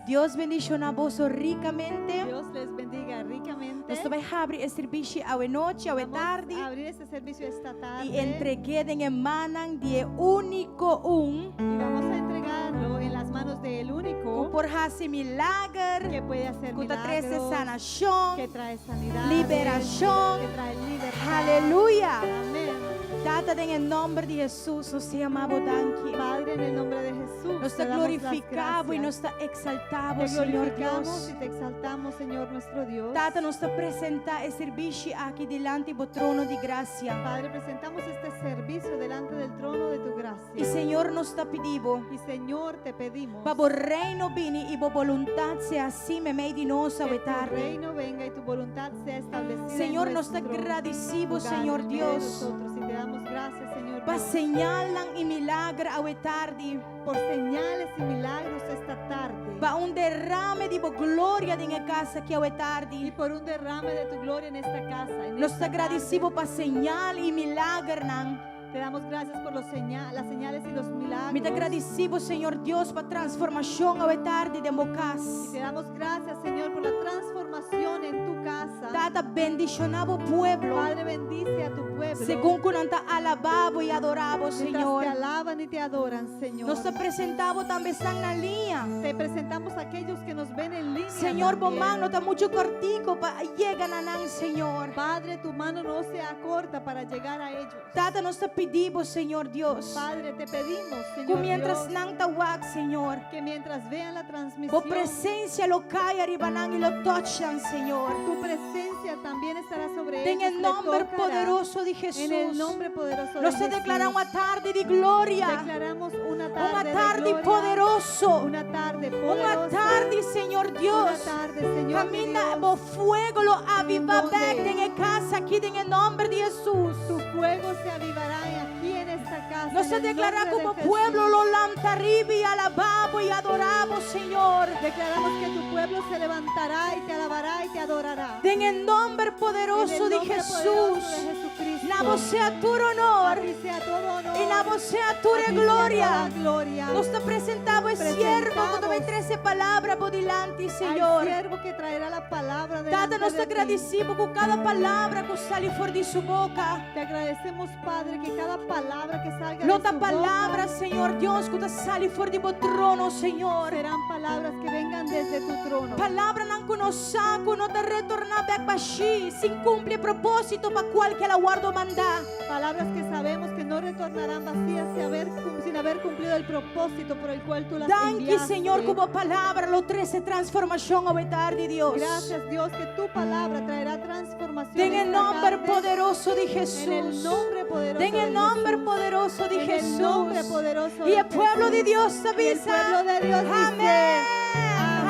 Dios bendishoná boso rikamente. Dios les bendiga ricamente. Nos ta bai habri e servisio awe nochi, awe Vamos tardi. a abrir este servicio esta tarde. I entreg'é den e mannan di e úniko un Y vamos a entregarlo en las manos del ku único por hasi milager, que puede hacer ku ta trese milagros, sanashon, que trae sanidad, liberashon. que trae libertad. Aleluya. Amén. Tata, den e nòmber di Hesus, nos ta yama bo danki. Padre, en el nombre de Jesús, Nos te ta damos las glorifiká bo i gracias. nos ta eksaltá bo, Te Señor glorificamos Dios. y te exaltamos, Señor nuestro Dios. Tata, nos ta presentá e servisio aki dilanti bo trono di grasia. Padre, presentamos este servicio delante del trono de tu gracia. I Señor, nos ta pidi bo. Y Señor, te pedimos Pa bo reino bini i bo boluntat sea hasí meimei di nos que awe tu tardi. reino venga y tu voluntad sea establecida en Señor, nos ta nuestro gradisí bo, lugar, Señor en medio de Dios. nosotros. Y te damos gracias, Señor Pa Dios, señalnan i milager awe tardi. por señales y milagros esta tarde. Pa un derame di bo gloria den e kas aki awe Y tardi. por un derrame de tu gloria en esta casa. En Nos esta ta gradisí tarde. bo pa señal i milagernan. Te damos gracias por los seña- las señales y los milagros. Mi ta gradisí bo, Señor Dios, pa transformashon awe tardi den bo Y kas. te damos gracias, Señor, por la transformación en tu casa. Tata, bendishoná bo pueblo. Padre, bendice a tu pueblo. Segun ku nan ta alabá bo i adorá bo, Mientras Señor. te alaban y te adoran, Señor. Nos ta presentá bo tambe esnan na liña. Te presentamos a aquellos que nos ven en línea. Señor, bo también. man no ta muchu kòrtiku pa yega na nan, Señor. Padre, tu mano no se acorta para llegar a ellos. Tata, nos ta pidi bo, Señor Dios. Padre, te pedimos, Ku Señor mientras Dios, nan ta wak, Señor. que mientras vean la Bo transmisión, presensia lo kai ariba nan i lo touch nan, Señor. tu presencia también estará sobre Den ellos. e le nòmber tocará. poderoso di En el Jesús. nombre poderoso de Nos ta Jesús. deklará un atardi di gloria. Declaramos una tarde, Un de atardi gloria, poderoso. Una tarde Un poderosa. atardi, Señor Una Dios. tarde, Señor mi Kaminda Dios. bo fuego lo aviva donde- bèk den e kas aki den e nòmber di Jesús. Tu fuego se avivará aquí en esta casa. Nos en el deklará nombre ku de pueblo Jesús. lo lanta riba i alabá bo i adorá bo, Señor. Declaramos que tu pueblo se levantará y te alabará y te adorará. Den e nòmber En poderoso el di nombre Jesús. poderoso de Jesucristo. Na bo sea tur honor. A ti sea todo honor. I na bo sea tur A ti sea gloria. toda gloria. Nos ta presentá e siervo ku ta bai trese palabra bo dilanti, Al Señor. siervo que traerá la palabra Tata, delante nos ta de ti. gradisí bo ku kada palabra ku sali for di su boka. Te agradecemos, Padre, que cada palabra que salga Lo de ta su palabra, boca Señor Dios, ku ta sali for di bo trono, Señor. serán palabras que vengan desde tu trono. Palabranan ku nos sa ku no ta retorná bèk bashí, sin kumpli e propósito pa kual ku el a wòrdu mandá. Palabras que sabemos que no retornarán vacías sin haber, sin haber cumplido el propósito por el cual tú las Danki, enviaste. Señor, ku bo palabra lo trese transformashon awe tardi, Dios. Gracias, Dios, que tu palabra traerá transformación. Den e esta nòmber tarde. poderoso di En el Jesús. nombre poderoso Den de e nòmber Jesús. poderoso di En el Jesús. nombre poderoso I de e pueblo di Jesús. Dios Y el avisa. pueblo de Dios dice, Amèn.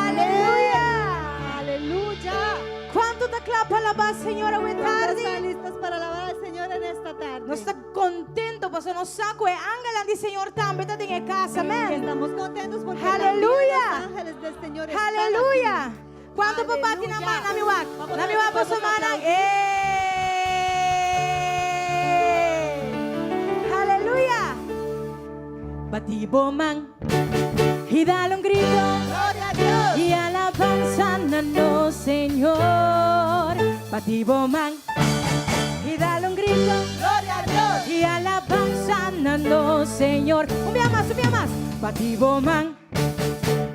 Aleluya. Aleluya. Kuantu ta kla pa alabá Señor awe ¿Cuántos tardi? están listos para alabar al Señor en esta tarde? Nos ta kontentu, pasobra nos sa ku e angelnan di Señor tambe ta den e kas. Amèn. Estamos contentos porque Aleluya. también los ángeles del Señor están Aleluya. aquí. Kuantu por bati nan man, Aleluya. Laga mi wak. Vamos a Laga mi ver wak si podemos mana. aplaudir. ¡Eh! Aleluya. Bati bo man i dal un gritu. Gloria a Dios. I alabansa na nos Señor. Bati bo man i dal un gritu. Gloria a Dios. I alabansa na nos Señor. Un bia mas, un bia mas. Bati bo man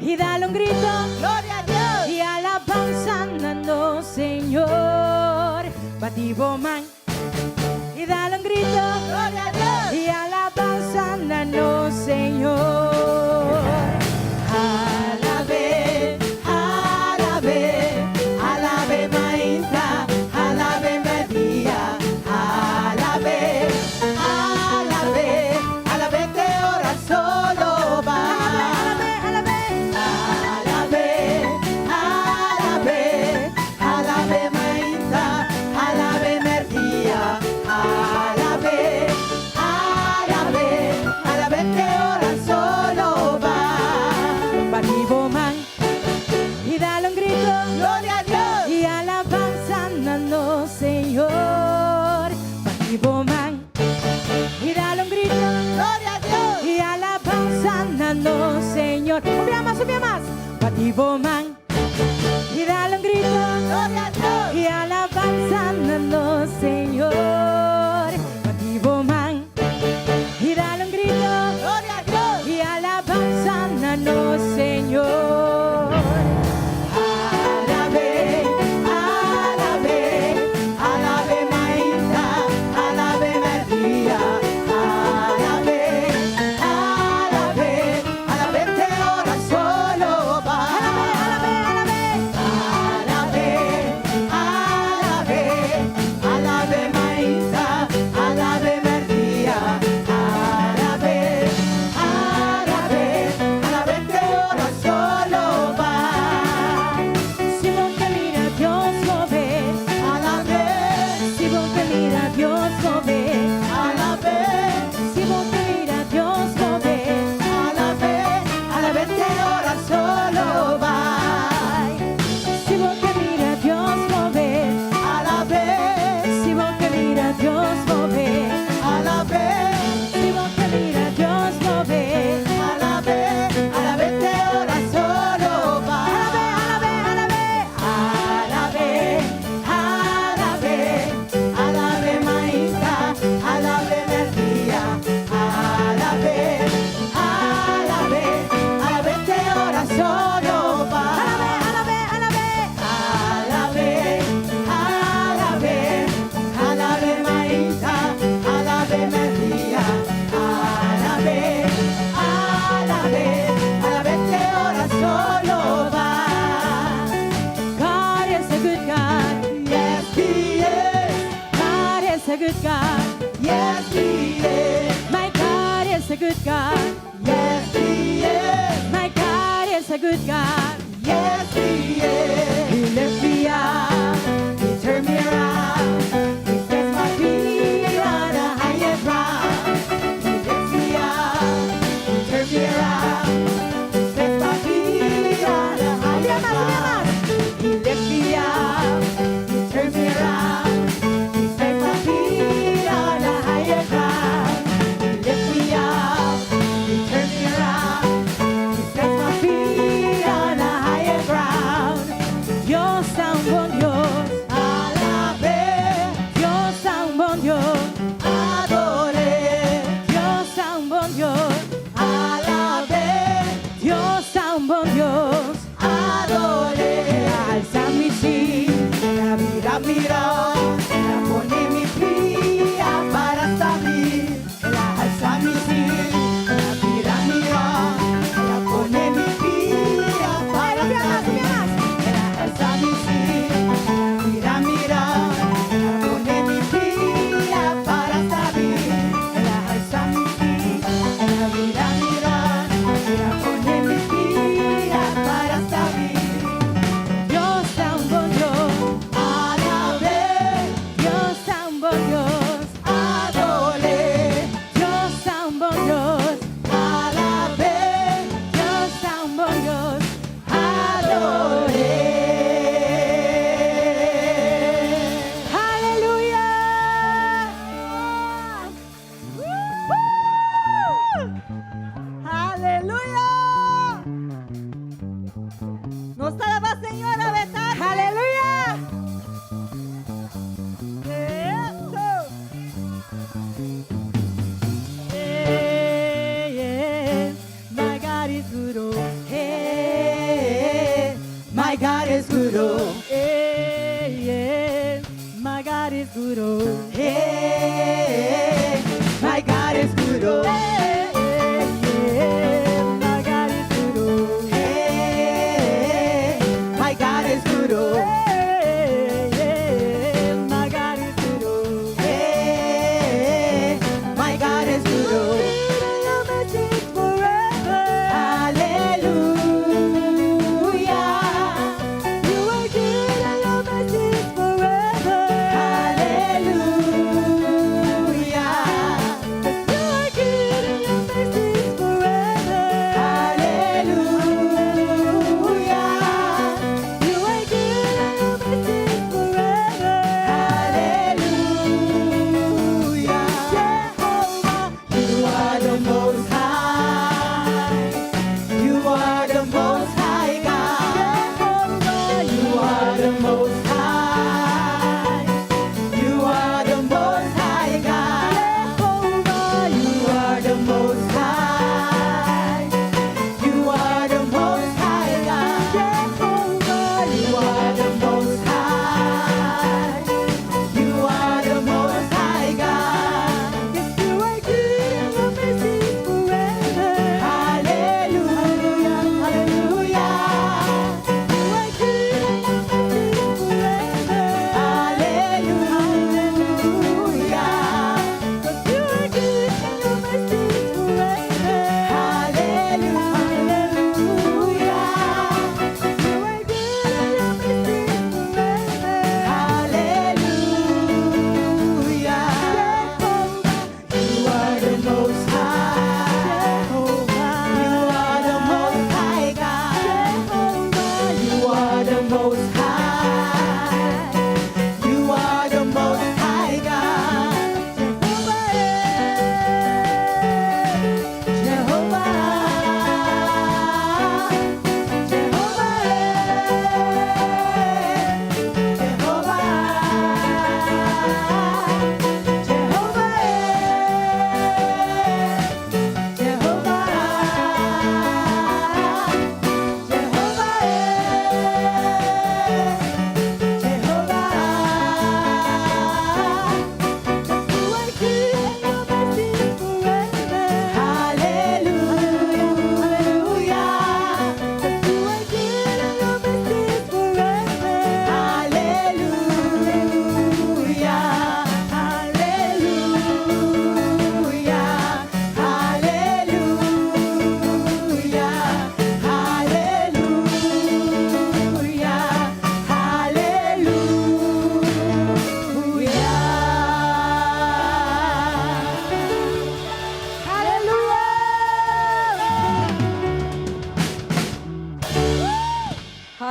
i dal un gritu. Gloria a Dios. I alabansa na nos Señor. Bati bo man i dal un gritu. Gloria a Dios. I alabansa na nos Señor. Alab'é, alab'é, alab'é mainta, alab'é mèrdia, alab'é, alab'é, alab'é te ora solo bai. Alab'é, alab'é, alab'é, alab'é, alab'é mainta, alab'é mèrdia, alab'é, Bati bo man i dal un gritu Gloria a Dios. I alabansa na nos Señor. Bati bo man i dal un gritu Gloria a Dios. I alabansa na nos Señor. Alab'é, alab'é, alab'é mainta, alab'é mèrdia, alab'é, alab'é, alab'é te ora solo bai. Alab'é, alab'é, Alab'é, alab'é, alab'é mainta, alab'é mèrdia, alab'é, alab'é, alab'é te ora solo bai. Si bo ke mira Dios move, Alab'é, si bo ke mira Dios move, alab'é, si bo ke mira Dios move, alab'é, alab'é te ora solo bai. Si bo ke mira Dios move, Alab'é, si bo ke mira Dios move, alab'é, si bo ke mira Dios move, alab'é, alab'é te ora solo bai. Alab'é, alab'é, Alab'é, alab'é, alab'é mainta, alab'é mèrdia, alab'é, alab'é, alab'é te ora solo bai. Alab'é, alab'é, Alab'é, alab'é, alab'é mainta, alab'é mèrdia, alab'é, alab'é, alab'é te ora solo bai. God is a good God. Yes, He is. God is a good God. Yes, He is. My God is a good God. Yes, He is. My God is a good God. Yes, He is. He lifts me up. He turned me around. He sets my feet on a higher ground. He lifts me up. He turned me around. He sets my feet on a higher ground. He lifts me up. He turned me around. He sets my feet on a higher ground. He lifts me up. He turned me around. He sets my feet on a higher ground. Dios ta un bon Dios. Alab'é, Dios ta un bon Dios. Ador'é, Dios ta un bon Dios. Alab'é, Dios ta un bon Dios. Ador'é. Alsa mi sí, la bira mi rònt, el a pone mi pia para stabil. El a alsa mi sí, la bira mi rònt, el a pone mi pia para stabil. El a alsa mi sí, la bira mi rònt, el a pone mi pia para stabil. El a alsa mi sí, la bira mi rònt, el a pone mi pia para stabil. Dios ta un bon Dios. Alab'é, Dios ta un bon Dios. Ador'é, Dios ta un bon Dios. Alab'é, Dios ta un bon Dios. Ador'é. Aleluya. Aleluya. Nos ta alabá Señor, bèrdat? Aleluya. Eso.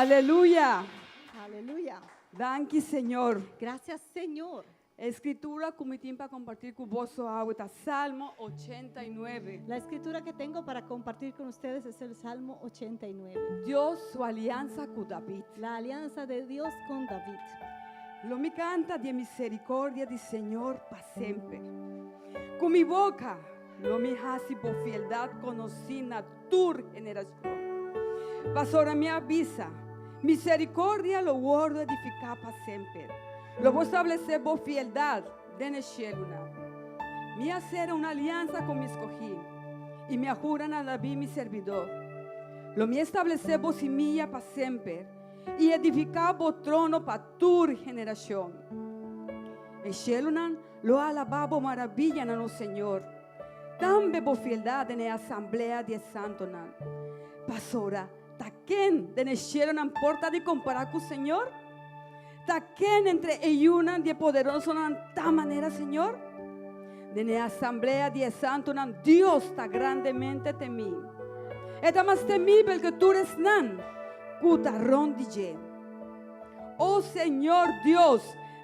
Aleluya. Aleluya. Danki, Señor. Gracias, Señor. E skritura ku mi tin pa kompartí ku boso awe ta Salmo 89. La escritura que tengo para compartir con ustedes es el Salmo 89. Dios su aliansa ku David. La alianza de Dios con David. Lo mi kanta di miserikòrdia di Señor pa semper. Ku mi boka lo mi hasi bo fieldat konosí na tur generashon. Pasobra mi a bisa, Miserikòrdia lo wòrdu edifiká pa semper. Lo bo establesé bo fieldat den e shelunan. Mi a sera un aliansa ku mi skohí, i mi a hura na David mi serbidor, Lo mi establesé bo simia pa semper i edifiká bo trono pa tur generashon. E shelunan lo alabá bo maraviyanan, o Señor, tambe bo fieldat den e asamblea di e santunan. Pasobra ta ken den e shelunan por ta di kompará ku Señor? Ta ken entre e yunan di e poderosonan ta manera Señor? Den e asamblea di e santunan Dios ta grandemente temí. E ta mas temibel ku tur esnan ku ta rònt di dje. O Señor Dios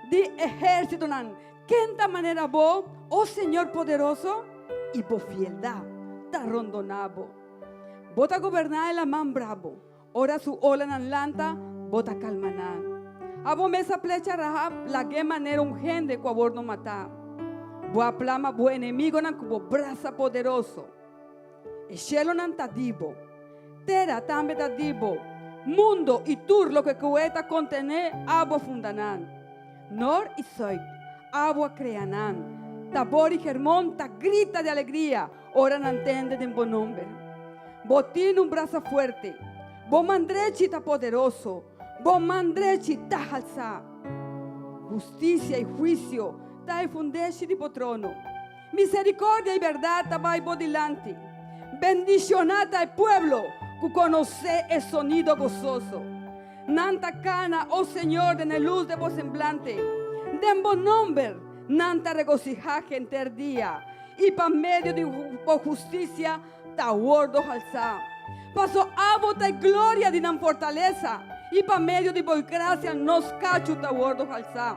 di ehérsitonan, ken ta manera bo, o Señor poderoso? I bo fieldat ta rondoná bo. Bo ta goberná e laman brabo. Ora su olanan lanta, bo ta kalma nan. Abo mes a plecha Rahab lag'é manera un hende ku awor no matá. Bo a plama bo enemigonan ku bo brasa poderoso. E shelonan ta di bo. Tera tambe ta di bo. Mundo i tur loke ku e ta kontené abo a funda nan. Nor i sùit, abo a krea nan. Tabor i Hermon ta grita di alegria ora nan tende den bo nomber. Bo tin un brasa fuerte. Bo man drechi ta poderoso. Bo man drechi ta halsá. Hustisia i huisio ta e fundeshi di bo trono. Misericordia i berdad ta bai bo dilanti. Bendiciona ta e pueblo cu conoce e sonido gozoso. Nan ta cana, o Señor, den e luz de bo semblante. Den bo nomber nan ta regociha henter dia, i pa medio di bo husticia ta wordo halsa. Paso abo ta e gloria di nan fortalesa, i pa medio di bo gracia nos cachu ta wordo halsa.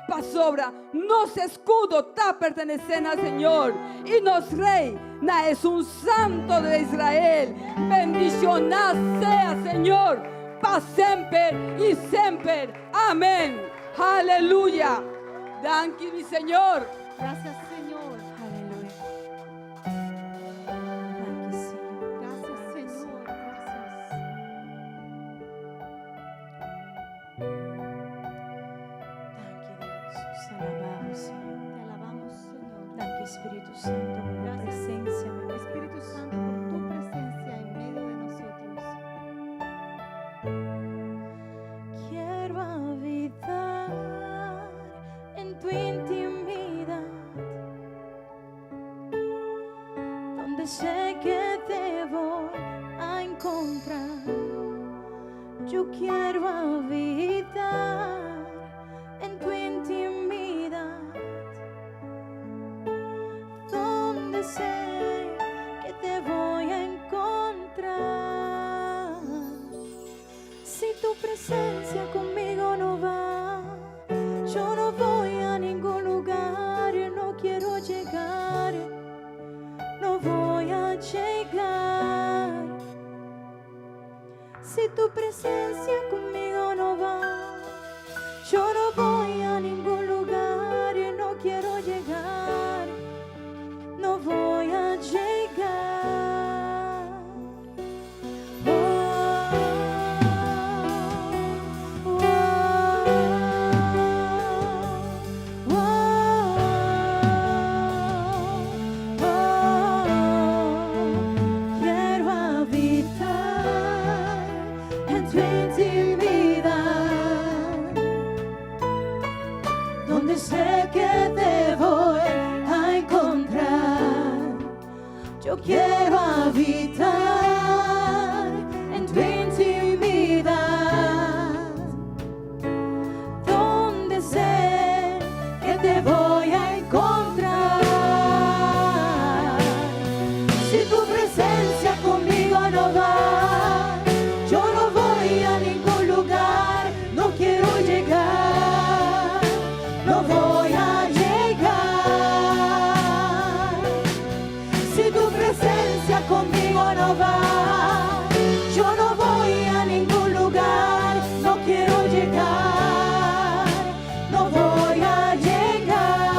Pasobra nos escudo ta pertenece na Señor, i nos Rey na Esun Santo de Israel. Bendiciona sea Señor pa semper i semper. Amen. Aleluya. Danki mi Señor. Gracias, Señor. Aleluya. Danki, Señor. Gracias, Señor. Gracias. Danki, Dios. Nos alabamos, Señor. Te alabamos, Señor. Danki, Spiritu Santu, pa bo Gracias, presensia. Mi Espíritu Dios. Santo, por tu presencia en medio de nosotros. Quiero habitar en tu intimidad, donde sé que te voy a encontrar. Yo quiero habitar en tu intimidad, donde sé que te voy a encontrar. Si tu presencia conmigo no va, yo no voy a ningún lugar, no quiero llegar, no voy a llegar. Si tu presencia conmigo no va, yo no voy a ningún lugar, no quiero llegar, no voy a llegar. Oh, oh, oh, oh, Quiero habitar en tu intimidad, donde sé que te voy a encontrar. Yo quiero habitar en tu intimidad, donde sé que te voy a encontrar. Si tu presencia conmigo no va, yo no voy a ningún presencia conmigo no va, yo no voy a ningún lugar, no quiero llegar, no voy a llegar.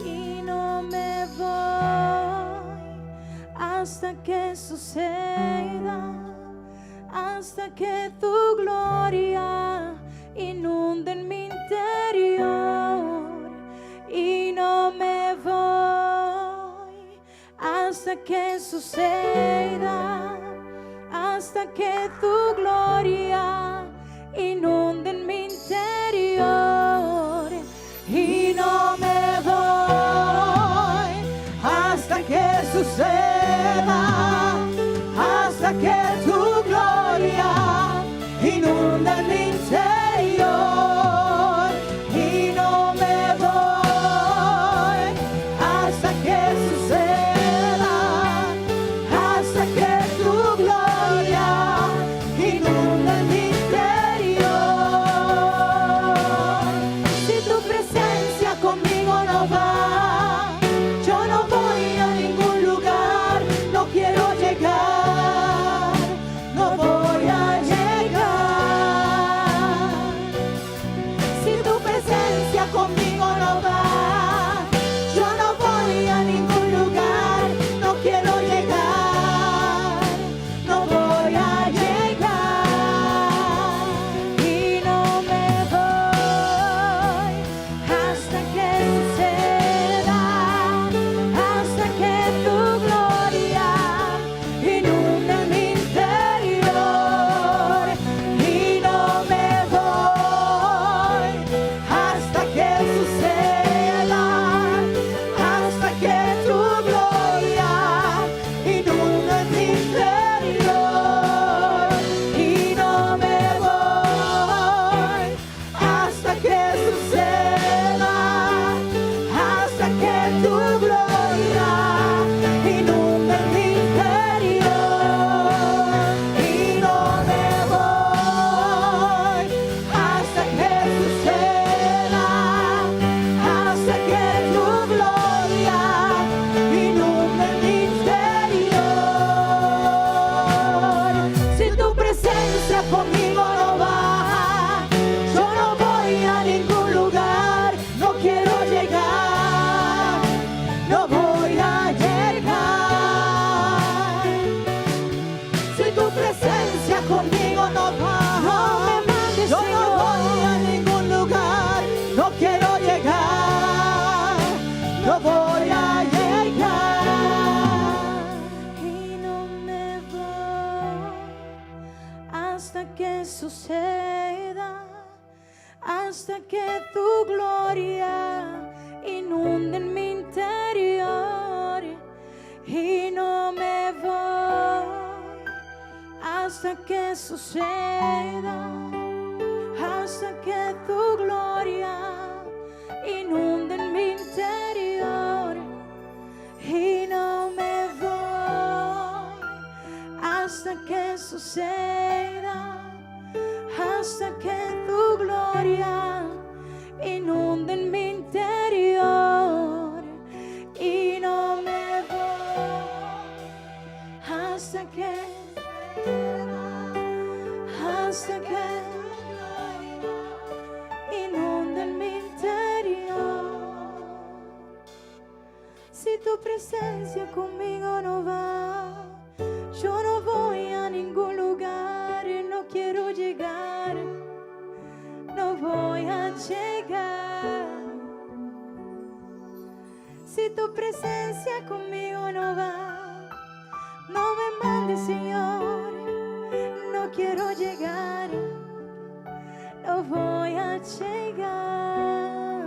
Y no me voy hasta que suceda, hasta que tu gloria inunde en mi interior. Y no me voy hasta que suceda, hasta que tu gloria inunde en mi interior. Y no me voy hasta que suceda, hasta que tu gloria inunde mi interior. Y no me voy hasta que suceda, hasta que tu gloria inunde mi interior. Si tu presencia conmigo no va, yo no voy a ningún lugar, no quiero llegar, no voy a llegar. Si tu presencia conmigo no va, yo no voy a ningún lugar, no quiero llegar, no voy a llegar. Y no me voy hasta que suceda, hasta que tu gloria inunde mi interior. Y no me voy hasta que suceda, hasta que tu gloria inunde mi interior. Y no me voy hasta que suceda, hasta que tu gloria inunde mi interior. Y no me voy hasta que suceda, hasta que tu gloria inunde mi interior. Si tu presencia conmigo no va, yo no voy a ningún lugar, no quiero llegar, no voy a llegar. Si tu presencia conmigo no va, No me mandes, yo no Señor. voy a ningún lugar, no quiero llegar, no voy a llegar. Y no me voy hasta que suceda, hasta que tu gloria inunde en mi interior. Y no me voy hasta que suceda, hasta que tu gloria inunde en mi interior. Y no me voy hasta que suceda, hasta que tu gloria inunde en mi interior. Y no me voy hasta que inunde en mi interior. Si tu presencia conmigo no va, yo no voy a ningún lugar y no quiero llegar, no voy a llegar. Si tu presencia conmigo no va, no me mandes, Señor, no quiero llegar, no voy a llegar.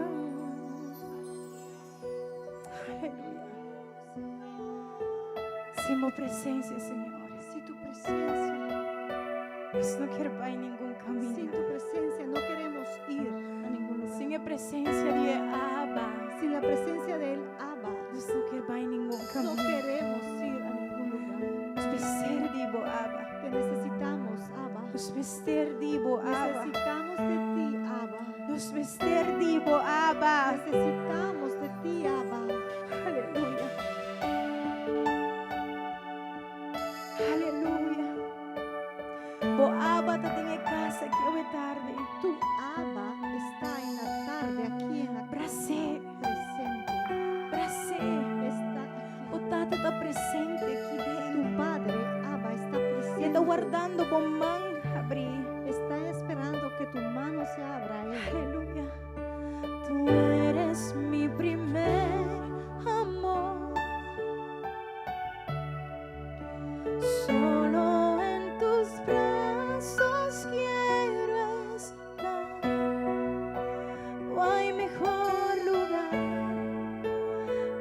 Aleluya. Sin tu presencia, Señor, Sin tu presencia, nos no ke bai ningun kaminda. Sin tu presencia no queremos ir a ningún lugar. Sin e presensia di Abba, Sin la presencia del Abba, nos no ke bai ningun no kaminda. Queremos ir a ningún lugar. Nos mester di bo, Abba. Te necesitamos, Abba. Nos mester di bo, Abba. Necesitamos de ti, Abba. Nos mester di bo, Abba. Necesitamos de ti, Abba. Aleluya. ta presente aki den. Tu Padre, Abba, está E ta presente. wardando bo man habri. Está esperando que tu mano se abra a Él. Aleluya. Tú eres mi primer amor. Solo en tus brazos quiero estar. No hay mejor lugar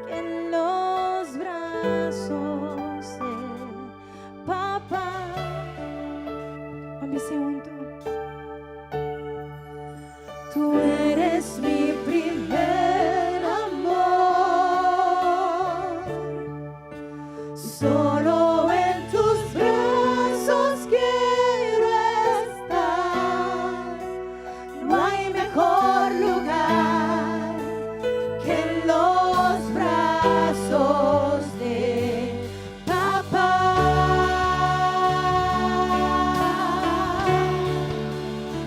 que en los brazos de papá. Ban bis'é huntu. Tú eres mi primer amor. Solo en tus brazos quiero estar. No hay mejor lugar que en los brazos de papá.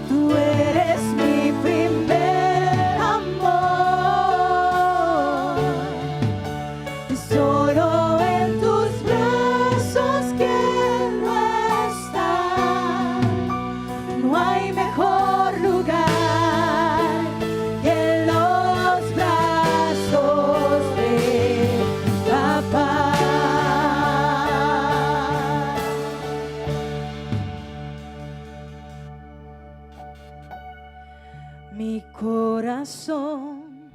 Tú eres mi primer amor. Solo en tus brazos quiero estar. No hay mejor lugar que en los brazos de papá. Mi corazón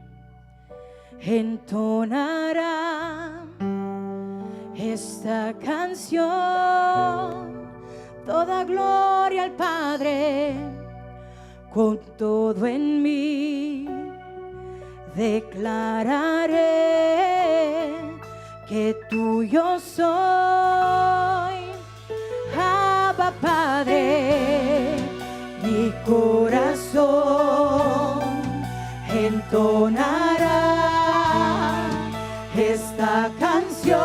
entonará esta canción, toda gloria al Padre, con todo en mí declararé que tuyo soy, Abba Padre, mi corazón entonará esta canción,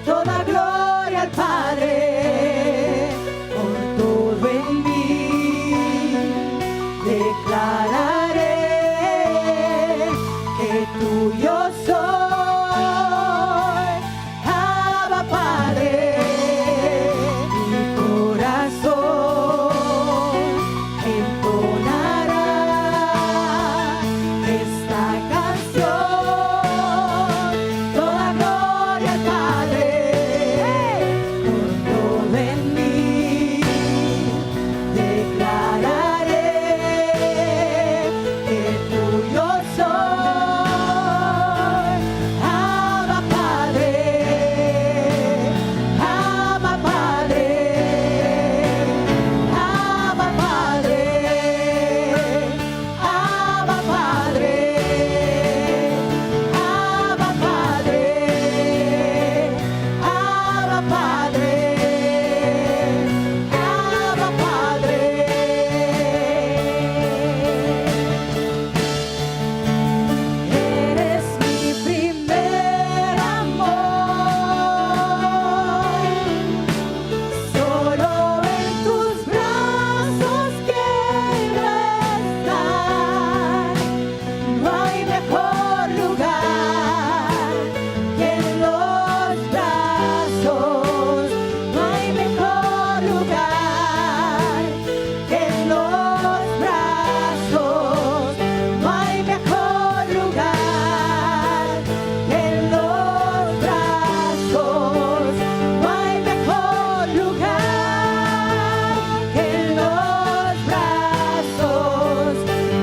toda gloria al Padre, con todo en mí declararé que tuyo soy, Abba Padre, mi corazón entonará esta canción, toda gloria al Padre, con todo en mí declararé que tuyo soy, Abba Padre, Abba Padre, Abba Padre, Abba Padre, Abba Padre, Abba Padre, Abba Padre. Eres mi primer amor. Solo en tus brazos quiero estar. No hay mejor lugar que en los brazos. No hay mejor lugar que en los brazos. No hay mejor lugar que en los brazos. No hay mejor lugar que en los brazos.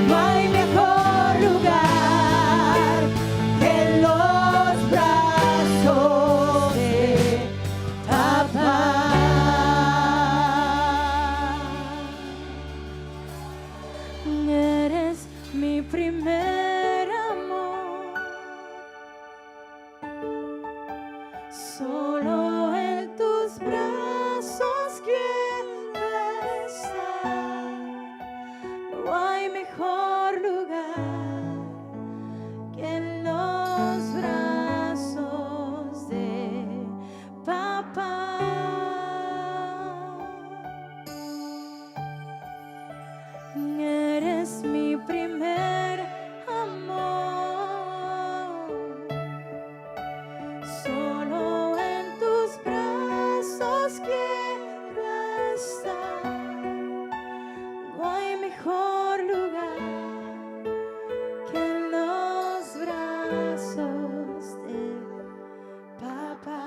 No hay mejor lugar que en los brazos de papá. Eres mi primer amor. Solo en tus brazos quiero estar. No hay mejor lugar que en los brazos de papá. Eres mi primer amor. Solo en tus brazos quiero estar. No hay mejor lugar que en los brazos de papá.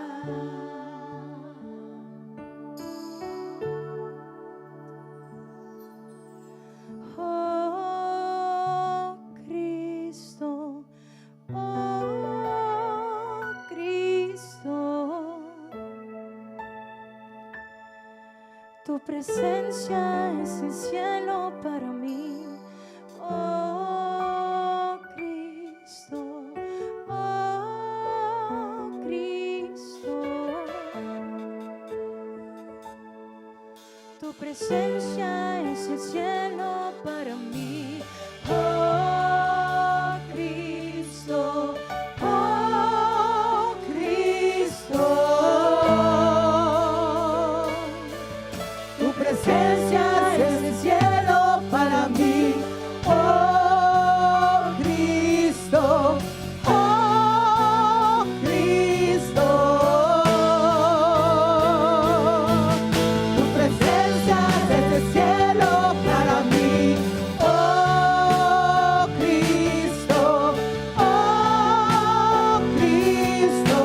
Oh Cristo, oh Cristo, tu presencia es el cielo para mí. Oh Cristo, oh Cristo. Tu presencia es el cielo para mí. Oh Cristo, oh Cristo. Tu presencia es el cielo para mí. Oh Cristo, oh Cristo. Tu presencia es el cielo para mí. Oh Cristo, oh Cristo.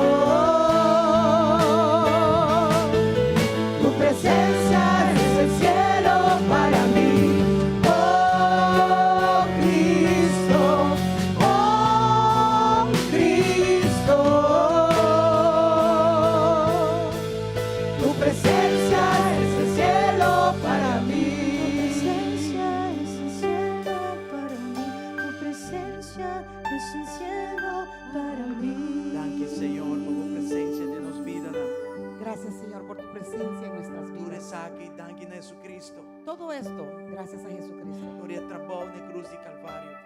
Tu presencia es el cielo para mí. Oh Cristo, oh Cristo. Tu presencia es el cielo para Tu mí. presencia es el cielo para mí. Tu presencia es el cielo para mí. Danki, Señor, pa bo presencia den nos bida. Gracias, Señor, por tu presencia en nuestras Tur vidas. esaki, danki na Jesucristo. Todo esto, gracias a Jesucristo. Dor di e trabou na cruz di Calvario.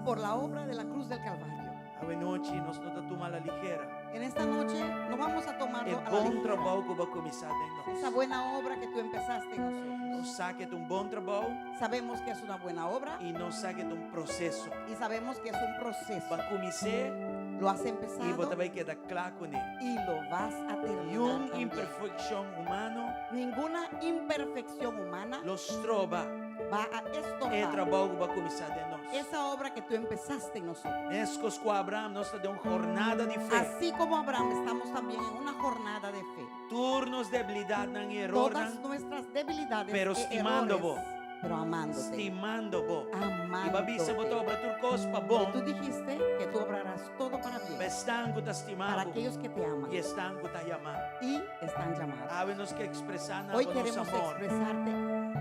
Por la obra de la cruz del Calvario. Awe nochi nos no ta tuma a la ligera. En esta noche no vamos a tomarlo E a la bon ligera. trabou cu bo a cuminsa den nos. Esa buena obra que tú empezaste en nosotros. Nos sa cu ta un bon trabou Sabemos que es una buena obra y nos sa cu ta un proceso. Y sabemos que es un proceso. Bo a cuminsa Lo has y empezado bo ta bay keda cla cu ne. Y lo vas a terminar Ningun también. imperfeccion humano Ninguna imperfección humana lo stroba va a e estorbar trabou cu bo a cuminsa den nos. Esa obra que tú empezaste en nosotros. Mescos cu Abraham, nos ta den un jornada di fe. Así como Abraham, estamos también en una jornada de fe. Tur nos debilidadnan y error, Todas nuestras debilidades pero e stimando errores, bo. Pero amándote. Stimando bo. Y bo a bisa bo ta Amándote. obra tur cos pa Y bon. tú dijiste que tú obrarás todo para bien. Pa esnan cu ta stima Para bo. aquellos que te aman Y esnan cu ta yama. Y están llamados. Awe nos kier expresa Hoy nos queremos amor. expresarte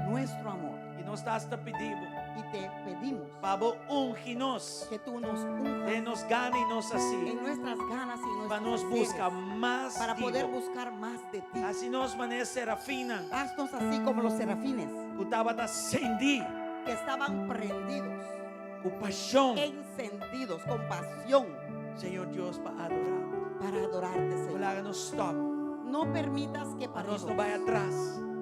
nuestro amor Y nos ta hasta pidi bo. Y te pedimos Pa bo ungi nos. Que tú nos unjas Den nos gana y nos deseo. En nuestras ganas y Pa nuestros nos busca deseos, mas para poder di bo. Buscar más de ti. Haci nos manera serafinnan. Haznos así como los serafines Cu tabata cendi. Que estaban prendidos, Cu pasion. Encendidos con pasión Señor Dios, pa adora. Para adorarte, Señor. Laga nos stop. No permitas que Pa nos paremos. no bay atras.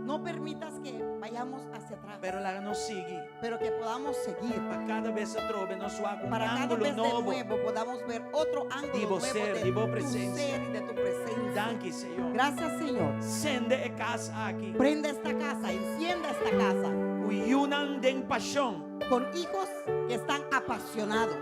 No permitas que vayamos hacia atrás, Pero laga nos sigui. Pero que podamos seguir. Pa cada bes atrobe nos wak un Para cada angulo vez de nobo. Nuevo podamos ver otro ángulo Di bo nuevo ser, de di bo tu presencia. Ser y de tu presencia. Danki, Señor. Gracias, Señor. Cende e cas aki. Prenda esta casa, encienda esta casa Cu yiunan den pasion. Con hijos que están apasionados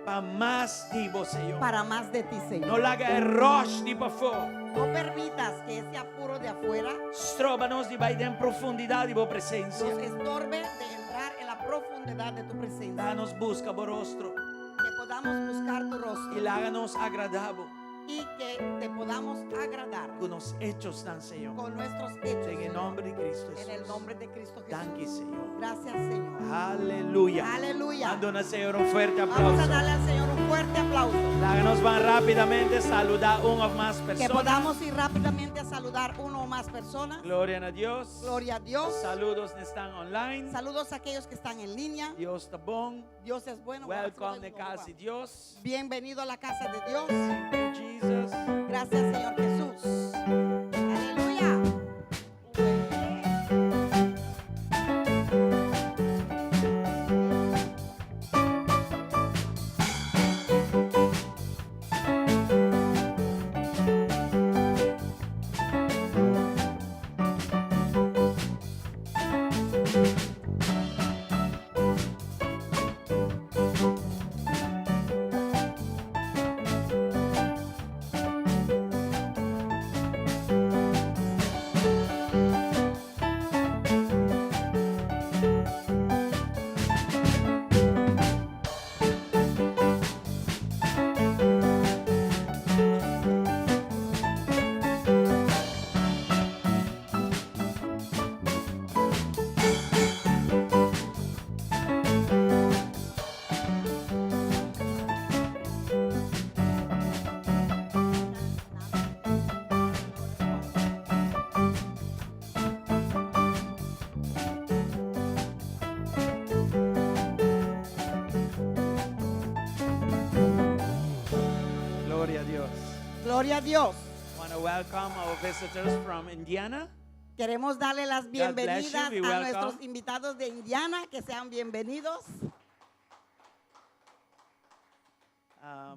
Pa mas di bo, Señor. Para más de ti, No Señor. laga e rush di pafo. No permitas que ese apuro de afuera Stroba nos di bay den profundidad di bo presencia. Nos estorbe de entrar en la profundidad de tu presencia. Laga nos busca bo rostro. Que podamos buscar tu rostro Y laga nos agrada bo. Y que te podamos agradar Cu nos echonan, Señor. Con nuestros hechos. En Señor. nomber di Cristo En el Jesús. nombre de Cristo Jesús. Danki, Señor. Gracias, Señor. Aleluya. Aleluya. Duna Señor un fuerte Vamos a aplauso. Darle al Señor un fuerte aplauso. Laga nos bay rapidamente saluda un of mas Que persona. podamos ir rápidamente a saludar uno o más personas. Gloria na Dios. Gloria a Dios. Saludos na esnan online. Saludos a aquellos que están en línea. Dios ta bon. Dios es bueno. Welcome na cas di Dios. Bienvenido a la casa de Dios. Jesus. Gracias, Señor Jesús. Aleluya. Gloria a Dios. Want to welcome our visitors from Indiana. Queremos darle las God bless you. bienvenidas Be a welcome. nuestros invitados de Indiana, que sean bienvenidos.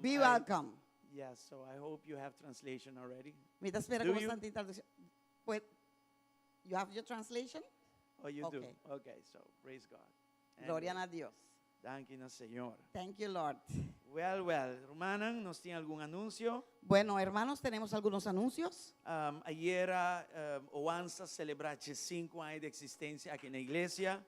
Be welcome. Yes, so I hope you have translation already. Mi ta spera Do ku you? bo tin tradukshon. Pues, you have your translation? Oh, you do. Okay. Okay, so praise God. Gloria Anyway, a Dios. Danki na Señor. Thank you, Lord. Well, rumannan, nos tin algun anunsio? Bueno, hermanos, tenemos algunos anuncios. Ayera Oansa a selebrá 5 aña di eksistensia aki na iglesia.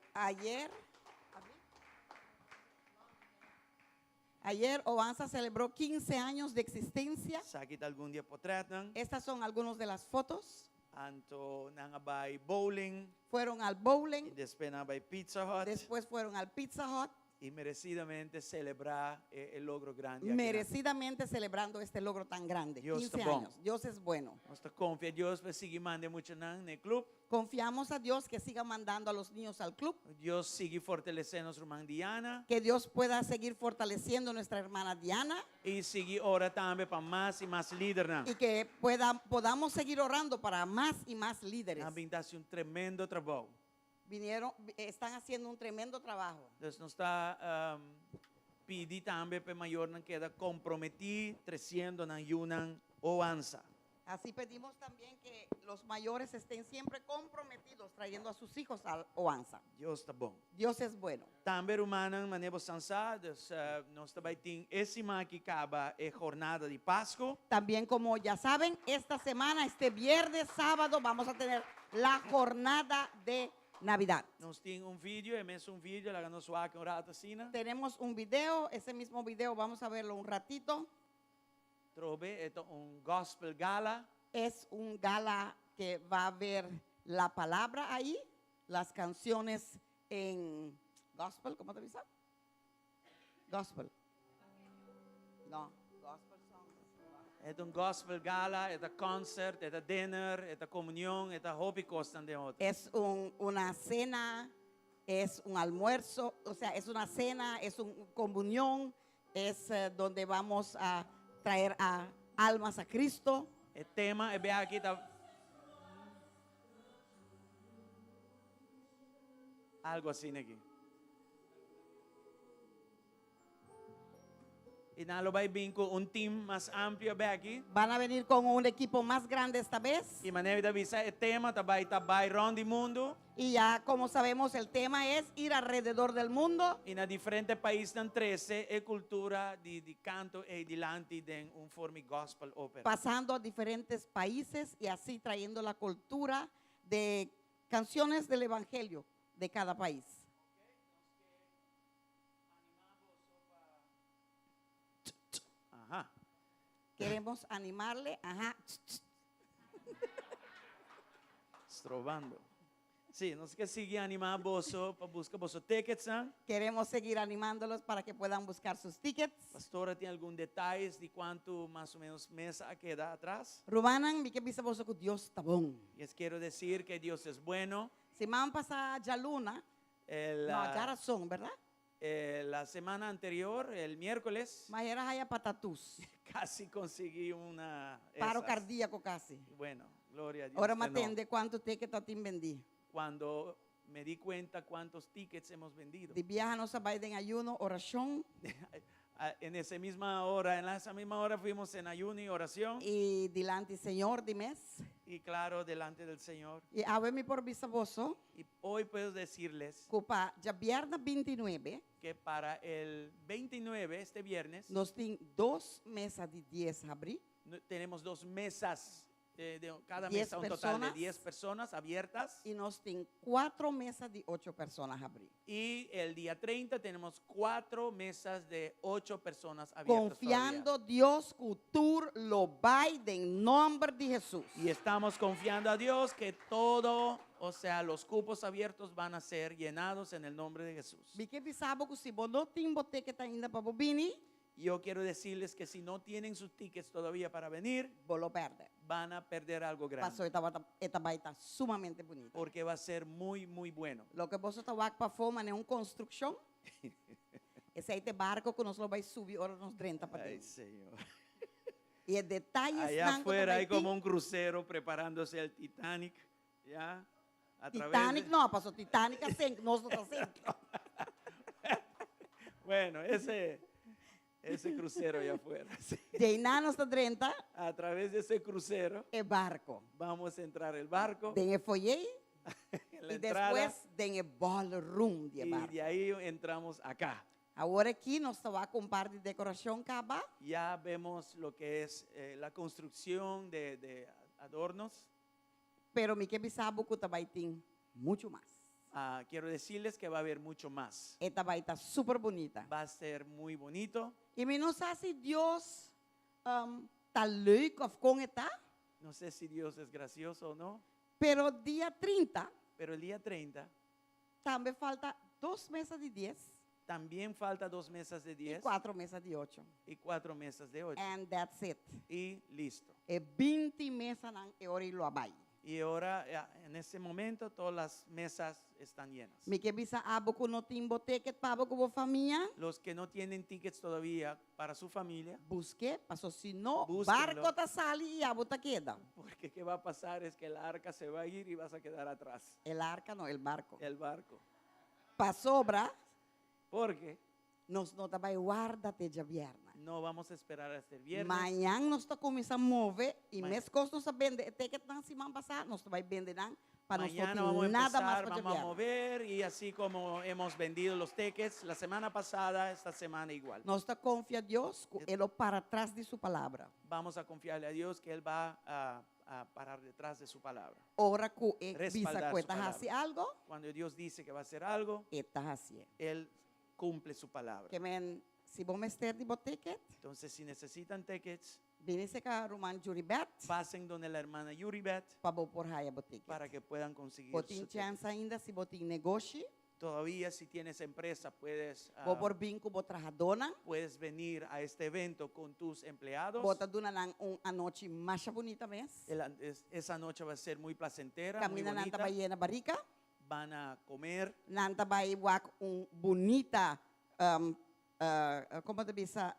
Ayer Oansa celebró 15 años de existencia. Esaki ta algun di e portrètnan. Estas son algunas de las fotos. Anto nan a bai bowling. Fueron al bowling. I despues nan a bai Pizza Hut. Después fueron al Pizza Hut. I meresidamente selebrá e logro grandi aki. Merecidamente celebrando este logro tan grande. Dios 15 ta bon. años. Dios es bueno. Nos ta konfia Dios pa sigui manda e muchanan na klup. Confiamos a Dios que siga mandando a los niños al club. Dios sigui fortalesé nos ruman Diana. Que Dios pueda seguir fortaleciendo a nuestra hermana Diana. I sigui ora tambe pa mas i mas lidernan. Y que podamos seguir orando para más y más líderes. Nan a bin ta hasi un tremendo trabou. Vinieron, están haciendo un tremendo trabajo. Dus nos ta pidi tambe pa e mayornan keda komprometí tresiendo nan yunan Oansa. Así pedimos también que los mayores estén siempre comprometidos trayendo a sus hijos al Oansa. Dios ta bon. Dios es bueno. Tambe rumannan manera bo sa, dus nos ta bai tin e siman aki kaba e jornada di Pasku. También como ya saben, esta semana, este viernes, sábado, vamos a tener la jornada de Navidad. Nos tin un video, e mesun video, laga nos wak un rato asina. Tenemos un video, ese mismo video vamos a verlo un ratito. Trobe, e ta un gospel gala. Es un gala que va a haber la palabra ahí, las canciones en gospel, ¿cómo te avisa? Gospel. No, gospel songs. E ta un gospel gala, e ta concert, e ta dinner, e ta komunion, e ta hopi kosnan den otro. Es una cena, es un almuerzo, o sea, es una cena, es una comunión, es donde vamos a traer a almas a Cristo. E tema e be aki ta algo asina aki. I nan lo bai bin ku un team mas amplio be aki. Van a venir con un equipo más grande esta vez. I manera mi ta bisa e tema ta bai ta bai rònt di mundu. Y ya como sabemos el tema es ir alrededor del mundo. I na diferente paisnan trese e kultura di di kanto ei dilanti den un forma di gospel opera. Pasando a diferentes países y así trayendo la cultura de canciones del evangelio de cada país. Ajá. Queremos animarle, ajá. Strobando. Sí, nos ke sigui animá boso pa buska boso tickets. ¿Eh? Queremos seguir animándolos para que puedan buscar sus tickets. Pastora, tin algun detaye di kuantu mas o ménos mesa a keda atras? Rumannan, mi ke bisa boso ku Dios ta bon. Les quiero decir que Dios es bueno. Siman pasá djaluna. El, No, ah, djarason, ¿verdad? La semana anterior, el miércoles, M'a yera haya patatús. casi conseguí una. Paro esas. cardíaco casi. Bueno, gloria a Dios. Ora que no. m'a tende kuantu ticket tabatin bendí. Cuando me di cuenta cuántos tickets hemos vendido. Di biaha nos a bai den ayuno, orashon. Ah, En esa misma hora, en esa misma hora fuimos en ayuno y oración. I dilanti Señor di mes. Y claro, delante del Señor. I awe mi por bisa boso. Y hoy puedo decirles Ku pa djabièrnè 29. que para el 29, este viernes, Nos tin dos mesa di 10 habrí. tenemos dos mesas, de cada 10 mesa un total de personas. 10 personas abiertas. I nos tin kuater mesa di 8 persona habrí. Y el día 30 tenemos cuatro mesas de 8 personas abiertas. Konfiando todavía. Dios ku tur lo bai den nòmber di Hesus. Y estamos confiando a Dios que todo, o sea, los cupos abiertos van a ser llenados en el nombre de Jesús. Mi ke bisa bo ku si bo no tin bo ticket ainda pa bo bini, Yo quiero decirles que si no tienen sus tickets todavía para venir, bo lo pèrdè. van a perder algo grande. Paso e ta bai ta sumamente bunita. Porque va a ser muy, muy bueno. Loke boso ta wak pafó manera un konstrukshon. Esei ta e barko ku nos lo bai subi ora nos drenta pa Ay, den. Señor. I e detayenan Allá ku ta afuera bai hay tin. como un crucero preparándose al Titanic, ya, a través Titanic de- no, paso Titanic a sink, nos no ta sink. Bueno, ese crucero allá afuera. Sí. Di einan nos ta drenta A través de ese crucero e barko. vamos a entrar el barco, Den e foyer en la i entrada, despues den e ballroom di e y barko. de ahí entramos acá. Awor aki nos ta wak un par di dekorashon kaba. Ya vemos lo que es la construcción de adornos. Pero mi ke bisa bo ku ta bai tin muchu mas. Ah, quiero decirles que va a haber mucho más. E ta bai ta super bunita. Va a ser muy bonito. I mi no sa si Dios ta leuk of kon e ta. No sé si Dios es gracioso o no. Pero dia 30. Pero el día 30. Tambe falta dos mesa di dies. También falta dos mesas de I 10. kuatro mesa di ocho. Y cuatro mesas de 8. And that's it. Y listo. E 20 mesanan e ora ei lo a bai. Y ahora, en ese momento, todas las mesas están llenas. Mi ke bisa abo ku no tin bo ticket pa abo ku bo famia. Los que no tienen tickets todavía para su familia. Busk'é, paso si no, Búsquenlo. barko ta sali i abo ta keda. Porque qué va a pasar es que el arca se va a ir y vas a quedar atrás. El arca no, el barco. El barco. Pasobra. Porque Nos no ta bai warda te djabièrnè. No vamos a esperar hasta el viernes. Mañan nos ta kuminsá move i Ma meskos nos a bende e ticketnan siman pasá, nos ta bai bende nan pa nos no Mañana tin vamos a nada mas empezar, pa vamos a djabièrnè. mover y así como hemos vendido los tickets la semana pasada, esta semana igual. Nos ta konfia Dios ku e lo para tras di su palabra. Vamos a confiarle a Dios que Él va a parar detrás de su palabra. Ora ku e bisa Respaldar ku e su ta palabra. hasi algo, Cuando Dios dice que va a hacer algo, e ta hasié. Él cumple su palabra. Ke men, si bo mester di bo ticket, Entonces, si necesitan tickets, bini serka ruman Yuribet pasen donde la hermana Yuribet pa bo por haya bo ticket. para que puedan conseguir Bo su tin ticket. chance ainda si bo tin negoshi. Todavía si tienes empresa, puedes, Bo por bin ku bo trahadónan. puedes venir a este evento con tus empleados. Bo ta duna nan un anochi masha bunita mes. El, es, esa noche va a ser muy placentera, muy Kaminda nan ta bonita. bai yena barika. Van a comer. Nan ta bai wak un bunita, kon ta bisa,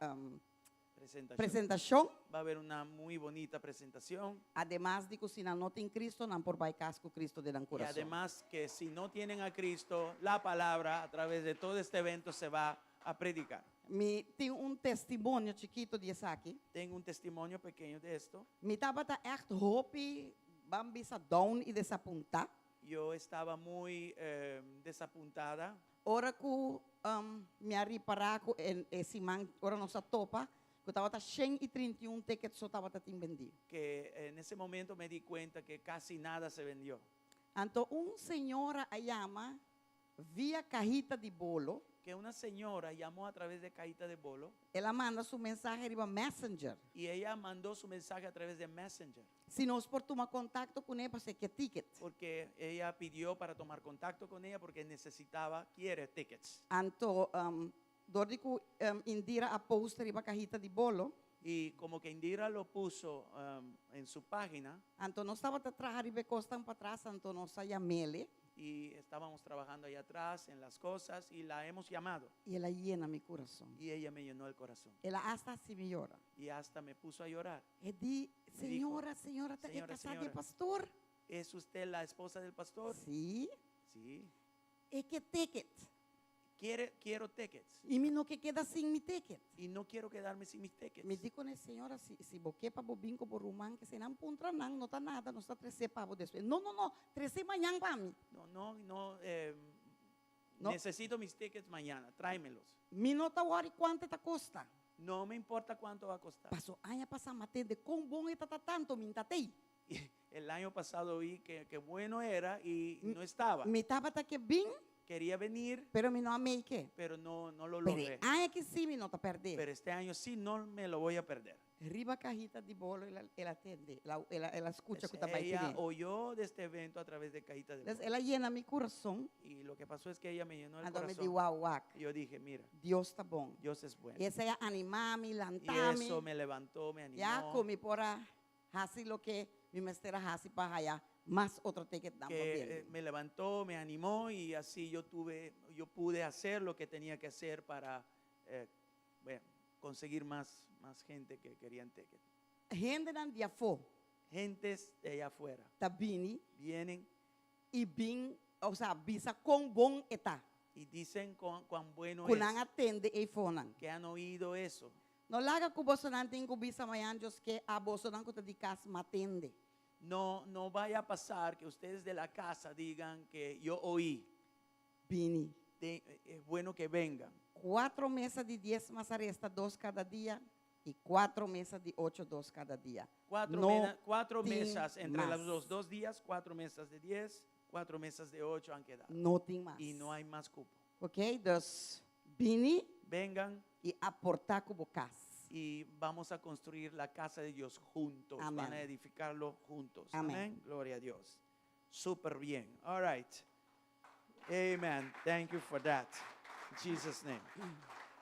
Presentacion. presentashon. Va a haber una muy bonita presentación. Ademas di ku si nan no tin Cristo, nan por bai kas ku Cristo den nan Y kurason. además que si no tienen a Cristo, la palabra a través de todo este evento se va a predicar. Mi tin un testimonio chikitu di esaki. Tengo un testimonio pequeño de esto. Mi tabata ègt hopi, ban bisa down i desapuntá. Yo estaba muy desapuntada. Ora ku mi a ripará ku e siman ora nos a topa, ku tabata 131 ticket so tabata tin bendí. Que en ese momento me di cuenta que casi nada se vendió. Anto un señora a yama via kahita di bolo. Que una señora llamó a través de cajita de bolo. El a manda su mensahe riba Messenger. Y ella mandó su mensaje a través de Messenger. Si nos por tuma kontakto kuné pa e ke ticket. Porque ella pidió para tomar contacto con ella porque necesitaba, quiere tickets. Anto, dor di ku Indira a post riba kahita di bolo. Y como que Indira lo puso en su página. Anto nos tabata traha riba e kosnan patras, anto nos a yam'é. Y estábamos trabajando ahí atrás en las cosas y la hemos llamado. Y el a yena mi kurason. Y ella me llenó el corazón. El a asta hasi mi yora. Y hasta me puso a llorar. E di, Me dijo, Señora, señora, ta e Señora, kasá di señora. pastor? ¿Es usted la esposa del pastor? Sí. Sí. E ke ticket. Quiere, quiero tickets. I mi no ke keda sin mi ticket. Y no quiero quedarme sin mis tickets. Mi di kuné, señora, si, si bo ke pa bo bin ku bo ruman, ke si nan puntra nan, no ta nada, nos ta trese pa bo despues. No, no, no, trese mañan pa mi. No, no, no, No. necesito mis tickets mañana, tráemelos. Mi no ta wòri kuantu ta kosta. No me importa cuánto va a costar. Paso aña pasá m'a tende kon bon e ta tantu, mi n'ta tei. Y el año pasado vi que, que bueno era y no estaba. Mi tabata ke bin. Quería venir, Pero mi no a make it. pero no, no lo Pero logré. e aña aki sí mi no ta pèrdè. Pero este año sí no me lo voy a perder. Riba kahita di bolo el a, el a tende, el a, el a, el a skucha ku ta bai Ella kuné. oyó de este evento a través de cajita de Entonces, bolo. el a yena mi kurason. Y lo que pasó es que ella me llenó el Anto mi di corazón. wow wak. Y yo dije, mira, Dios ta bon. Dios es bueno. I esei a animá mi, Y lantá mi. eso me levantó, me animó. Ya ku mi por a hasi loke mi mester a hasi pa haya mas otro ticket nan pa que bende. me levantó, me animó y así yo tuve, yo pude hacer lo que tenía que hacer para, bueno, conseguir más, más gente que querían ticket. Hendenan di afó. Gentes de allá afuera. Ta bini. Vienen. I bin, o sea, bisa kon bon e ta. Y dicen cuán, cuán bueno Ku es. nan a tende eifonan. Que han oído eso. No laga ku bosonan tin ku bisa mañan Dios ke a bosonan ku ta di kas m'a tende. No, no vaya a pasar que ustedes de la casa digan que yo oí. Bini. De, es bueno que vengan. Cuatro mesa di dies mas a resta dos cada dia y cuatro mesa di ocho dos cada dia. Cuatro, No mena- cuatro tin mesas entre mas. los dos días, cuatro mesas de 10, cuatro mesas de 8 han quedado. No tin mas. Y no hay más cupo. Ok, dus bini Vengan y aporta cu bo cas. y vamos a construir la casa de Dios juntos. Amén. Van a edificarlo juntos. Amén. Amén. Gloria a Dios. Súper bien. All right. Amen. Thank you for that. In Jesus' name.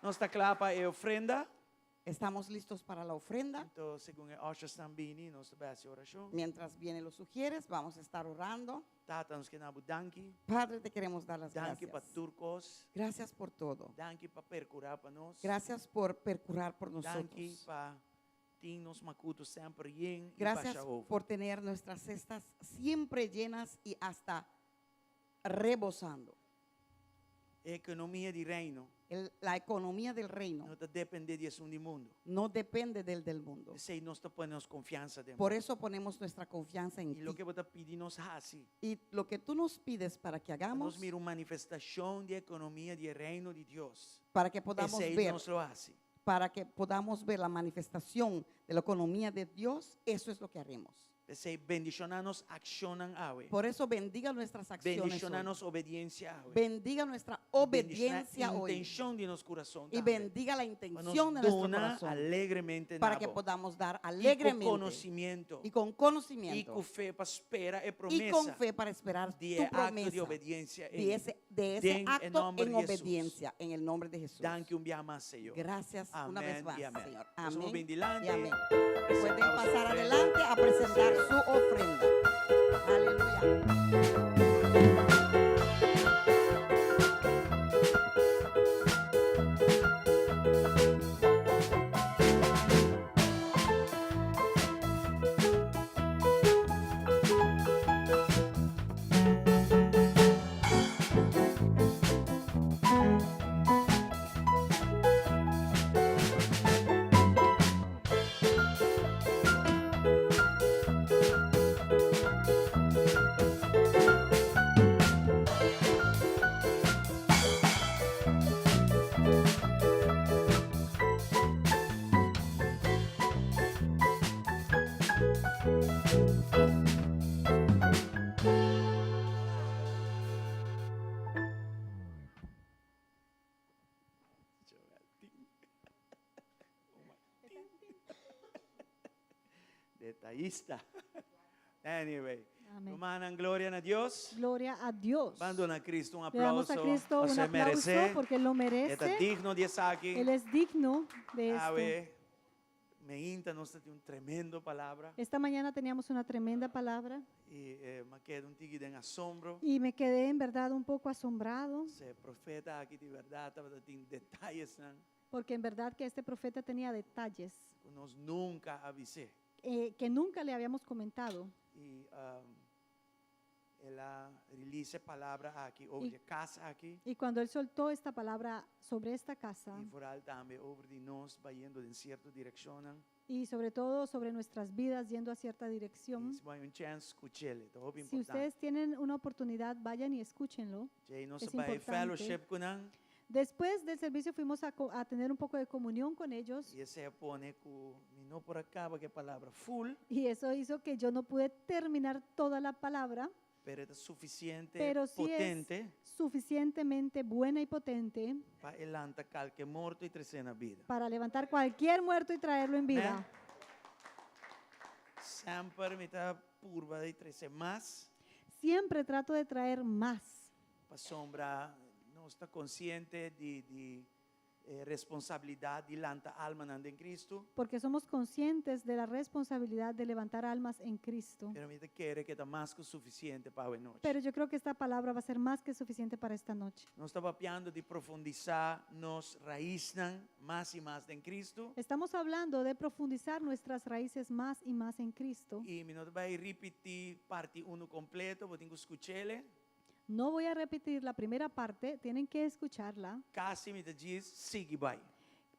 Nos ta cla pa e ofrenda. Estamos listos para la ofrenda. Anto, segun e ushers bini, nos ta bay haci oracion. Mientras vienen los ujieres, vamos a estar orando. Tata, nos kier duna bo danki. Padre, te queremos dar las Danki pa gracias. tur cos. Gracias por todo. Danki pa percura pa nos. Gracias por percurar por Danki nosotros. pa tin nos macuto semper yen y Gracias basha over. por tener nuestras cestas siempre llenas y hasta rebosando. Economia di reino El- la economía del reino no ta depende di esun di mundo. no depende del del mundo. P'esey nos ta pone nos confiansa den Por bo. eso ponemos nuestra confianza en Y lo ti. que bo ta pidi nos haci. Y lo que tú nos pides para que hagamos, Nos mira un manifestacion di economia di reino di Dios. para que podamos Esey ver, nos lo haci. para que podamos ver la manifestación de la economía de Dios, eso es lo que haremos. P'esey bendiciona nos accionnan awe. Por eso bendiga nuestras acciones hoy. Bendiciona nos obediencia awe. Bendiga nuestra Bendiciona obediencia hoy. intencion di nos curason Y tambe. bendiga la Pa nos intención de nuestro duna corazón. alegremente Para que na bo. podamos dar Y cu alegremente. conocimiento. Y con conocimiento. Y cu fe pa spera e Y promesa. con fe para esperar Di tu e acto di promesa. obediencia De ei. ese Den e acto nomber en di Jesus. obediencia, en el nombre de Jesús. Danki un bia mas, Señor. Gracias una vez Amén más, y amén. Señor. Nos Amén vemos delante. y amén. Pueden Presentamos pasar ofrenda. adelante a presentar su ofrenda. Aleluya. Detallista. Anyway. Amén. Rumannan, gloria na Dios. Gloria a Dios. Ban duna Cristo un Le damos aplauso. a Cristo un Se aplauso merece. porque Él lo E ta merece. digno di esaki. Él es digno de esto. Awe, mainta nos tin un tremendo palabra. Esta mañana teníamos una tremenda palabra Y eh, m'a keda un tiki den asombro. y me quedé en verdad un poco asombrado E profeta aki di berdad tabatin detayenan porque en verdad que este profeta tenía detalles cu nos nunca a bis'e. eh, que nunca le habíamos comentado. Y el a release palabra aki, over Y di cas aki. Y cuando él soltó esta palabra sobre esta casa Y vooral tambe over di nos, bayendo den cierto direccion. y sobre todo sobre nuestras vidas yendo a cierta dirección, Y si un chance, scuch'e, ta hopi si importante. ustedes tienen una oportunidad, vayan y escúchenlo. Djey nos Es a bay importante. fellowship cu nan. Después del servicio fuimos a tener un poco de comunión con ellos Y esey a pone cu mi no por a caba cu e palabra full. y eso hizo que yo no pude terminar toda la palabra. Pero ta suficiente, Pero sí es potente suficientemente buena y potente pa lanta cualke morto y trece na bida. para levantar cualquier muerto y traerlo en vida. Amén. Semper mi ta purba di trece mas. Siempre trato de traer más. Pasobra nos ta consciente di, di, E responsabilidat di lanta almanan den Kristu. Porque somos conscientes de la responsabilidad de levantar almas en Cristo. Pero mi ta kere ku ta mas ku sufisiente pa awe nochi. Pero yo creo que esta palabra va a ser más que suficiente para esta noche. Nos ta papiando di profundisá nos raisnan mas i mas den Kristu. Estamos hablando de profundizar nuestras raíces más y más en Cristo. I mi no ta bai ripití parti 1 kompleto, bo tin ku skuch'é. No voy a repetir la primera parte, tienen que escucharla. Kasi mi ta djis sigui bai.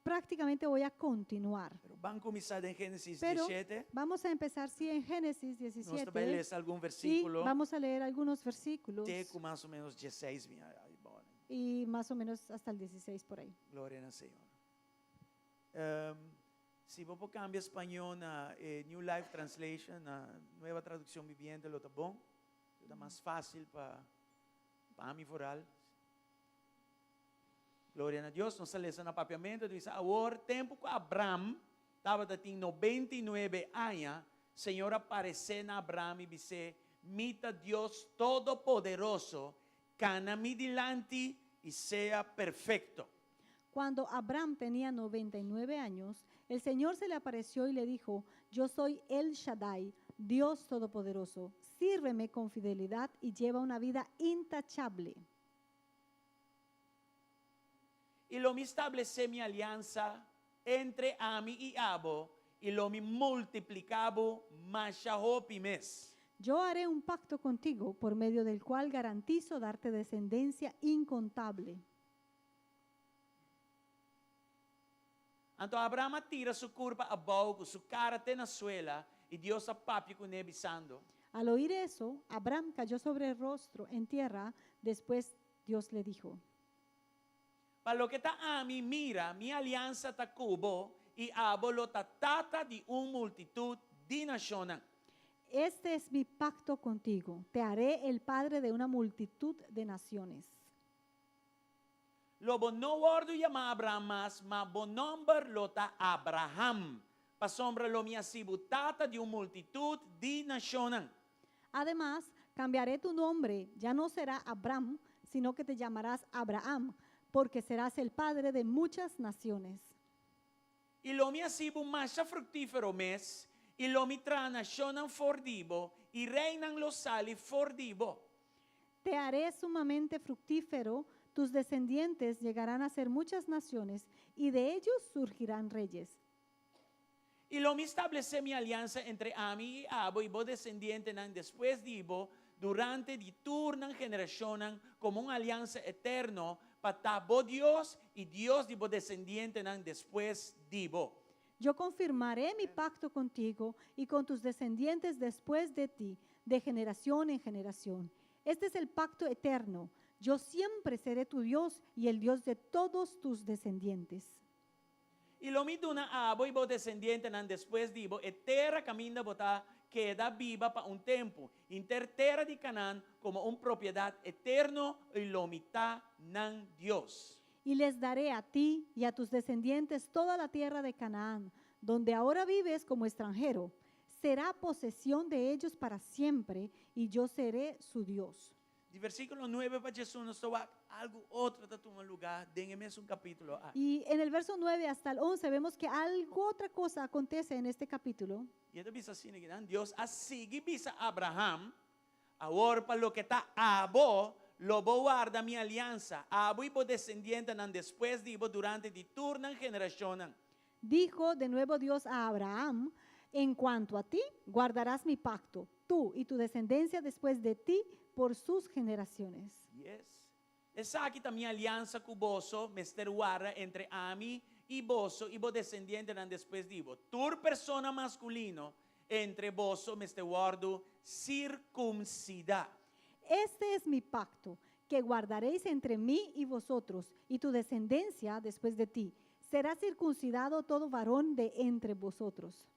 Prácticamente voy a continuar. Pero ban kuminsá den Génesis Pero 17. vamos a empezar, sí, en Génesis Nos ta bai 17 lesa algun y versíkulo. vamos a leer algunos versículos Te ku mas o ménos 16 mi. Ai, bon. Y más o menos hasta el 16 por ahí. Gloria na Señor. Si bo por kambia spañó na eh, New Life Translation, na Nueva Traducción Viviente, lo ta bon. Ta mas fásil pa pa mi vooral. Gloria na Dios. Nos ta lesa na papiamento. Dice, awor, tempu ku Abraham tabatin 99 aña, Señor a aparesé na Abraham i bis'é, Mi ta Dios Todopoderoso, kana mi dilanti i sea perfekto. Cuando Abraham tenía 99 años, el Señor se le apareció y le dijo: Yo soy El Shaddai, Dios Todopoderoso. Sírveme con fidelidad y lleva una vida intachable. I lo mi establesé mi aliansa entre ami i abo, i lo mi multipliká bo masha hopi mes. Yo haré un pacto contigo por medio del cual garantizo darte descendencia incontable. Anto Abraham a tira su kurpa abou ku su kara te na suela, i Dios a papia kuné bisando. Al oír eso, Abraham cayó sobre el rostro en tierra. Después Dios le dijo: Pa loke ta ami, mira, mi aliansa ta ku bo, i abo lo ta tata di un multitut di nashonnan. Este es mi pacto contigo. Te haré el padre de una multitud de naciones. Lo bo no wòrdu yamá Abram mas, ma bo nòmber lo ta Abraham, pasobra lo mi hasi bo tata di un multitut di nashonnan. Además, cambiaré tu nombre, ya no será Abram, sino que te llamarás Abraham, porque serás el padre de muchas naciones. I lo mi hasi bo masha fruktífero mes, i lo mi traha nashonnan for di bo, i reinan lo sali for di bo. Te haré sumamente fructífero, tus descendientes llegarán a ser muchas naciones, y de ellos surgirán reyes. I lo mi establesé mi aliansa entre ami i abo i bo desendientenan despues di bo durante di tur nan generashonnan komo un aliansa eterno pa ta bo Dios i Dios di bo desendientenan despues di bo. Yo confirmaré mi pacto contigo y con tus descendientes después de ti, de generación en generación. Este es el pacto eterno. Yo siempre seré tu Dios y el Dios de todos tus descendientes. I lo mi duna abo i bo desendientenan despues di bo e tera kaminda bo ta keda biba pa un tempu, henter tera di Kanaan komo un propiedat eterno i lo mi ta nan Dios. Y les daré a ti y a tus descendientes toda la tierra de Canaán, donde ahora vives como extranjero. Será posesión de ellos para siempre, y yo seré su Dios. Di versíkulo 9 pa 11 nos ta wak algu otro ta tuma lugá den e mesun kapítulo aki. Y en el verso 9 hasta el 11 vemos que algo otra cosa acontece en este capítulo. I e ta bisa asina akinan, Dios a sigui bisa Abraham, Awor pa loke ta abo, lo bo warda mi aliansa, abo i bo desendientenan despues di bo durante di tur nan generashonnan. Dijo de nuevo Dios a Abraham, En cuanto a ti, guardarás mi pacto, tú y tu descendencia después de ti por sus generaciones. Yes. Esaki ta mi aliansa ku boso mester warda entre ami i boso i bo desendientenan despues di bo. Tur persona maskulino entre boso mester wòrdu sirkumsidá. Este es mi pacto, que guardaréis entre mí y vosotros, y tu descendencia después de ti. Será circuncidado todo varón de entre vosotros.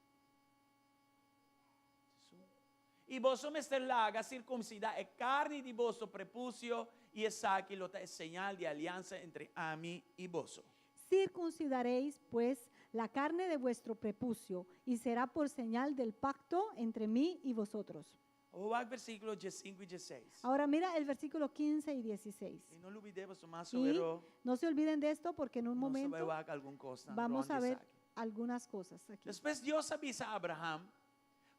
I boso mester laga sirkumsidá e karni di boso prepusio, i esaki lo ta e señal di aliansa entre ami i boso. Circuncidaréis, pues, la carne de vuestro prepucio, y será por señal del pacto entre mí y vosotros. Wak versíkulo 15 i 16. Ahora mira el versículo 15 y 16. I no lubidá paso mas Y ora no se olviden de esto porque en un nos ta bai momento wak algun kos vamos a ver algunas cosas aquí. Despues Dios a bisa Abraham,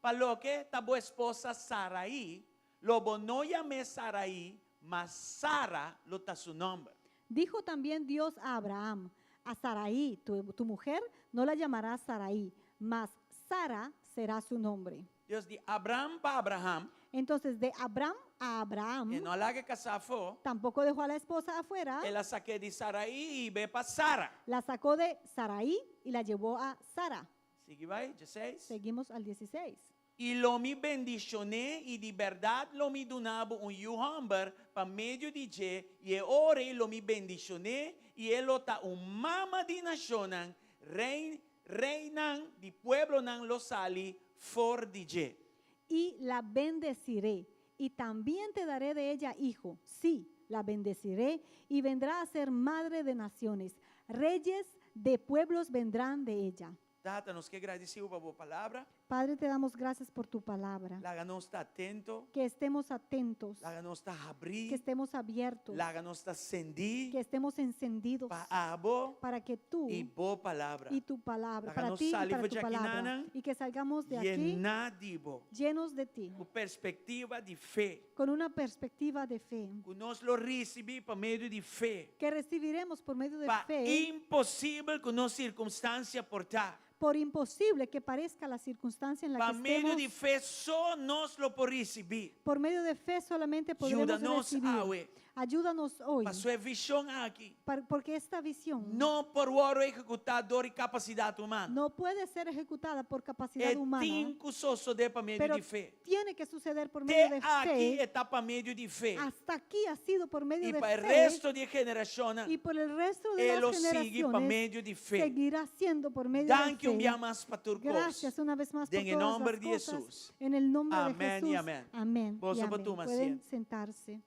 Pa loke ta bo esposa Sarai, lo bo no yam'é Sarai, ma Sara lo ta su nòmber. Dijo también Dios a Abraham, A Sarai, tu, tu mujer, no la llamarás Sarai, mas Sara será su nombre. Dios di Abraham pa Abraham. Entonces, de Abraham a Abraham, E no a laga e kasá afó. tampoco dejó a la esposa afuera. El a sak'é di Sarai i hib'é pa Sara. La sacó de Sarai y la llevó a Sara. Sigui bai, 16. Seguimos al 16. I lo mi bendishon'é, i di bèrdat lo mi duna bo un yu hòmber pa medio di dje, i e ora ei lo mi bendishon'é, i e lo ta un mama di nashonnan, rei, reinan di pueblonan lo sali for di dje. I la bendeciré, y también te daré de ella hijo, sí, la bendeciré, y vendrá a ser madre de naciones, reyes de pueblos vendrán de ella. Tata, nos ke gradisí bo pa bo palabra. Padre, te damos gracias por tu palabra. Laga nos ta atento. Que estemos atentos. Laga nos ta habrí. Que estemos abiertos. Laga nos ta sendí. Que estemos encendidos. Pa abo. Para que tú. I bo palabra. Y tu palabra. Laga Para nos ti y sali para for tu di palabra. akinanan. Y que salgamos de aquí. Yená di bo. Llenos de ti. Ku perspektiva di fe. Con una perspectiva de fe. Ku nos lo risibí pa medio di fe. Que recibiremos por medio de Pa fe. imposibel ku nos sirkunstansia por ta. Por imposible que parezca la circunstancia en la Pa que medio di estemos. fe so nos lo por risibí. Por medio de fe solamente podremos Yuda nos recibir. awe. Ayúdanos hoy. Paso e vishon aki Porque esta visión no por wòrdu ehekutá dor di kapasidat humano. no puede ser ejecutada por capacidad E humana. tin ku sosodé pa medio Pero di fe. tiene que suceder por Te medio de aki fe. e ta pa medio di fe. Hasta aquí ha sido por medio I de pa e fe. resto di e generashonnan Y por el resto de e las lo sigui pa generaciones medio di fe. seguirá siendo por medio de Danki un fe. bia mas pa tur kos. Gracias una vez más por Den e todas nomber las di cosas. Hesus. En el nombre de Amén y Jesús. amén. Amén. y Boso por amén. tuma Pueden asiento. sentarse.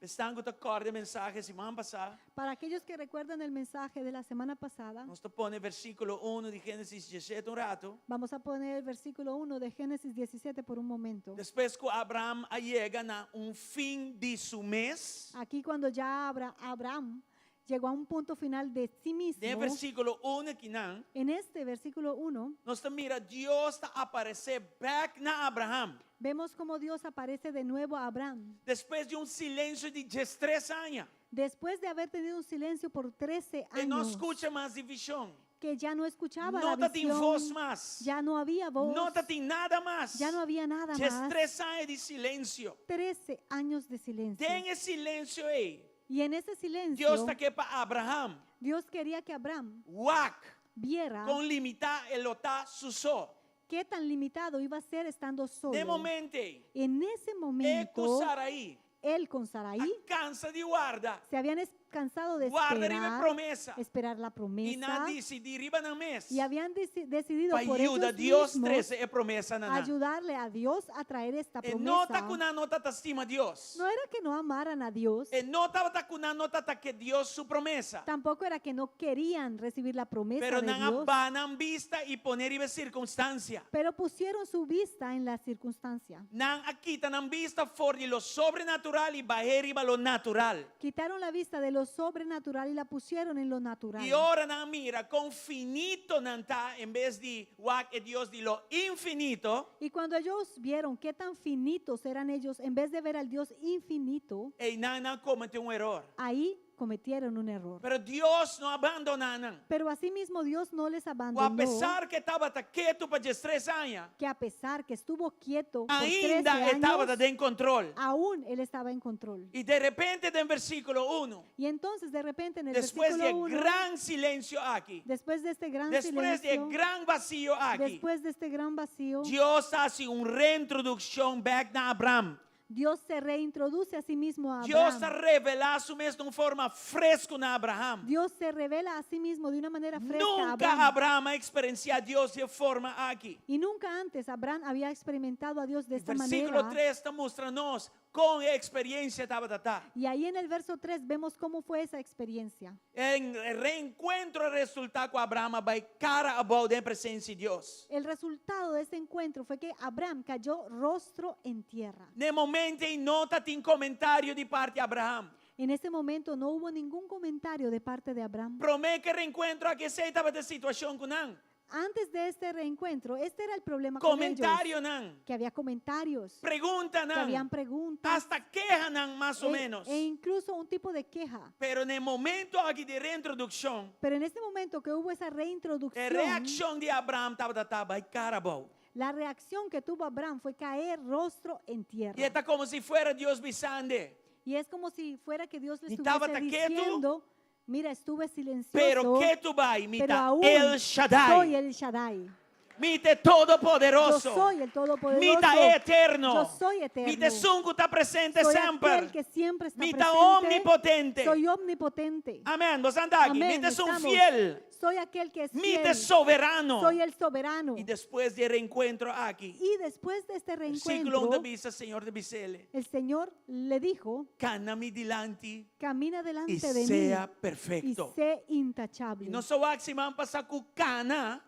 Esnan ku ta kòrda e mensahe siman pasá, Para aquellos que recuerdan el mensaje de la semana pasada, nos ta pone versíkulo uno di Génesis 17 un ratu. vamos a poner el versículo 1 de Génesis 17 por un momento. Despues ku Abraham a yega na un fin di su mes, Aquí cuando ya Abraham llegó a un punto final de sí mismo, den versíkulo uno akinan, en este versículo 1, nos ta mira Dios ta aparesé bèk na Abraham. vemos cómo Dios aparece de nuevo a Abraham. Despues di un silensio di diestres aña. Después de haber tenido un silencio por 13 E no años, skucha mas di vishon. que ya no escuchaba No la tatin visión, vos mas. ya no había voz, No tatin nada mas. ya no había nada más. 13 aña di silensio. 13 años de silencio. Den e silensio ei, Y en ese silencio, Dios ta ke pa Abraham Dios quería que Abraham wak viera kon limitá e lo ta su so. qué tan limitado iba a ser estando solo. Den momento ei, En ese e ku momento, Sarai él con Sarai a kansa di warda. se habían cansado de Warda riba e esperar, promesa. esperar la I nan promesa disidí riba nan mes y habían decidido pa por yuda ellos Dios mismos trese e promesa na nan. ayudarle a Dios a traer esta E no ta promesa. ku nan no tabata stima Dios. No era que no amaran a Dios, E no tabata ku nan no tabata ke Dios su promesa. tampoco era que no querían recibir la promesa Pero de nan a Dios, baha nan bista i pone riba e sirkunstansia. pero pusieron su vista en la circunstancia. Nan a kita nan bista for di lo sobrenatural i bah'é riba lo natural. Quitaron la vista de lo sobrenatural y la pusieron en lo natural. I ora nan mira kon finito nan ta en bes di wak e Dios di lo infinito, Y cuando ellos vieron qué tan finitos eran ellos, en vez de ver al Dios infinito, einan nan a kometé un eror. ahí cometieron un error. Pero Dios no a bandoná nan. Pero asimismo Dios no les Ku a abandonó, pesar ku e tabata ketu pa diestres aña, que a pesar que estuvo quieto por 13 ainda e tabata años, den kontrol. aún él estaba en control. I de repente den versíkulo uno, Y entonces de repente en el despues di e versículo 1, gran silensio aki, después de este gran despues di e silencio, gran vasio aki, después de este gran vacío, Dios a hasi un reintrodukshon bèk na Abraham. Dios se reintroduce a sí mismo a Dios a Abraham. revelá su mes di un forma fresku na Abraham. Dios se revela a sí mismo de una manera fresca a Nunka Abraham. Abraham a eksperensiá Dios di e forma aki. Y nunca antes Abraham había experimentado a Dios de esta Versíkulo manera. 3 ta mustra nos Kon e eksperensia tabata ta. Y ahí en el verso 3 vemos cómo fue esa experiencia. E reenkuentro a resultá ku Abraham a bai kara abou den presensia di Dios. El resultado de este encuentro fue que Abraham cayó rostro en tierra. Na e momento ei no tatin komentario di parti Abraham. En ese momento no hubo ningún comentario de parte de Abraham. Promé ku e reenkuentro aki esei tabata e situashon ku nan. Antes de este reencuentro, este era el problema con ellos. Comentarionan. Que había comentarios, que Preguntanan. habían preguntas Hasta kehanan mas o e, ménos. e incluso un tipo de queja. Pero na e momento aki di reintrodukshon, Pero en este momento que hubo esa e reintroducción, reakshon di Abraham tabata ta bai kara abou. la reacción que tuvo Abraham fue caer rostro en tierra. I ta komo si fuera Dios bisand'e. Y es como si fuera que Dios le Mi estuviese tabata ketu, diciendo, mira, estuve silencioso, Pero ketu bai, pero mi ta aún El Shaddai. soy el Shaddai. Mi ta Todopoderoso. Yo soy el Todopoderoso. Mi ta eterno. Yo soy eterno. Mi ta esun ku ta presente Soy semper. aquel que siempre está Mi ta presente. omnipotente. Soy omnipotente. Amèn. Bo ta aki. Amén. Mi ta esun Estamos. fiel. Soy aquel que es Mi fiel. ta soberano. Soy el soberano. I despues di e reenkuentro aki, Y después de este versíkulo 1 reencuentro, ta bisa, Señor ta bis'é. el Señor le dijo, Kana mi dilanti camina i delante de mí sea y perfekto. sé intachable. I nos a wak siman pasá ku kana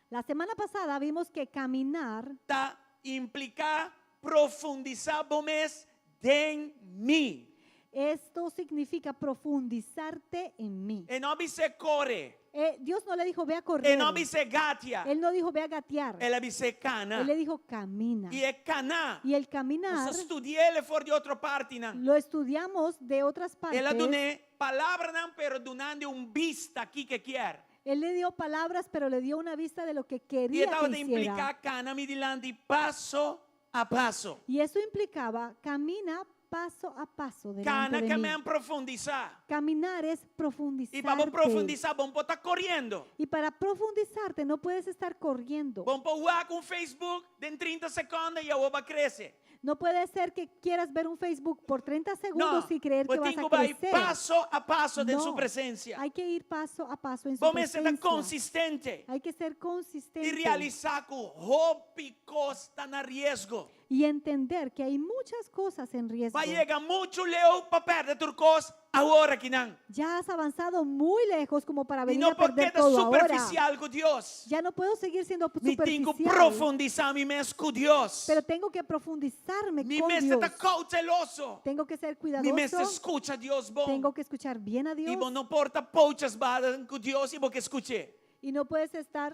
La semana pasada vimos que caminar ta impliká profundisá bo mes den mi. Esto significa profundizarte en mí. E no a bis'é kore. Dios no le dijo, ve a correr. E no a bis'é gatia. Él no dijo, ve a gatear. El a bis'é kana. Él le dijo, camina. I e kana. Y el caminar Nos a studi'é for di otro partinan. lo estudiamos de otras El a partes. dun'é palabranan pero dunand'é un bista kiko e kier. Él le dio palabras, pero le dio una vista de lo que I quería e tabata que hiciera. impliká kana mi dilanti paso a paso. Y eso implicaba, camina paso a paso delante Kana de ke mí. men profundisá. Caminar es I pa bo profundizarte. profundisá, bo no por ta koriendo. Y para profundizarte no puedes estar corriendo. Bo no por wak un Facebook den 30 sekònde i awor bo a krese. No puede ser que quieras ver un Facebook por 30 segundos No, y creer que bo vas tin a ku bai crecer. paso a paso den No, su presensia. Hay que ir paso a paso en su Bo mester ta presencia. konsistente. Hay que ser consistente. I realisá ku hopi kos ta na riesgo. Y entender que hay muchas cosas en riesgo. Bo a yega muchu leu pa pèrdè tur kos awor akinan. Ya has avanzado muy lejos como para I venir no a perder por keda todo ahora. superfisial ku Dios. Ya no puedo seguir siendo Mi tin ku superficial. profundisá mi mes ku Dios. Pero tengo que profundizarme Mi con mester ta Dios. kouteloso. Tengo que ser Mi mester cuidadoso. skucha Dios bon. Tengo que escuchar bien a Dios. I bo no por ta pochas badan ku Dios i bo ke skuch'é. Y no puedes estar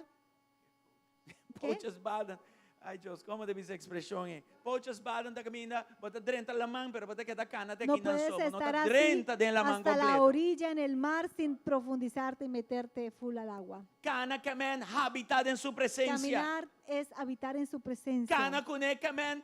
¿Qué? Pochas badan. Ai Dios, kon ta bisa e ekspreshon ei? Pochas badan ta kaminda, bo ta drenta laman, pero bo ta keda kana te No aki nan puedes so, no estar ta así drenta den laman hasta la kompleto. orilla en el mar sin profundizarte y meterte full al agua. Kana ke men habitá den su presensia. Caminar es habitar en su presencia. Kana kuné ke men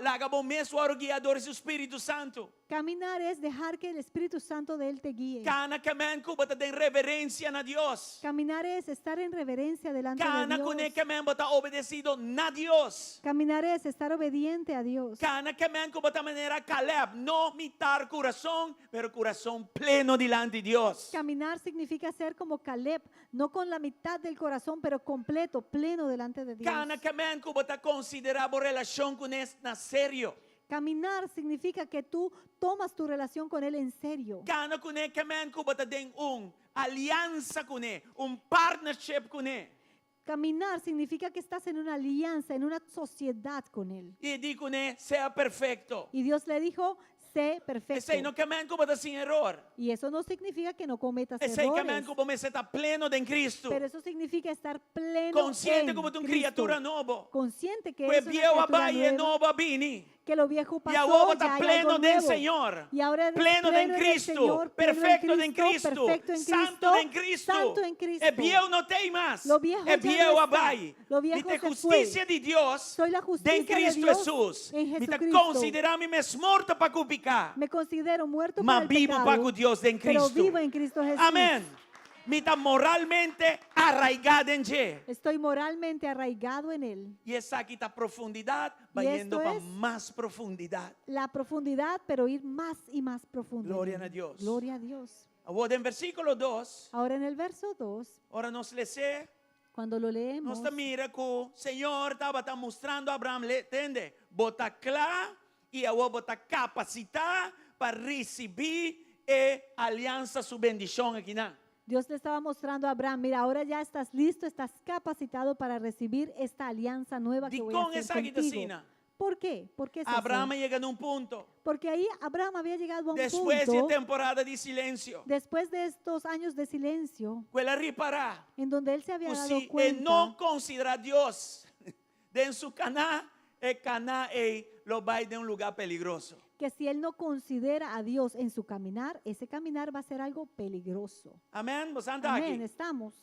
laga bo mes wòrdu guiá dor di su Spiritu Santu. Caminar es dejar que el Espíritu Santo de Él te guíe. Kana ke men ku bo ta den reverensia na Dios. Caminar es estar en reverencia delante de Kana kuné Dios. ke men bo ta obedesido na Dios. Caminar es estar obediente a Dios. Kana ke men ku bo ta manera Caleb, no mitar kurason, pero kurason pleno dilanti di Dios. Caminar significa ser como Caleb, no con la mitad del corazón, pero completo, pleno delante de Dios. Kana ke men ku bo ta konsiderá bo relashon kuné na serio. Caminar significa que tú tomas tu relación con Él en serio. Kana kuné ke men ku bo ta den un aliansa kuné, un partnership kuné. Caminar significa que estás en una alianza, en una sociedad con Él. I e di kuné, sea perfekto. Y Dios le dijo, sé perfecto. Esei no ke men ku bo ta sin eror. Y eso no significa que no cometas Esei ke men errores. ku bo mester ta pleno den Kristu. Pero eso significa estar pleno Konsiente en ku bo ta un Cristo. kriatura nobo. Consciente que Ku eres una bieu a criatura bai e nueva, nobo a bini. que lo viejo I pasó, awor bo ya ta hay pleno algo den nuevo. Señor. Y ahora eres Pleno den pleno en el Kristu. Señor, pleno en Perfekto den Cristo, Kristu. perfecto en Santu Cristo, den Kristu. santo en Cristo. E bieu no t'ei mas. Lo viejo E ya no bieu a está. bai. Lo viejo Mi ta se fue. hustisia di Dios Soy la justicia den de Kristu Dios Hesus. en Mi ta Jesucristo. konsiderá mi mes morto pa ku piká. Me considero muerto Ma para el bibu pecado, pa ku Dios den pero Kristu. vivo en Cristo Jesús. Amèn. Mi ta moralmente arraigá den dje. Estoy moralmente arraigado en Él. I esaki ta profundidat, Y bayendo esto pa es mas profundidat. La profundidad, pero ir más y más profundo. en Gloria Él. a Dios. Gloria a Dios. Awor den versíkulo 2, Ahora en el verso 2, ora nos les'é, cuando lo leemos, nos ta mira ku Señor tabata mustrando Abraham, le, tende, bo ta kla. i awor bo ta kapasitá pa risibí e aliansa su bendishon akinan. Dios le estaba mostrando a Abraham, mira, ahora ya estás listo, estás capacitado para recibir esta alianza nueva que voy a Dikon hacer esaki ta contigo. asina? ¿Por qué? ¿Por qué es eso? Abraham a yega na un punto. Porque ahí Abraham había llegado a un Despues di punto, temporada di silensio, después de estos años de silencio, ku el a ripará en donde él se había ku dado si e cuenta no konsiderá Dios den su kaná, e kaná ei lo bai den un lugá peligroso. que si él no considera a Dios en su caminar, ese caminar va a ser algo peligroso. Amèn? Bo ta Amén, aki? estamos.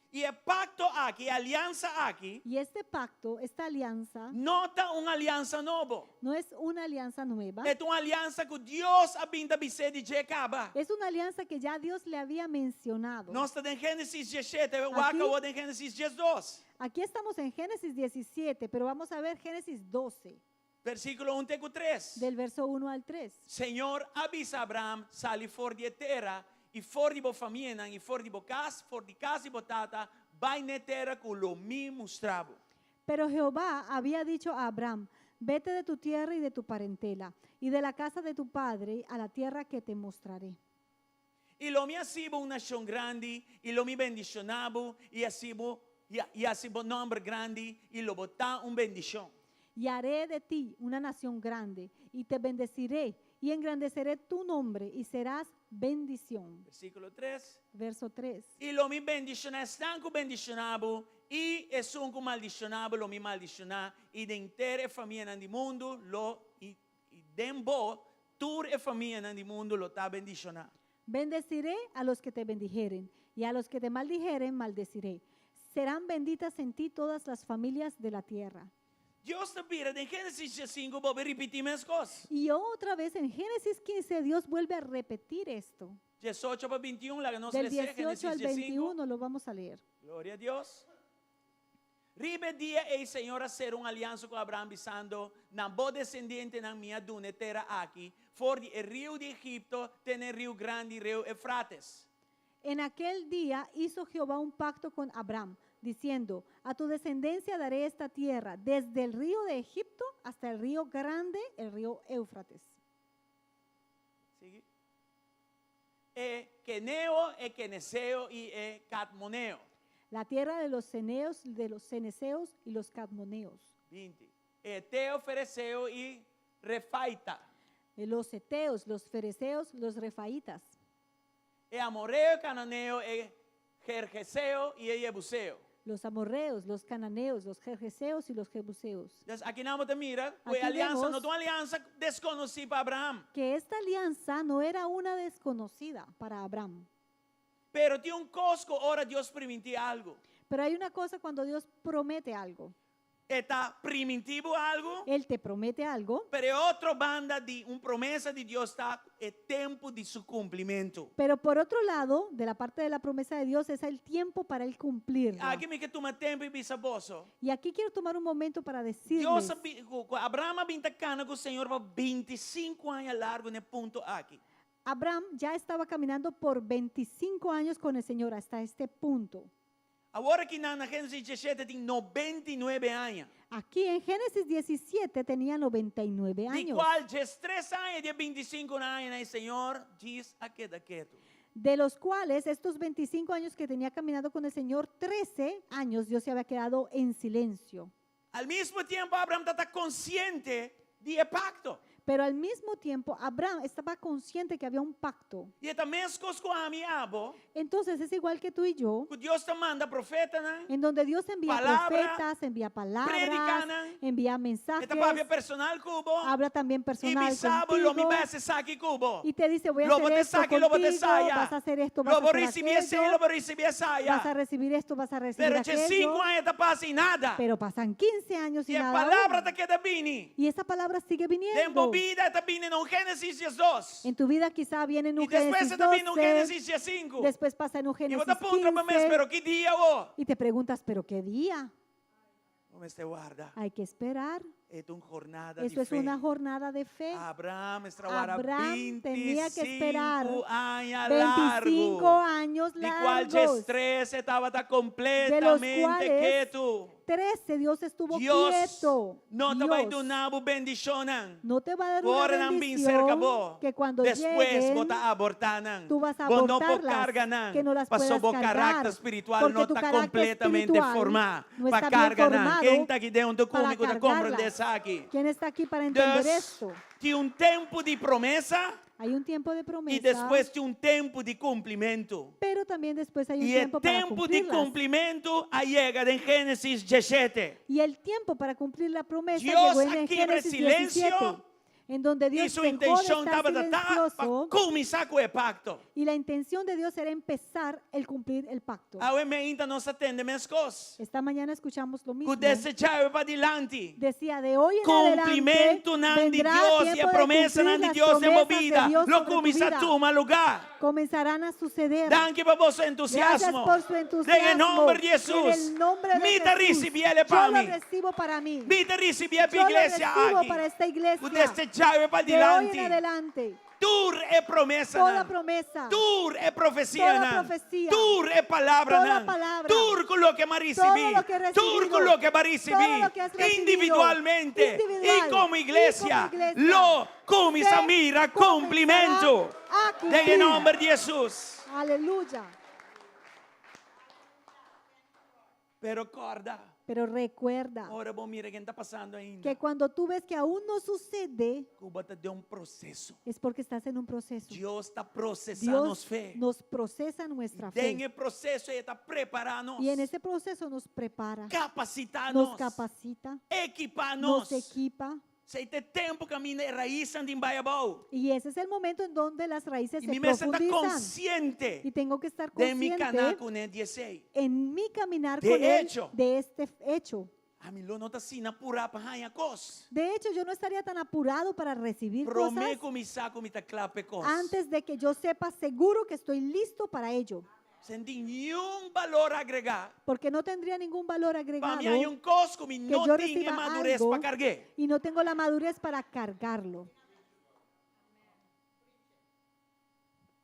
I e pakto aki, e aliansa aki, Y este pacto, esta alianza, no ta un aliansa nobo. no es una alianza nueva, E ta un aliansa ku Dios a bin ta bis'é di dje kaba. es una alianza que ya Dios le había mencionado. Nos ta den Génesis 17, wak Aki- den Génesis 12. Aquí estamos en Génesis 17, pero vamos a ver Génesis 12, Versíkulo 1 te 3. del verso 1 al 3. Señor a bisa Abraham, sali for di e tera i for di bo famianan i for di bo kas, for di kas di bo tata, bai na e tera ku lo mi mustra bo. Pero Jehová había dicho a Abraham, vete de tu tierra y de tu parentela y de la casa de tu padre a la tierra que te mostraré. I lo mi hasi bo un nashon grandi, i lo mi bendishoná bo, i hasi bo, i hasi bo nòmber grandi, i lo bo ta un bendishon. Y haré de ti una nación grande, y te bendeciré, y engrandeceré tu nombre, y serás bendición. Versíkulo 3. Verso 3. I lo mi bendishoná esnan ku bendishoná bo, i esun ku maldishoná bo lo mi maldishoná, i den henter e famianan di mundu lo i i den bo tur e famianan di mundu lo ta bendishoná. Bendeciré a los que te bendijeren, y a los que te maldijeren, maldeciré. Serán benditas en ti todas las familias de la tierra. Dios ta bira den Génesis 15 bolbe ripití mes kos. Y otra vez en Génesis 15, Dios vuelve a repetir esto. 18 pa 21, laga nos Del lesa 18 Génesis al 15. 21 lo vamos a leer. Gloria a Dios. Riba e dia ei Señor a sera un aliansa ku Abraham bisando, Na bo desendientenan mi a duna e tera aki, for di e riu di Egipto te na e riu grandi, riu Eufrates. En aquel día hizo Jehová un pacto con Abraham, diciendo, A tu descendencia daré esta tierra, desde el río de Egipto hasta el río grande, el río Éufrates. Sigui. E keneo, e keneseo i e kadmoneo. La tierra de los ceneos, de los ceneseos y los cadmoneos. 20. E heteo, fereseo i refaita. De los heteos, los fereceos, los refaitas. E amorreo, e cananeo, e gergeseo i e jebuseo. Los amorreos, los cananeos, los gergeseos y los jebuseos. Entonces, aki nos ta mira, ku e Aki aliansa vemos no ta un aliansa deskonosí pa Abraham. que esta alianza no era una desconocida para Abraham. Pero tin un kos ku ora Dios primintí algu. Pero hay una cosa cuando Dios promete algo. E ta primintí bo algu. Él te promete algo. Pero e otro banda di un promesa di Dios ta e tempu di su kumplimentu. Pero por otro lado, de la parte de la promesa de Dios, es el tiempo para el cumplirla. Aki mi ke tuma tempu i bisa boso. Y aquí quiero tomar un momento para Dios decirles a bi- ku- ku Abraham a bin ta kana ku Señor pa 25 aña largu na e punto aki. Abraham ya estaba caminando por 25 años con el Señor hasta este punto. Awor aki na Génesis 17 tin 99 aña. Aquí en Génesis 17 tenía 99 Di años, kual 13 aña di e 25 aña Señor djis a keda ketu. de los cuales estos 25 años que tenía caminando con el Señor, 13 años Dios se había quedado en silencio. Al mismo tempu Abraham tabata konsiente di e pakto. Pero al mismo tiempo Abraham estaba consciente que había un pacto. I ta meskos ku ami i abo, Entonces es igual que tú y yo, ku Dios ta manda profetanan, en donde Dios envía Palabra, profetas, envía palabras, predicanan, envía mensajes, e ta papia personal ku bo, habla también i personal bisa bo lo mi contigo, bai hasi esaki ku bo. y te dice, voy a Lo bo hacer te esto esaki, lo bo te contigo, esaya. vas a hacer esto, vas Lo a bo hacer risibí esei, aquello, lo bo risibí esaya. vas a recibir esto, vas a recibir Pero aquello. 5 aña ta pasa i nada. Pero pasan 15 años y I e nada. palabra aún. ta keda bini. Y esa palabra sigue Den viniendo. bo bida ta bini na un Génesis 2. En tu vida quizá viene en un I despues Génesis ta bini na un 12, Génesis 5. después pasa en un I Génesis bo ta puntra bo mes, 15, pero ki dia awor? y te preguntas, ¿pero qué día? Bo mester warda. Hay que esperar. E ta un jornada di Eso es fe. una jornada de fe. Abraham mester a wara Abraham tenía que 25 esperar aña 25 largu. años Di cual largos. 13 e tabata De los completamente cuales ketu. 13 Dios estuvo Dios quieto. no ta bai Dios duna bo bendishonnan. no te va a dar una Ora nan bin serka bendición bo. que cuando Despues bo lleguen, ta abortá nan. tú vas a Bo no por abortarlas, karga nan. que no las Paso puedas bo cargar, karakter spiritual porque no tu ta carácter completamente espiritual formá no pa está bien karga nan. formado Ken ta aki den huntu para ku mi ku ta komprendé cargarlas. esaki? ¿Quién está aquí para entender Dus, esto? tin un tempu di promesa Hay un tiempo de i promesa, despues tin un tempu di kumplimentu. pero también después hay un I e tiempo para tempu di cumplirlas. kumplimentu a yega den Génesis diesshete. Y el tiempo para cumplir la promesa Dios llegó en a el kibra Génesis silencio 17, en donde I Dios su dejó de intenshon estar tabata ta pa silencioso kuminsá ku e pakto. y la intención de Dios era empezar el cumplir el pacto. Awe meinta nos a tende meskos. Esta mañana escuchamos lo Ku mismo. desechá awe padilanti. Decía, de hoy en adelante Kumplimentunan di vendrá Dios i e tiempo de promesanan cumplir di las Dios den bo promesas de bida Dios lo sobre tu kuminsá vida. tuma lugá. Comenzarán a suceder. Danki pa boso Gracias entusiasmo. por su Den e entusiasmo. nòmber di En Hesus. el nombre de Mi ta Jesús. risibié e pa Yo lo mi. recibo para mí. Mi ta risibié pa Yo lo iglesia recibo aki. para esta Ku iglesia. desechá awe De hoy en padilanti. adelante. Tur e promesanan. Toda promesa. Tur e profesianan. Toda profecía. Tur e palabranan. Toda palabra. Tur ku loke m'a risibí. Todo lo que he Tur ku recibido. loke b'a risibí. Todo lo que has recibido. Individualmente. Individual. I komo Y iglesia. como iglesia. Lo kuminsá Se mira comenzará kumplimentu. a Den e cumplir. nòmber di Hesus. Aleluya. Pero kòrda. Pero recuerda Ora bo mira ku n' ta pasando ainda. que cuando tú ves que aún no sucede, Ku bo ta den un proseso. es porque estás en un proceso. Dios ta prosesá nos Dios fe. nos procesa nuestra Den fe. e proseso e ta prepará nos. Y en ese proceso nos prepara, Kapasitá nos nos. capacita, Ekipá nos. nos equipa. Esei ta e tempu kaminda e raisnan tin bai abou. Y ese es el momento en donde las raíces I se mi mester ta profundizan. konsiente Y tengo que estar den mi consciente kana kuné di esei. en mi caminar De con él hecho. de este hecho. Ami lo no ta asina purá pa haña kos. De hecho, yo no estaría tan apurado para recibir Promé cosas ku mi sa ku mi ta kla p'e kos. antes de que yo sepa seguro que estoy listo para ello. Sin tin niun balor agregá. Porque no tendría ningún valor Pa agregado mi haña un kos ku mi que no yo tin e reciba madures algo pa karg'é. y no tengo la madurez para cargarlo.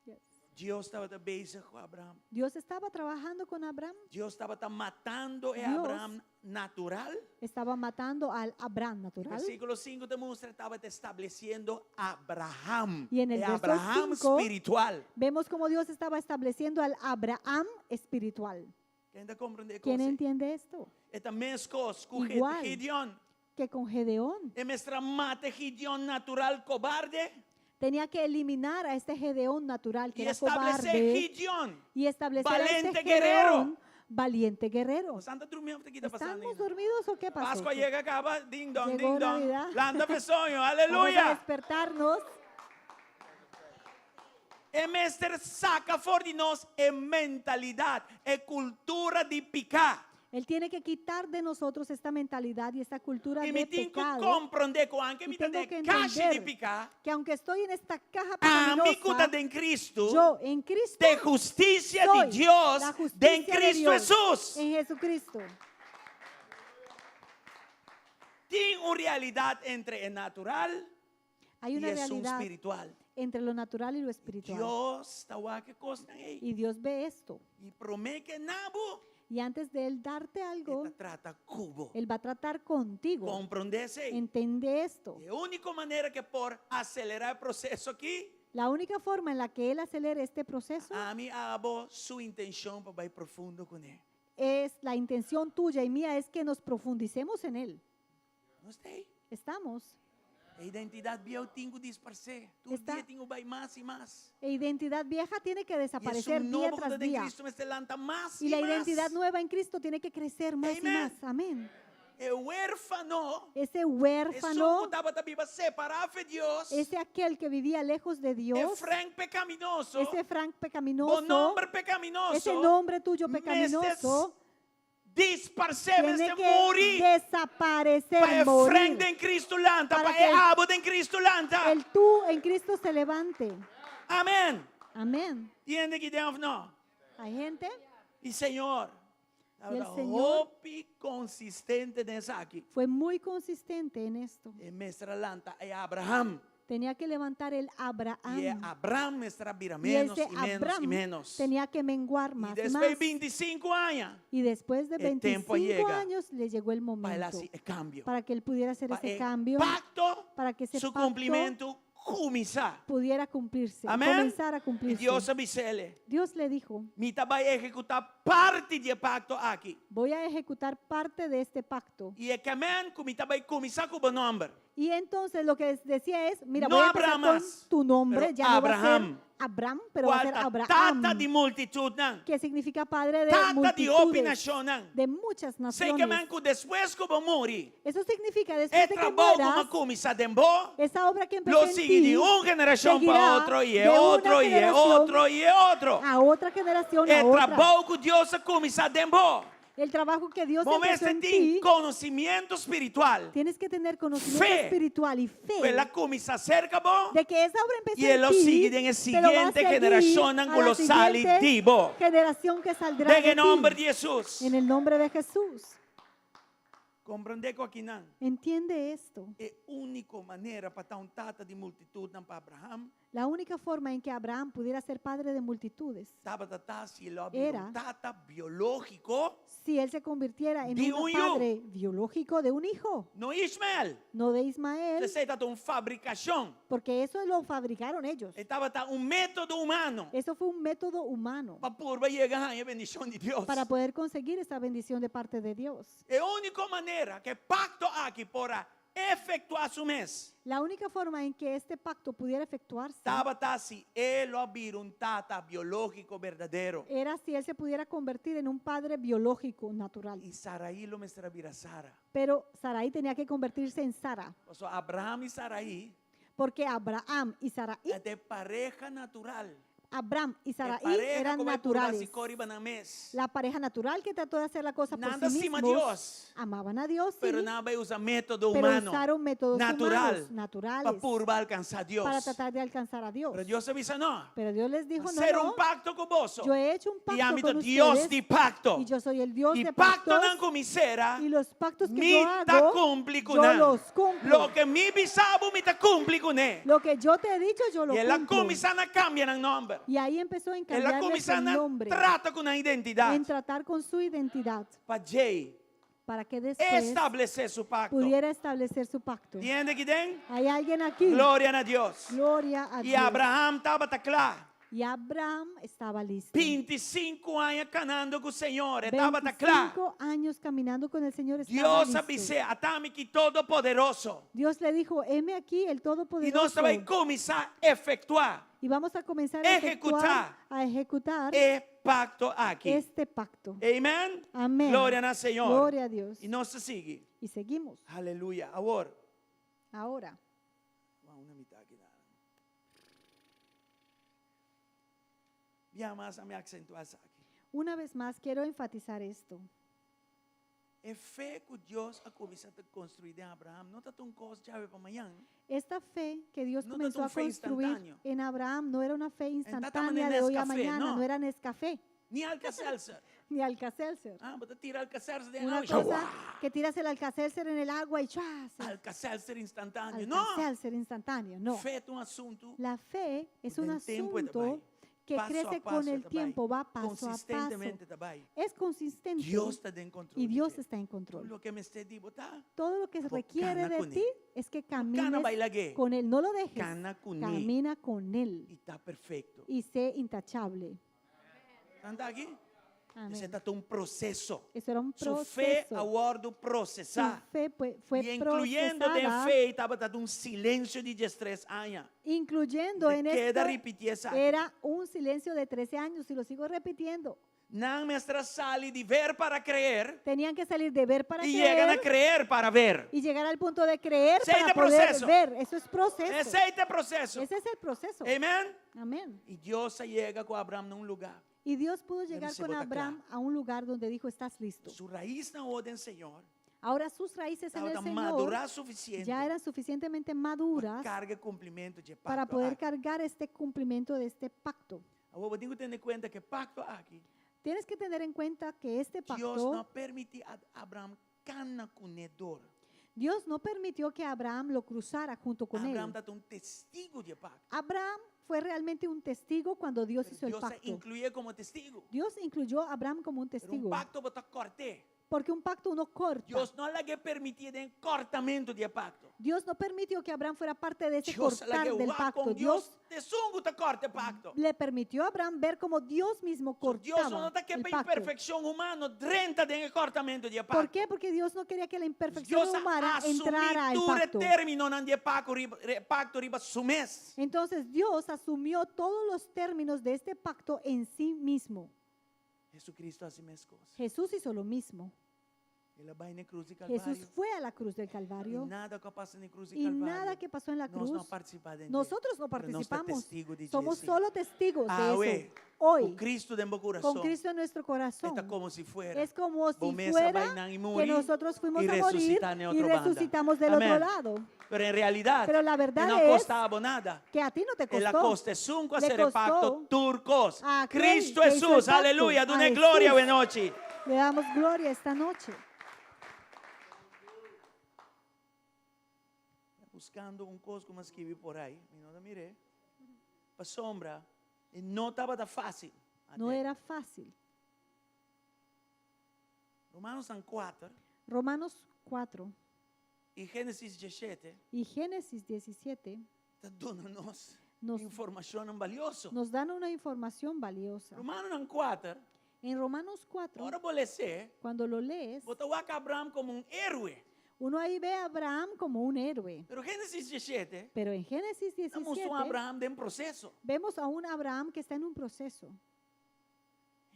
Yes. Dios tabata bezig ku Abraham. Dios estaba trabajando con Abraham. Dios tabata matando e Dios Abraham natural. Estaba matando al Abraham natural. Versíkulo 5 ta mustra tabata establesiendo Abraham. Y en el E verso Abraham 5 spiritual. Vemos cómo Dios estaba estableciendo al Abraham espiritual. Ken ta komprondé ¿Quién kos? entiende esto? E ta meskos ku Igual. Gideon. Que con Gedeón E mester a mata Gideon natural kobarde tenía que eliminar a este Gedeón natural que i era establesé cobarde Gideon. y establecer a este Valiente guerrero. Gedeón valiente guerrero. Nos ta drumí kiko ta pasando? ¿Estamos dormidos o qué pasó? Pascua a yega kaba, ding dong, Llegó ding dong. Navidad. Lanta fo'i soño, Vamos a aleluya. despertarnos. E mester saka for di nos e mentalidat, e kultura di piká. Él tiene que quitar de nosotros esta mentalidad y esta cultura I de mi tin ku pecado. komprondé ku aunke Y mi ta tengo den que kashi di entender piká, que aunque estoy en esta caja ami ku ta pecaminosa, den Kristu, yo en Cristo ta hustisia soy di Dios la justicia den de Kristu Dios Hesus. en Jesucristo. Tin un realidat entre e natural Hay i una esun realidad spiritual. entre lo natural y lo espiritual. Dios ta wak e kosnan ei. Y Dios ve esto. I promé ku e duna bo, Y antes de Él darte algo, E ta trata ku bo. Él va a tratar contigo. Komprondé esei. Entende esto. E úniko manera ku e por aselerá e proseso aki, La única forma en la que Él acelere este proceso ami abo su intenshon pa bai profundo kuné. es la intención tuya y mía es que nos profundicemos en Él. Nos t'ei? Estamos. E identidat bieu tin ku disparsé. Tur Está- dia tin ku bai mas i mas. E identidad vieja tiene que I desaparecer esun día nobo ku tras ta den día. Kristu mester lanta mas Y i la mas. identidad nueva en Cristo tiene que crecer más y Amén. más. Amén. E huérfano, Ese esun huérfano, ku tabata biba separá for di Dios, ese aquel que vivía lejos de e Dios, Frank pecaminoso, ese Frank bo pecaminoso, nòmber pekaminoso, ese nombre tuyo mester pecaminoso, disparsé, tiene mester que muri. desaparecer, Pa e morir. Frank den Kristu lanta, Para pa que e el- abo den Kristu lanta. El tú en Cristo se levante. Amèn. Amén. Tin hende aki den òf no? Hay gente I Señor, Y el Tabata Señor hopi konsistente den esaki. fue muy consistente en esto. E mester a lanta e Abraham. Tenía que levantar el I e Abraham. Abraham mester a bira Y ménos ese i ménos i Abraham ménos. tenía que menguar I más y despues más. di bintisinku aña, Y después de e tempu a 25 yega años le llegó el pa el momento hasi e kambio. para que él pudiera hacer Pa ese e cambio, pakto para que ese su pacto kumplimentu kuminsá. pudiera cumplirse, Amén. comenzar a I cumplirse. Dios a bis'é, Dios le dijo, Mi ta bai ehekutá parti di e pakto aki. voy a ejecutar parte de este pacto. I e ke men ku mi ta bai kuminsá ku bo nòmber. Y entonces lo que decía es, mira, No voy a empezar Abraham con más, tu nombre, pero ya no va a ser Abraham. Abraham, pero va a Cual ser ta Abraham, tata di multitudnan. que significa padre de Tata di hopi multitudes, nashonnan. de muchas Esei ke men naciones. ku despues ku bo muri, Eso significa después e de que trabou ku mueras, m'a kuminsá den bo, esa obra que empezó lo en sigui ti di un generashon pa seguirá otro i e de una otro i e generación otro i e otro. a otra generación, E a otra. trabou ku Dios a kuminsá den bo. El trabajo que Dios Bo empezó mester en tin ti, konosimiento spiritual. tienes que tener conocimiento Fe. espiritual y fe Ku el a kuminsá serka bo. de que esa obra empezó I en e lo ti, sigui den e pero va a siguiente seguir generashonnan a ku la lo sali siguiente di bo. generación que saldrá Den de e nòmber ti. di Hesus. En el nombre de Jesús. Komprondé ku akinan. Entiende esto. E úniko manera pa ta un tata di multitutnan pa Abraham La única forma en que Abraham pudiera ser padre de multitudes tabata ta si el a bira Era. un tata biológiko, si él se convirtiera en Di un un yu. padre biológico de un hijo, no Ismael. no de Ismael, Esei tabata un fabrikashon. porque eso lo fabricaron ellos. E tabata un método humano Eso fue un método humano pa purba yega haña e bendishon di Dios. para poder conseguir esa bendición de parte de Dios. E úniko manera ku e pakto aki por a efektuá su mes La única forma en que este pacto pudiera efectuarse tabata si e lo a bira un tata biológiko berdadero. era si él se pudiera convertir en un padre biológico natural. I Sarai lo mester a bira Sara. Pero Sarai tenía que convertirse en Sara, Pasobra Abraham i Sarai porque Abraham y Sarai, ta e pareha natural. Abraham y E Sarai pareha eran ku bai purba naturales. hasi kos riba nan mes. La pareja natural que trató de hacer la cosa por Nan ta sí stima mismos, Dios. amaban a Dios, sí, Pero nan a bai usa método pero humano, usaron métodos natural, humanos, pa naturales, purba alkansá Dios. para tratar de alcanzar a Dios. Pero Dios a bisa no. Pero Dios les dijo, no, Sera un no, pakto ku boso. yo he hecho un I ami pacto ta con Dios ustedes di pakto. y yo soy el Dios I de paktonan pactos ku mi sera, y los pactos que mi yo ta hago, kumpli ku yo nan. los cumplo. Loke mi bisa bo, mi ta kumpli kuné. Lo que yo te he dicho, yo lo I el a cumplo. kuminsá na kambia nan nòmber. Y ahí empezó a El a cambiarles kuminsá el na nombre, trata ku nan identidat. en tratar con su identidad, Pa djei para que después establesé su pakto. pudiera establecer su pacto. Tin hende aki den? Hay alguien aquí. Gloria na Dios. Gloria a I Dios. Abraham tabata kla. Y Abraham estaba listo. 25 aña kanando ku Señor. E tabata kla. 25 años caminando con el Señor. Estaba Dios listo. a bis'é, ata mi aki Todopoderoso. Dios le dijo, heme aquí el I nos Todopoderoso. ta bai kuminsá efektuá Y vamos a comenzar a Ehekutá. efectuar, a ejecutar e pakto aki. este pacto. Amèn? Amén. Gloria na Señor. Gloria a Dios. I nos ta sigui. Y seguimos. Aleluya. Awor. Ahora, Una mitar aki. Bia mas ami aksentuá esaki. una vez más quiero enfatizar esto. E fe ku Dios a kuminsá konstruí den Abraham, no ta un kos djawe pa mañan. Esta fe que Dios No comenzó tanto a fe construir instantáneo. en Abraham no era una fe tata instantánea manera de hoy a Nescafé, mañana, no. no era Nescafé Ni Alka-Seltzer. ni Alka-Seltzer. Ah, bo ta tira Alka-Seltzer den Una awa. cosa que tiras el Alka-Seltzer en el agua y ¡chua! se- Alka-Seltzer instantáneo. No. Alka-Seltzer instantáneo, no. Fe ta un asuntu. La fe es un Den tempu asunto ta bai. que Paso a crece paso con el ta bai. tiempo, va paso a paso. Konsistentemente ta bai. Es consistente Dios ta den kontrol. y Dios está en control. Loke mester di bo ta. Todo lo que se Bo requiere kana de kuné. ti es que Kana bai camines lag'é. con Él. No lo dejes. Kana kuné. Camina con Él I ta perfekto. y sé intachable. Nan ta aki? Amén. Esei ta un proseso. Eso era un Su fe proceso. a wòrdu Su prosesá. fe fue, fue I inkluyendo den procesada, fe tabata un silensio di 13 aña. incluyendo en Keda esto, ripití esaki. era un silencio de 13 años, y lo sigo repitiendo. Nan mester a sali di ver para creer Tenían que salir de ver para i yega na creer creer para ver. y llegar al punto de creer Esei para ta poder proseso. ver. Eso es proceso. Esei ta e proseso. Ese es el proceso. Amèn? Amén. I Dios a yega ku Abraham na un lugá. Y Dios pudo llegar se con bota Abraham a un lugar donde dijo, estás listo. Su raisnan den Señor. Ahora sus raíces en el Tabata Señor madurá sufisiente ya eran suficientemente pa maduras karga kumplimentu di para pakto poder aki. cargar este cumplimiento de este pacto. Awor, bo tin ku tene kuenta ku e pakto aki. Tienes que tener en cuenta que este Dios no pacto, a permití Abraham kana kuné dor. Dios no permitió que Abraham lo cruzara junto con Abraham él. tabata un testigu di e pakto. Abraham fue realmente un testigo cuando Dios Pero hizo el Dios a pacto. inkluyé komo testigu. Dios incluyó a Abraham como un Pero un testigo. pakto bo ta kòrt'é. Porque un pacto uno corta. Dios no a lag'é permití den kòrtamentu di e pakto. Dios no permitió que Abraham fuera parte de ese Dios a cortar lag'é del wak pacto. kon Dios Dios ta esun ku ta kòrta e pakto. le permitió a Abraham ver cómo Dios mismo So Dios cortaba no ta ke el pa pacto. imperfekshon humano drenta den e kòrtamentu di e ¿Por pakto. qué? Porque Dios no quería que la imperfección Dios a humana asumí entrara al tur e pacto. términonan di e pakto riba, e pakto riba su mes. Entonces Dios asumió todos los términos de este pacto en sí mismo. Jesucristo a hasi meskos. Jesús hizo lo mismo. El a bai na krus di Jesús Kalvario. fue a la cruz del I Calvario nada ku a pasa na krus di y Kalvario. nada que pasó en la Nos no cruz, partisipá den dje. nosotros no Pero nos ta participamos. testigu di Somos dje sí. solo testigos de Awe, eso. Hoy, ku Cristo den bo kurason, con Cristo en nuestro corazón, e ta komo si fuera. es como si Bo mes a fuera bai nan i que muri nosotros fuimos i a morir resusitá na y otro banda. resucitamos del Amén. otro lado. Pero en realidat, Pero la verdad e no es kosta bo nada. Que a ti no te El costó. kosta esun ku Le a sera costó pakto tur kos. a aquel Cristo que hizo el Jesús, pacto, aleluya. a Dun'é gloria Jesús. anochi. Le damos gloria esta noche. Buskando un kos ku m'a skirbi por ei, mi no mir'é. Pasombra, e no tabata fásil. No era fácil. Romanonan 4 Romanos 4 i Génesis 17 y Génesis 17 ta duna nos nos, informashon balioso. nos dan una información valiosa. Romanonan 4, En Romanos 4, ora bo les'é, cuando lo lees, bo ta wak Abraham komo un héroe. uno ahí ve a Abraham como un héroe. Pero Génesis 17, Pero en Génesis ta mustra 17 Abraham den proseso. vemos a un Abraham que está en un proceso.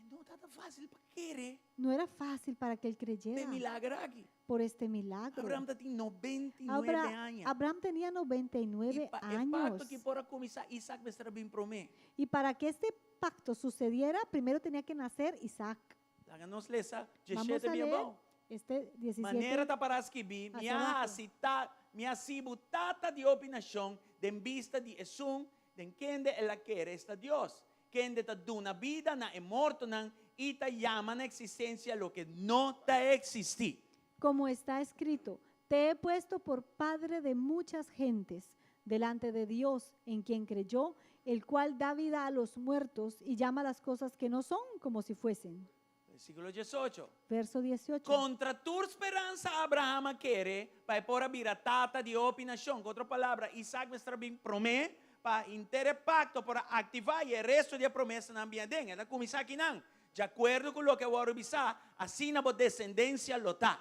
No tabata fásil pa kere No era fácil para que él p'e creyera milager aki. por este milagro. Abraham tabatin 99 Abra- aña. Abraham tenía 99 I pa e pakto años. aki por a kuminsá, Isaac mester a bin promé. Y para que este pacto sucediera, primero tenía que nacer Isaac. Laga nos lesa Vamos 17 a bien leer bom. este 17. Manera ta pará skibí, hacia mi a abajo. hasi ta, mi a hasi bo tata di hopi nashon, den bista di esun, den kende el a kere, esta Dios, kende ta duna bida na e mortonan i ta yama na eksistensia loke no ta eksistí. Como está escrito, te he puesto por padre de muchas gentes delante de Dios en quien creyó, el cual da vida a los muertos y llama las cosas que no son como si fuesen. Versíkulo 18. Verso 18. Kontra tur speransa Abraham a kere, pa e por a bira tata di hopi nashon. Ku otro palabra, Isaac mester a bin promé pa henter e pakto por a aktivá i e resto di e promesanan bin aden. El a kuminsá akinan. Di akuerdo ku loke a wòrdu bisá, asina bo desendensia lo ta.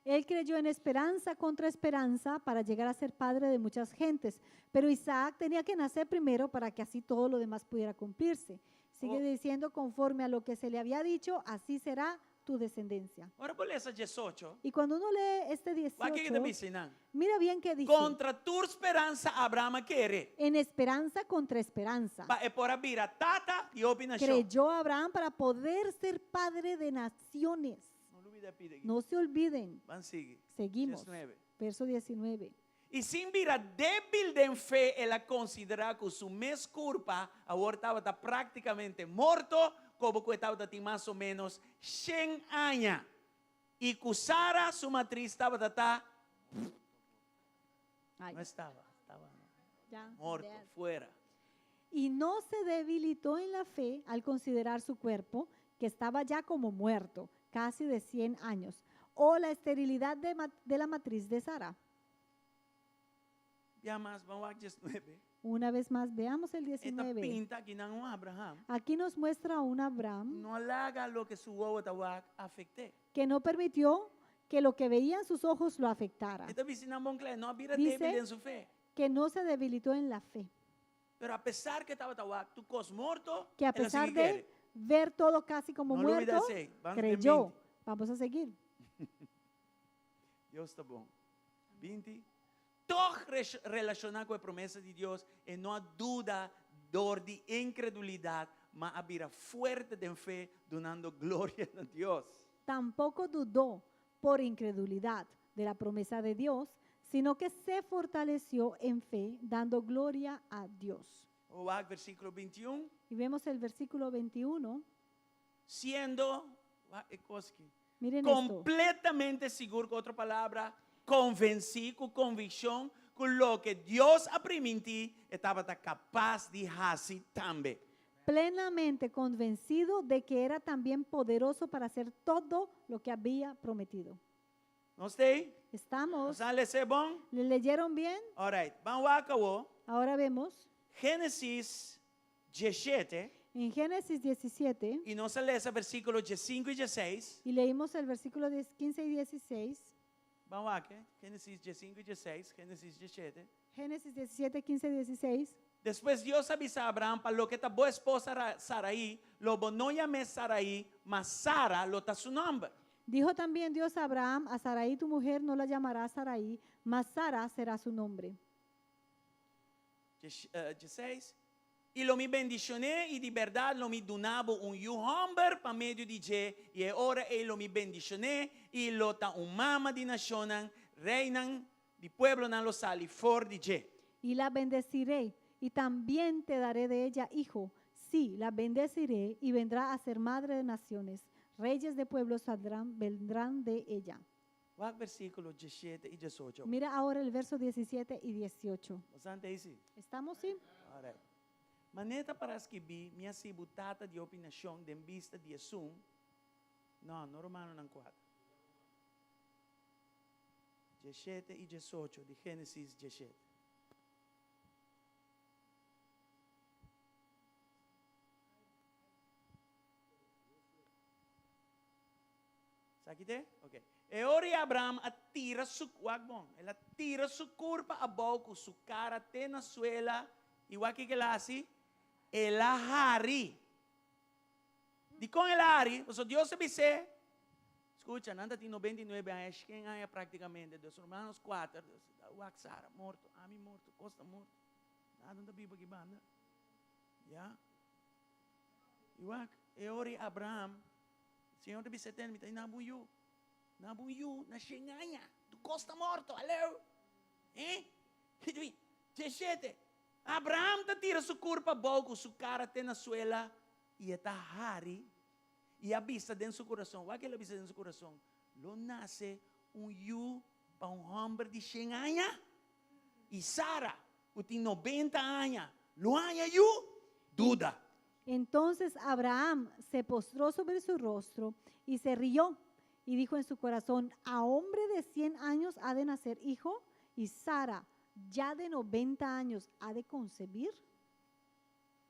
Él creyó en esperanza contra esperanza para llegar a ser padre de muchas gentes, pero Isaac tenía que nacer primero para que así todo lo demás pudiera cumplirse. Sigue Oh. diciendo, conforme a lo que se le había dicho, así será tu descendencia. Ora bo lesa 18. Y cuando uno lee este Wak kiko ta 18, bisa einan. mira bien qué dice. Kontra tur speransa Abraham a kere. En esperanza contra esperanza. Pa e por a bira tata di hopi nashon. Creyó Abraham para poder ser padre de naciones. No lubidá pida aki. No se olviden. Ban sigui. Seguimos. 19. Verso 19. I sin bira débil den fe, el a konsiderá ku su mes kurpa awor tabata práktikamente morto, komo ku e tabatin mas o ménos 100 aña. I ku Sara, su matris, tabata ta, Ay, no estaba, estaba ya, morto, ya. fuera. Y no se debilitó en la fe al considerar su cuerpo, que estaba ya como muerto, casi de 100 años, o la esterilidad de, de la matriz de Sara. Ya mas, ban wak 19. Una vez más, veamos el E ta 19. pinta akinan un Abraham. Aquí nos muestra a un Abraham No a laga loke su wowo ta wak afekt'é. que no permitió que lo que veían sus ojos lo afectara, E ta bisa einan bon kla, no a bira Dice- débil den su fe. que no se debilitó en la fe, Pero apesar ku e tabata wak tur kos morto, que a el a pesar sigui de kere. ver todo casi como No lubidá muerto, esei. Ban creyó. 20. Vamos a seguir. Dios ta bon. 20. Toch relashoná ku e promesa di Dios e no a duda dor di inkredulidat, ma a bira fuerte den fe, dunando gloria na Dios. Tampoco dudó por incredulidad de la promesa de Dios, sino que se fortaleció en fe, dando gloria a Dios. Wak versíkulo 21. Y vemos el versículo 21. Siendo, wak e kos aki, Miren esto. kompletamente sigur, ku otro palabra, konvensí, ku konvikshon, ku loke Dios a primintí, e tabata kapas di hasi tambe. Plenamente convencido de que era también poderoso para hacer todo lo que había prometido. Nos t'ei? Estamos. Nos a les'é bon? ¿Le leyeron bien? Alright, ban wak awo. Ahora vemos Génesis 17, en Génesis 17 i nos a lesa versíkulo 15 i 16. y leímos el versículo 10, 15 y 16. Ban wak, Génesis 15 i 16, Génesis 17. Génesis 17, 15 y 16. Despues Dios a bisa Abraham, Pa loke ta bo esposa Saraí, lo bo no yam'é Saraí, ma Sara lo ta su nòmber. Dijo también Dios a Abraham, A Saraí tu mujer no la llamarás Saraí, mas Sara será su nombre. 16, I lo mi bendishon'é, i di bèrdat lo mi duna bo un yu hòmber pa medio di dje, i e ora ei lo mi bendishon'é, i lo ta un mama di nashonnan, reinan di pueblonan lo sali for di dje. I la bendeciré, y también te daré de ella hijo, sí, la bendeciré, y vendrá a ser madre de naciones, reyes de pueblos saldrán, vendrán de ella. Wak versíkulo 17 i 18. Mira ahora el verso 17 y 18. Bastante ei sí? Estamos, sí? Alright. Manera ta para skibí, mi a sibu tata di hopi nashon den bista di esun, no, no Romanonan 4. 17 i 18 di Génesis 17. Sa ki te? Ok. E ora i Abraham a tira su, wak bon, el a tira su kurpa abou ku su kara te na suela, i wak kiko el a hasi? El a hari. Dikon el a hari? Pasobra Dios a bis'é, skucha, nan ta tin 99 aña, shen aña praktikamente, dos hermanos kuater, wak Sara morto, ami morto, kos ta morto, nada no ta biba aki banda. Ya. I wak, e ora i Abraham, Señor ta bisa ten, mi ta na bun yu, na bun yu na shen aña, tu kos ta morto, aleu. Eh? 17. Abraham ta tira su kurpa abou ku su kara te na suela i e ta hari i a bisa den su kurason, wak el a bisa den su kurason, Lo nase un yu pa un hòmber di shen aña? I Sara, ku tin 90 aña, lo haña yu? Duda. Entonces Abraham se postró sobre su rostro y se rió y dijo en su corazón, ¿A hombre de 100 años ha de nacer hijo? Y Sara, ya de 90 años, ha de concebir?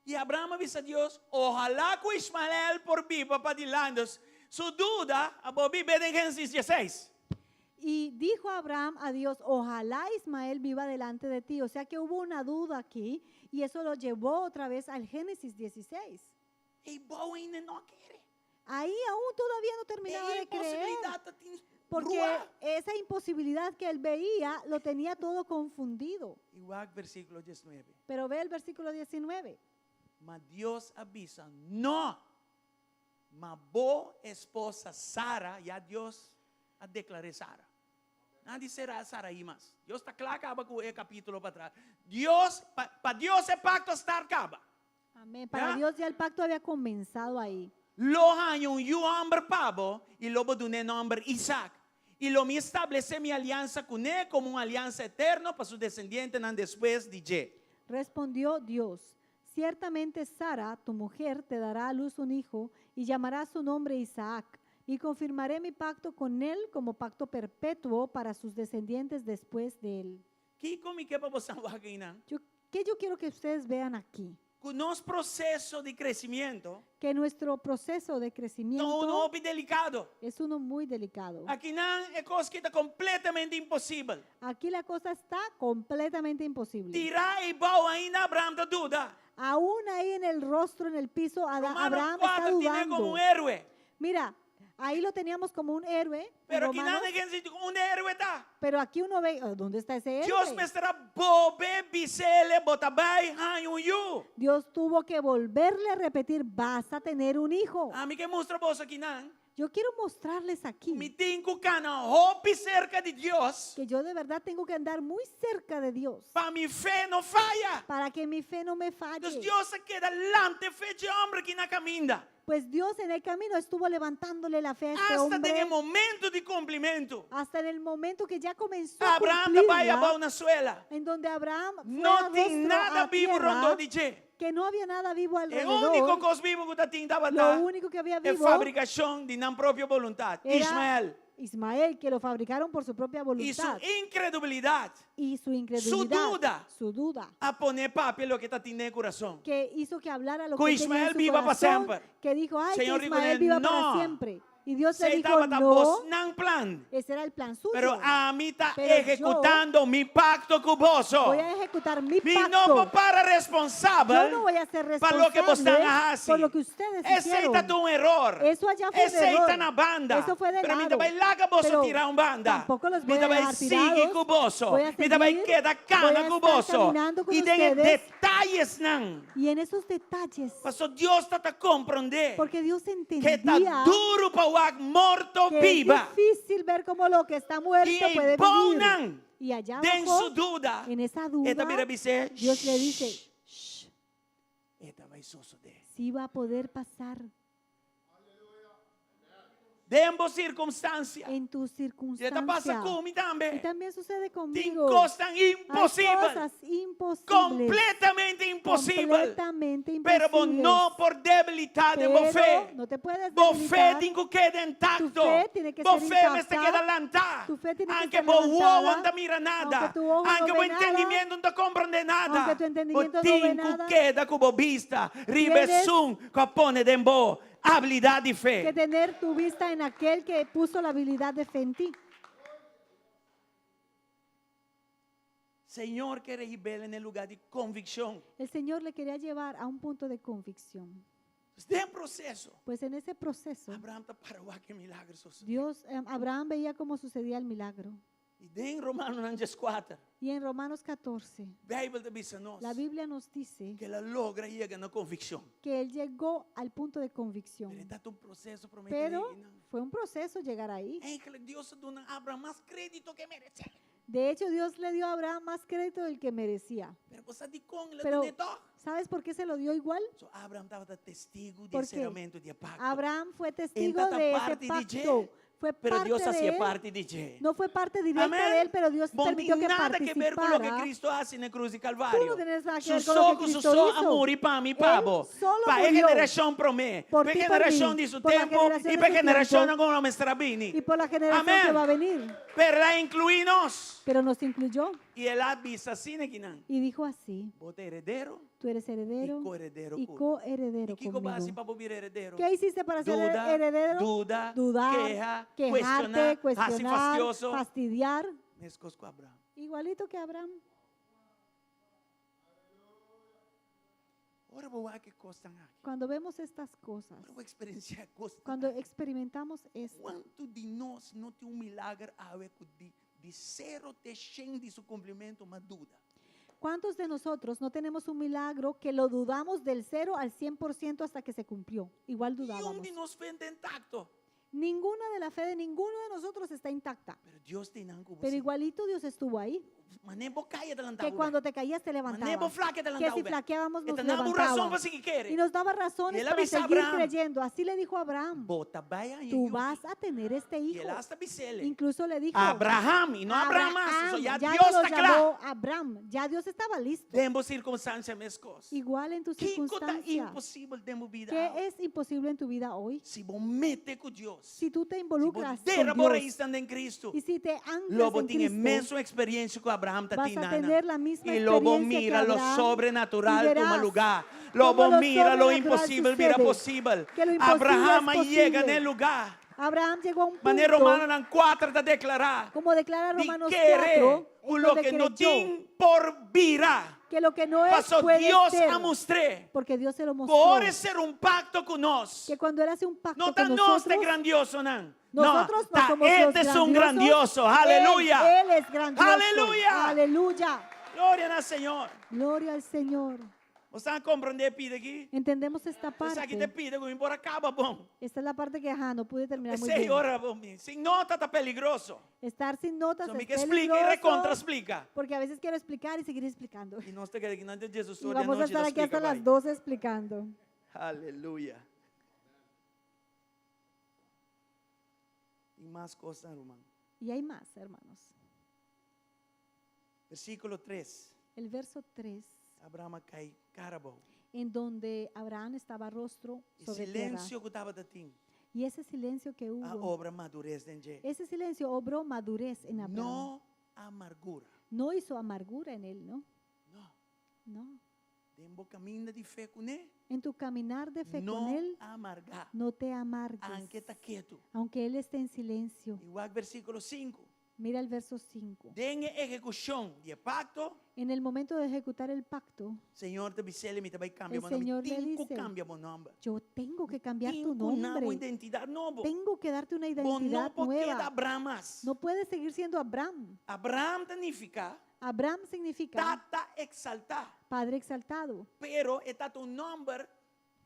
I Abraham a bisa Dios, Ohalá ku Ismael por biba pa dilanti. Su duda a bo biba den Génesis 16. Y dijo Abraham a Dios, Ojalá Ismael viva delante de ti. O sea que hubo una duda aquí y eso lo llevó otra vez al Génesis 16. Ei bou ainda no a kere. Ahí aún todavía no terminaba E de creer. imposibilidat ta tin Porque rua. esa imposibilidad que él veía lo tenía todo confundido. I wak versíkulo 19. Pero ve el versículo 19. Ma Dios a bisa, No! Ma bo esposa Sara, ya Dios a deklar'é Sara. Nan di será Saraí mas. Dios ta kla kaba ku e kapítulo patras. Dios, pa, pa Dios e pakto a start kaba. Amén. Para Ya? Dios ya el pacto había comenzado ahí. Lo haña un yu hòmber pa bo, i lo bo dun'é nòmber Isaac. I lo mi establesé mi aliansa kuné komo un aliansa eterno pa su desendientenan despues di dje. Respondió Dios, Ciertamente Sara, tu mujer, te dará a luz un hijo y llamará su nombre Isaac, y confirmaré mi pacto con él como pacto perpetuo para sus descendientes después de él. Kiko mi ke pa bosan wak einan? Yo, ¿Qué yo quiero que ustedes vean aquí? Ku nos proseso di kresimento Que nuestro proceso de ta crecimiento un hopi delikado. es uno muy delicado. Akinan e kos ki ta kompletamente imposibel. Aquí la cosa está completamente imposible. Tirá ei bou ainda Abraham ta duda. Aún ahí en el rostro, en el piso, Ada- Romano Abraham está 4 tiene dudando. como un héroe. Mira, ahí lo teníamos como un héroe. en Pero aquí Romanos, nada que decir, un héroe está. pero aquí uno ve, oh, ¿dónde está ese héroe? Dios mester a bolbe bisele bo ta bai haña un yu. Dios tuvo que volverle a repetir, vas a tener un hijo. Ami ke mustra boso akinan. Yo quiero mostrarles aquí Mi tin ku kana hopi serka di Dios que yo de verdad tengo que andar muy cerca de Dios pa mi fe no faya. para que mi fe no me Dus falle. Dios a keda lanta e fe dje homber aki na kaminda. Pues Dios en el camino estuvo levantándole la fe a este Hasta hombre den e momento di kumplimentu. hasta en el momento que ya comenzó a Abraham ta bai cumplirla, abou na suela. en donde Abraham fue No a tin rostro nada a bibu tierra, rondó di dje. que no había nada vivo E alrededor. úniko kos bibu ku tatin Lo tabata único que había e vivo fabrikashon di nan propio boluntat. era Ismael. Ismael, que lo fabricaron por su propia I su voluntad inkredubilidat y su incredulidad, duda. su duda, a pone papia loke tatin den kurason. que hizo que hablara lo Ku que tenía en Ismael su biba pa corazón, semper. que dijo, ay, que Señor dijo, Ismael viva para "No. siempre. Y Dios le Esei dijo, tabata no, bosnan plan. ese era el plan suyo. Pero ami ta Pero yo ehekutando mi pakto ku boso. voy a ejecutar mi Mi no pacto. por para Yo responsabel no voy a ser pa loke bosnan responsable a hasi. por lo que ustedes Esei hicieron. ta un eror. Eso allá fue un Esei error. ta na banda. Eso fue de Pero mi lado. ta bai laga boso Pero tira un banda. tampoco los Mi voy a ta bai dejar sigui tirados. ku boso. Voy a Mi ta bai seguir. keda Voy kana a ku estar boso. caminando con I den e ustedes. detayesnan. Y en esos detalles, Paso Dios ta komprondé porque Dios ku ta entendía duru pa wak morto que es biba. difícil ver cómo lo que está muerto I puede vivir. eibonan Y allá den abajo, su duda. en esa E ta duda, bira bis'é, Dios le dice, "Shh, E ta bai sosodé. sí va a poder pasar Den bo sirkunstansia. en tu I e ta pasa circunstancia. ku mi Y tambe. también sucede Tin conmigo. kosnan Hay imposibel. cosas imposibles. Kompletamente imposibel. Completamente Pero bo imposibles. no por debilitá den bo Pero fe. no te puedes Bo fe debilitar. tin ku keda intacto. Tu fe tiene que Bo ser fe mester intacta. keda lantá. Tu fe tiene que Aunke ser bo levantada. wowo no ta mira nada. Aunque tu ojo no Aunke bo ve nada. entendimiento no ta komprondé nada. Aunque tu entendimiento Bo no ve tin ku nada. keda ku bo bista riba Tienes esun ku a pone den bo habilidat di fe. Que tener tu vista en aquel que puso la habilidad de fe en ti. Señor ker a hib'é na lugá di konvikshon. El Señor le quería llevar a un punto de convicción. Den proseso. Pues en ese proceso, Abraham ta para wak e milager sosodé. Dios, Abraham veía cómo sucedía el milagro. I den Romanonan 14, Y en Romanos 14, Beibel ta bisa nos la Biblia nos dice ku el a logra yega na konvikshon. que él llegó al punto de convicción. Pero tabata un proseso promé Pero fue un proceso llegar ahí. Eigenlijk Dios a duna Abraham mas krédito ku e meresé. De hecho, Dios le dio a Abraham más crédito del que merecía. Pero bo sa dikon el a Pero, dun'é tòg. ¿sabes por qué se lo dio igual? So Abraham tabata testigu di Porque seramentu di e pakto. Abraham fue testigo tabata de ese parti di dje, pacto. Fue Pero parte Dios de hasié él. parti di dje. No fue parte directa Amén. de él, pero Dios Bo permitió tin que nada ke ber ku loke participara. Cristo a hasi na krus di Tú Kalvario. no tienes nada que Su ver con lo so que ku su Cristo so a hizo. muri pa mi Él pa bo. solo Pa e murió. generashon promé. Por Pa ti, por generashon mí, di su por la tempu generación i de pa su generashon tiempo. ku lo mester bini. Y por la generación Amén. que va a venir. Pero el a inkluí nos. Pero nos incluyó I el a bisa asina akinan. y dijo así, Bo ta heredero tú eres heredero i koheredero y ku mi. coheredero I kiko bo a hasi conmigo. pa bo bira heredero? ¿Qué hiciste para ser Duda, heredero? duda, Dudar, keha, quejarte, kuestioná, hasi cuestionar, fastioso. fastidiar. Meskos ku Abraham. Igualito que Abraham. Ora bo wak e kosnan aki. Cuando vemos estas cosas, Ora bo eksperensiá kosnan cuando aki. experimentamos esto, Kuantu di nos no tin un milager awe ku di di sero te shen di su kumplimentu m'a duda? ¿cuántos de nosotros no tenemos un milagro que lo dudamos del 0 al 100% hasta que se cumplió? Igual Niun dudábamos. di nos fe no ta intakto. Ninguna de la fe de ninguno de nosotros está intacta. Pero Dios t'ei nan ku bo. Pero igualito Dios estuvo ahí. Mané bo kai e ta lanta Que cuando te caías te Mané bo levantaba. flakia e ta Que lanta si flaqueábamos nos E ta duna bo rason levantaba. pa sigui kere. Y nos daba razones I el a para bisa seguir Abraham. creyendo. Así le dijo a Abraham, Bo ta bai haña tú yu. vas a tener este I hijo. el a hasta bis'é. Incluso le dijo, Abraham, i no Abraham mas. So ya ya Dios no lo ta kla. llamó Abraham, ya Dios estaba listo. Den bo sirkunstansia meskos. Igual en tu Kiko ta circunstancia. imposibel den bo bida? ¿Qué es imposible en tu vida hoy? Si bo mete ku Dios. Si tú te Si bo involucras dera con bo Dios raisnan den Cristo. y si te anclas Lo bo en tin e Cristo, mesun eksperensia ku Abraham vas a ta tin tener la misma I lo bo experiencia que mira lo Abraham y sobrenatural verás tuma lugá. Lo cómo bo lo mira lo sobrenatural imposibel bira sucede, posibel. que lo imposible Abraham es a yega posible. na e lugá. Abraham llegó a un Manera punto, Romanonan 4 ta deklará. como declara Di Romanos kere 4, ku en loke donde no creyó tin por bira. que lo que no es Pasó puede Dios ser, a mustr'é. porque Dios se lo mostró. Por sera un pakto ku nos. Que cuando Él hace un pacto No ta con nos ta nosotros, grandiosonan. nosotros no ta somos E los ta esun grandiosos. grandioso. Aleluya. Él, él es grandioso. Aleluya. Aleluya. Gloria na Señor. Gloria al Señor. Bo ta komprondé e pida aki? Entendemos esta Esaki ta parte. e pida ku mi por a kaba bon. Esta es la parte que, ajá, no pude terminar muy bien. Esei ora bon. Sin nota ta peligroso. Estar sin notas So mi es ke splika i peligroso. rekontra splika. Porque a veces quiero explicar y seguir explicando. I nos ta keda aki te Jesus Y vamos a estar aquí hasta las 12 explicando. Aleluya. Tin mas kos, ruman. Y hay más, hermanos. Versíkulo 3. El verso 3, Abraham a kai kara abou. En donde Abraham estaba rostro E sobre tierra. silensio ku tabatin. Y ese silencio que A hubo, obra madures den dje. Ese silencio obró madurez en Abraham. No amargura. No hizo amargura en él, ¿no? No. No. Den bo kaminda di fe kuné. En tu caminar de fe No con él, amargá. No te amargues. Aunke e ta ketu. Aunque él esté en silencio. I wak versíkulo 5. Mira el verso 5. Den ehekushon di e pakto, En el momento de ejecutar el pacto, Señor ta bis'é, mi ta bai kambia el bo nòmber. Señor le Tin ku dice, kambia bo nòmber. Yo tengo que cambiar tu Tin ku duna bo nombre. identidat nobo. Tengo que darte una Bo no identidad por keda nueva. Abraham mas. No puedes seguir siendo Abraham. Abraham ta nifiká Abraham significa tata eksaltá. Padre exaltado. Pero e tabata un nòmber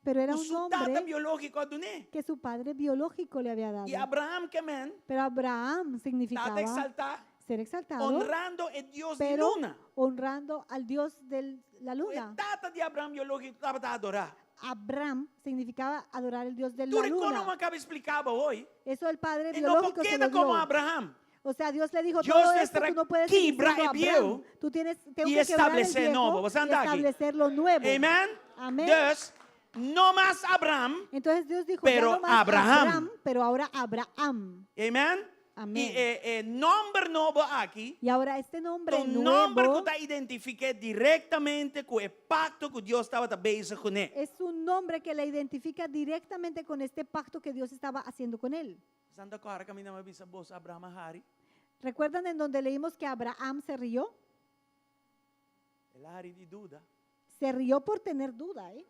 Pero era ku un su tata nombre biológiko a dun'é. Que su padre biológico le había dado. I Abraham ke men Pero Abraham tata significaba eksaltá, ser exaltado, honrando e Dios di pero luna. Honrando al Dios de la E luna. tata di Abraham biológiko tabata adorá. Abraham significaba adorar al Dios de la Tur kos luna. mi a kaba di splika awe. Eso el padre E no biológico se por keda lo komo dio. Abraham. O sea, Dios le dijo, Dios todo esto estará tú no puedes seguir kibra siendo e bieu Abraham. Tú tienes, tengo i que quebrar el establesé viejo nobo. Bo y ta aki. establecer lo nuevo. Amen. Amén. Dus, no mas Abraham. Entonces Dios dijo, Pero ya no más Abraham. Abraham, pero ahora Abraham. Amen. Amén. I e, e nòmber nobo aki, Y ahora este nombre un nòmber ku nuevo ta identifiká direktamente ku e pakto ku Dios tabata bezig kuné. Es un nombre que le identifica directamente con este pacto que Dios estaba haciendo con él. Boso ta kòrda kaminda mi a bisa boso Abraham a hari? ¿Recuerdan en donde leímos que Abraham se rió? El a hari di duda. Se rió por tener duda, ¿eh?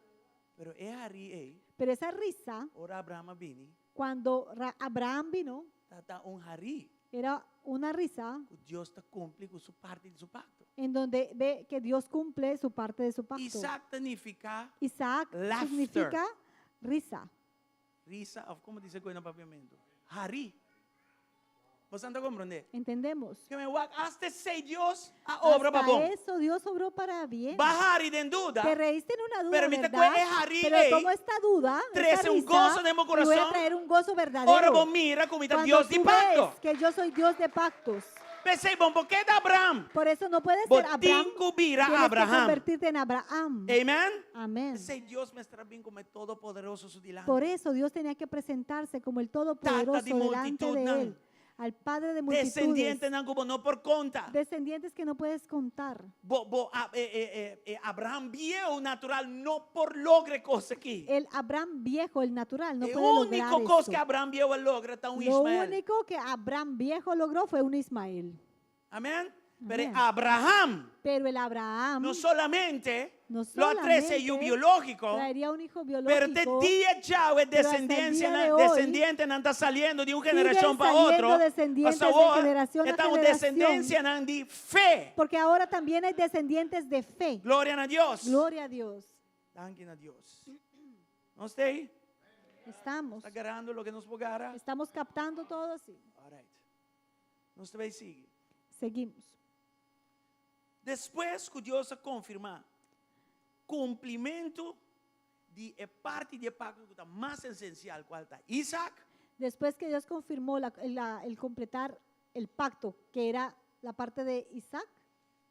Pero e hari ei, Pero esa risa, ora Abraham a bini, cuando Abraham vino, tabata un hari era una risa ku Dios ta kumpli ku su parti di su pakto. En donde ve que Dios cumple su parte de su pacto. Isaac ta nifiká Isaac laughter. Significa risa. Risa, òf kon bisa na papiamentu? Hari. Bo ta komprondé? Entendemos. Ke men wak hasta esei Dios a obra Hasta pa bon. eso Dios obró para bien. B'a hari den duda. Te reíste en una duda, Pero mi ta ¿verdad? kue e hari Pero ei, tomo esta duda, esta trese un risa, goso den mi y voy a kurason. traer un gozo verdadero. Ora bo mira ku mi ta Cuando Dios di tú pakto. ves que yo soy Dios de pactos. P'esei bo no por keda Abraham. Por eso no puedes Bo ser Abraham. tin ku bira Tienes que Abraham. convertirte en Abraham. Amen. Amén. P'esei Dios mester a bin komo Todopoderoso su dilanti. Por eso Dios tenía que presentarse como el Todopoderoso Tata di delante de multitudnan. él, al Padre de multitudes, Desendientenan ku bo no por konta. Descendientes que no puedes contar. Bo, bo, a, e, e, e, e, Abraham bieu natural no por logra e kos aki. El Abraham viejo, el natural, no E puede lograr úniko kos esto. ku Abraham bieu a logra ta un Lo Ismael. único que Abraham viejo logró fue un Ismael. Amèn? Pero Amèn. Abraham Pero el Abraham no solamente no lo a trese yu solamente biológiko, traería un hijo pero te biológico, dia djawe pero hasta el desendensia día de hoy desendientenan ta saliendo di un siguen generashon pa saliendo otro. descendientes de Pastor, generación a esta un generación. desendensianan di fe. Porque ahora también hay descendientes de fe. Gloria na Dios. Gloria a Dios. Danki na Dios. Nos t'ei? Estamos. Ta garando loke nos por gara? Estamos captando todo, sí. All right. Nos ta bai sigui. Seguimos. Despues ku Dios a konfirmá kumplimentu di e parti di e pakto ku ta mas esensial, kual ta Isaac, Después que Dios confirmó el completar el pacto, que era la parte de Isaac,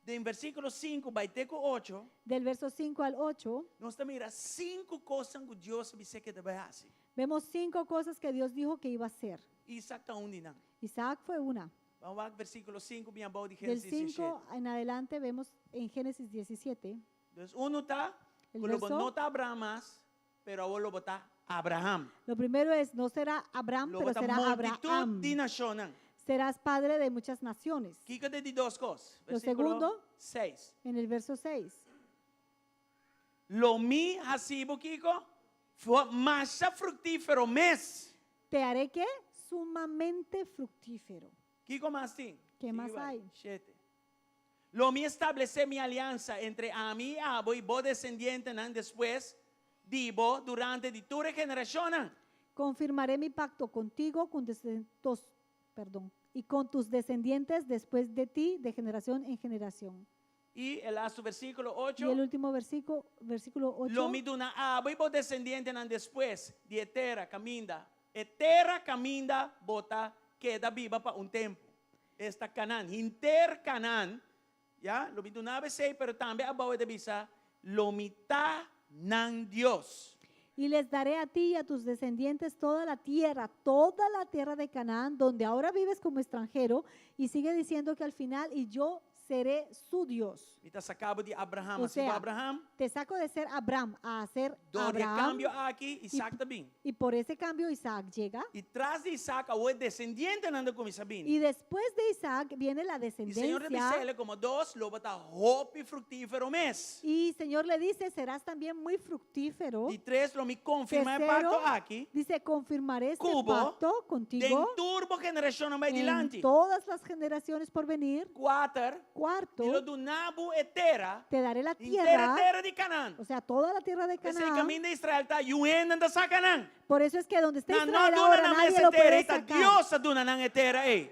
Den versíkulo 5, bai te ku 8, del verso 5 al 8, nos ta mira sinku kos ku Dios a bisa ku e ta bai hasi. Vemos cinco cosas que Dios dijo que iba a hacer. Isaac ta un di nan. Isaac fue una. Ban wak versíkulo 5 bin abou di Del Génesis 17. 5 en adelante vemos en Génesis 17. Dus uno ta, El ku lo bo verso- no ta Abraham mas, pero awor lo bo ta Abraham. Lo primero es, no será Abraham, Lo pero bo ta será multitut Abraham. di nashonnan. Serás padre de muchas naciones. Kiko ta e di dos kos. Lo Versíkulo segundo. 6. En el verso 6. Lo mi hasi bo kiko? Fu masha fruktífero mes. Te haré que sumamente fructífero. Kiko mas tin? Ke Sigui mas bai. hay? 7. Lo mi establesé mi aliansa entre ami i abo i bo desendientenan despues di bo durante di tur generashonnan. Confirmaré mi pacto contigo con tos, perdón, y con tus descendientes después de ti, de generación en generación. I e lastu versíkulo Y 8. el último versículo, versículo 8. Lo mi duna abo i bo desendientenan despues di e tera kaminda. E tera kaminda bo ta keda biba pa un tempu. Esta Canaan, henter Canaan, ya, lo mi duna bo esei, pero tambe abou e ta bisa, Lo mi ta nan Dios. Y les daré a ti y a tus descendientes toda la tierra, toda la tierra de Canaán, donde ahora vives como extranjero. Y sigue diciendo que al final, y yo seré su Dios. Mi ta saka bo di Abraham, O a siba sea, Abraham. te saco de ser Abraham a ser Dor di e Abraham. kambio aki, Isaac ta bin. Y por ese cambio Isaac llega. I tras di Isaac awor e desendientenan ta kuminsá bini. Y después de Isaac viene la I Señor ta descendencia. bisa el komo dos, lo bo ta hopi fruktífero mes. Y Señor le dice, serás también muy fructífero. Di tres, lo mi konfirmá e Tercero, pakto aki dice, confirmaré este ku bo pacto den contigo tur bo generashonnan bai en dilanti. todas las generaciones por venir. Kuater, Cuarto, mi lo duna bo e tera, te daré la henter e tierra, tera di Canaan. o sea, toda la tierra de P'esei Canaán. kaminda Israel ta, yu hende ta saka nan. Por eso es que donde está Nan no Israel duna ahora nan nadie mes lo e tera, puede i ta sacar. Dios a duna nan e tera ei.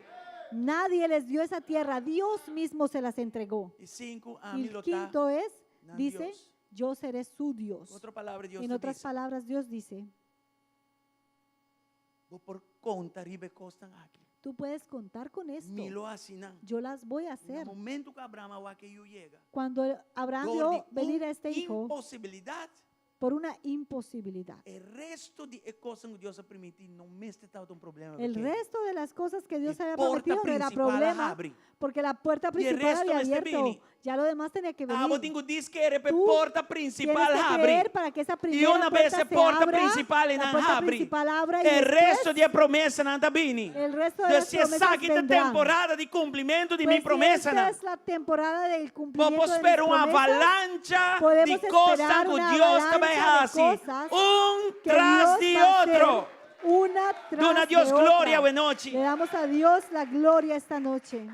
Nadie les dio esa tierra, Dios mismo se las entregó. I sinku, Y ami el lo ta quinto es, nan dice, Dios. yo seré su Dios. Otro palabra Dios En ta otras bisa, palabras, Dios dice, Bo por konta riba e kosnan aki. tú puedes contar con esto. Mi lo hasi nan. Yo las voy a Na hacer. momento ku Abraham a wak e yu yega, Cuando Abraham dor vio di venir un a este hijo imposibilidat, por una imposibilidad. e resto di e kosnan ku Dios a primintí no mester tabata un problema El pa kere. resto de las cosas que Dios E había porta prometido no era principal a problema, habri. porque la puerta E principal resto había mester abierto. bini. Ya lo demás tenía que Ah, bo venir. tin ku diskere pa e Tú porta Tienes principal que habri. creer para que esa I primera una bes puerta e se porta abra, principal la einan puerta habri, principal abra y e después resto di e promesanan ta bini. el resto de Dus las si promesas esaki ta vendrán. temporada di kumplimentu di mi Pues si esta promesanan, es la temporada del bo cumplimiento por de mis spera un promesas, avalancha di podemos kosnan esperar ku una Dios ta bai avalancha de hasi, cosas un que tras Dios di va a hacer otro. una tras Duna Dios de gloria otra. awe nochi. Le damos a Dios la gloria esta noche.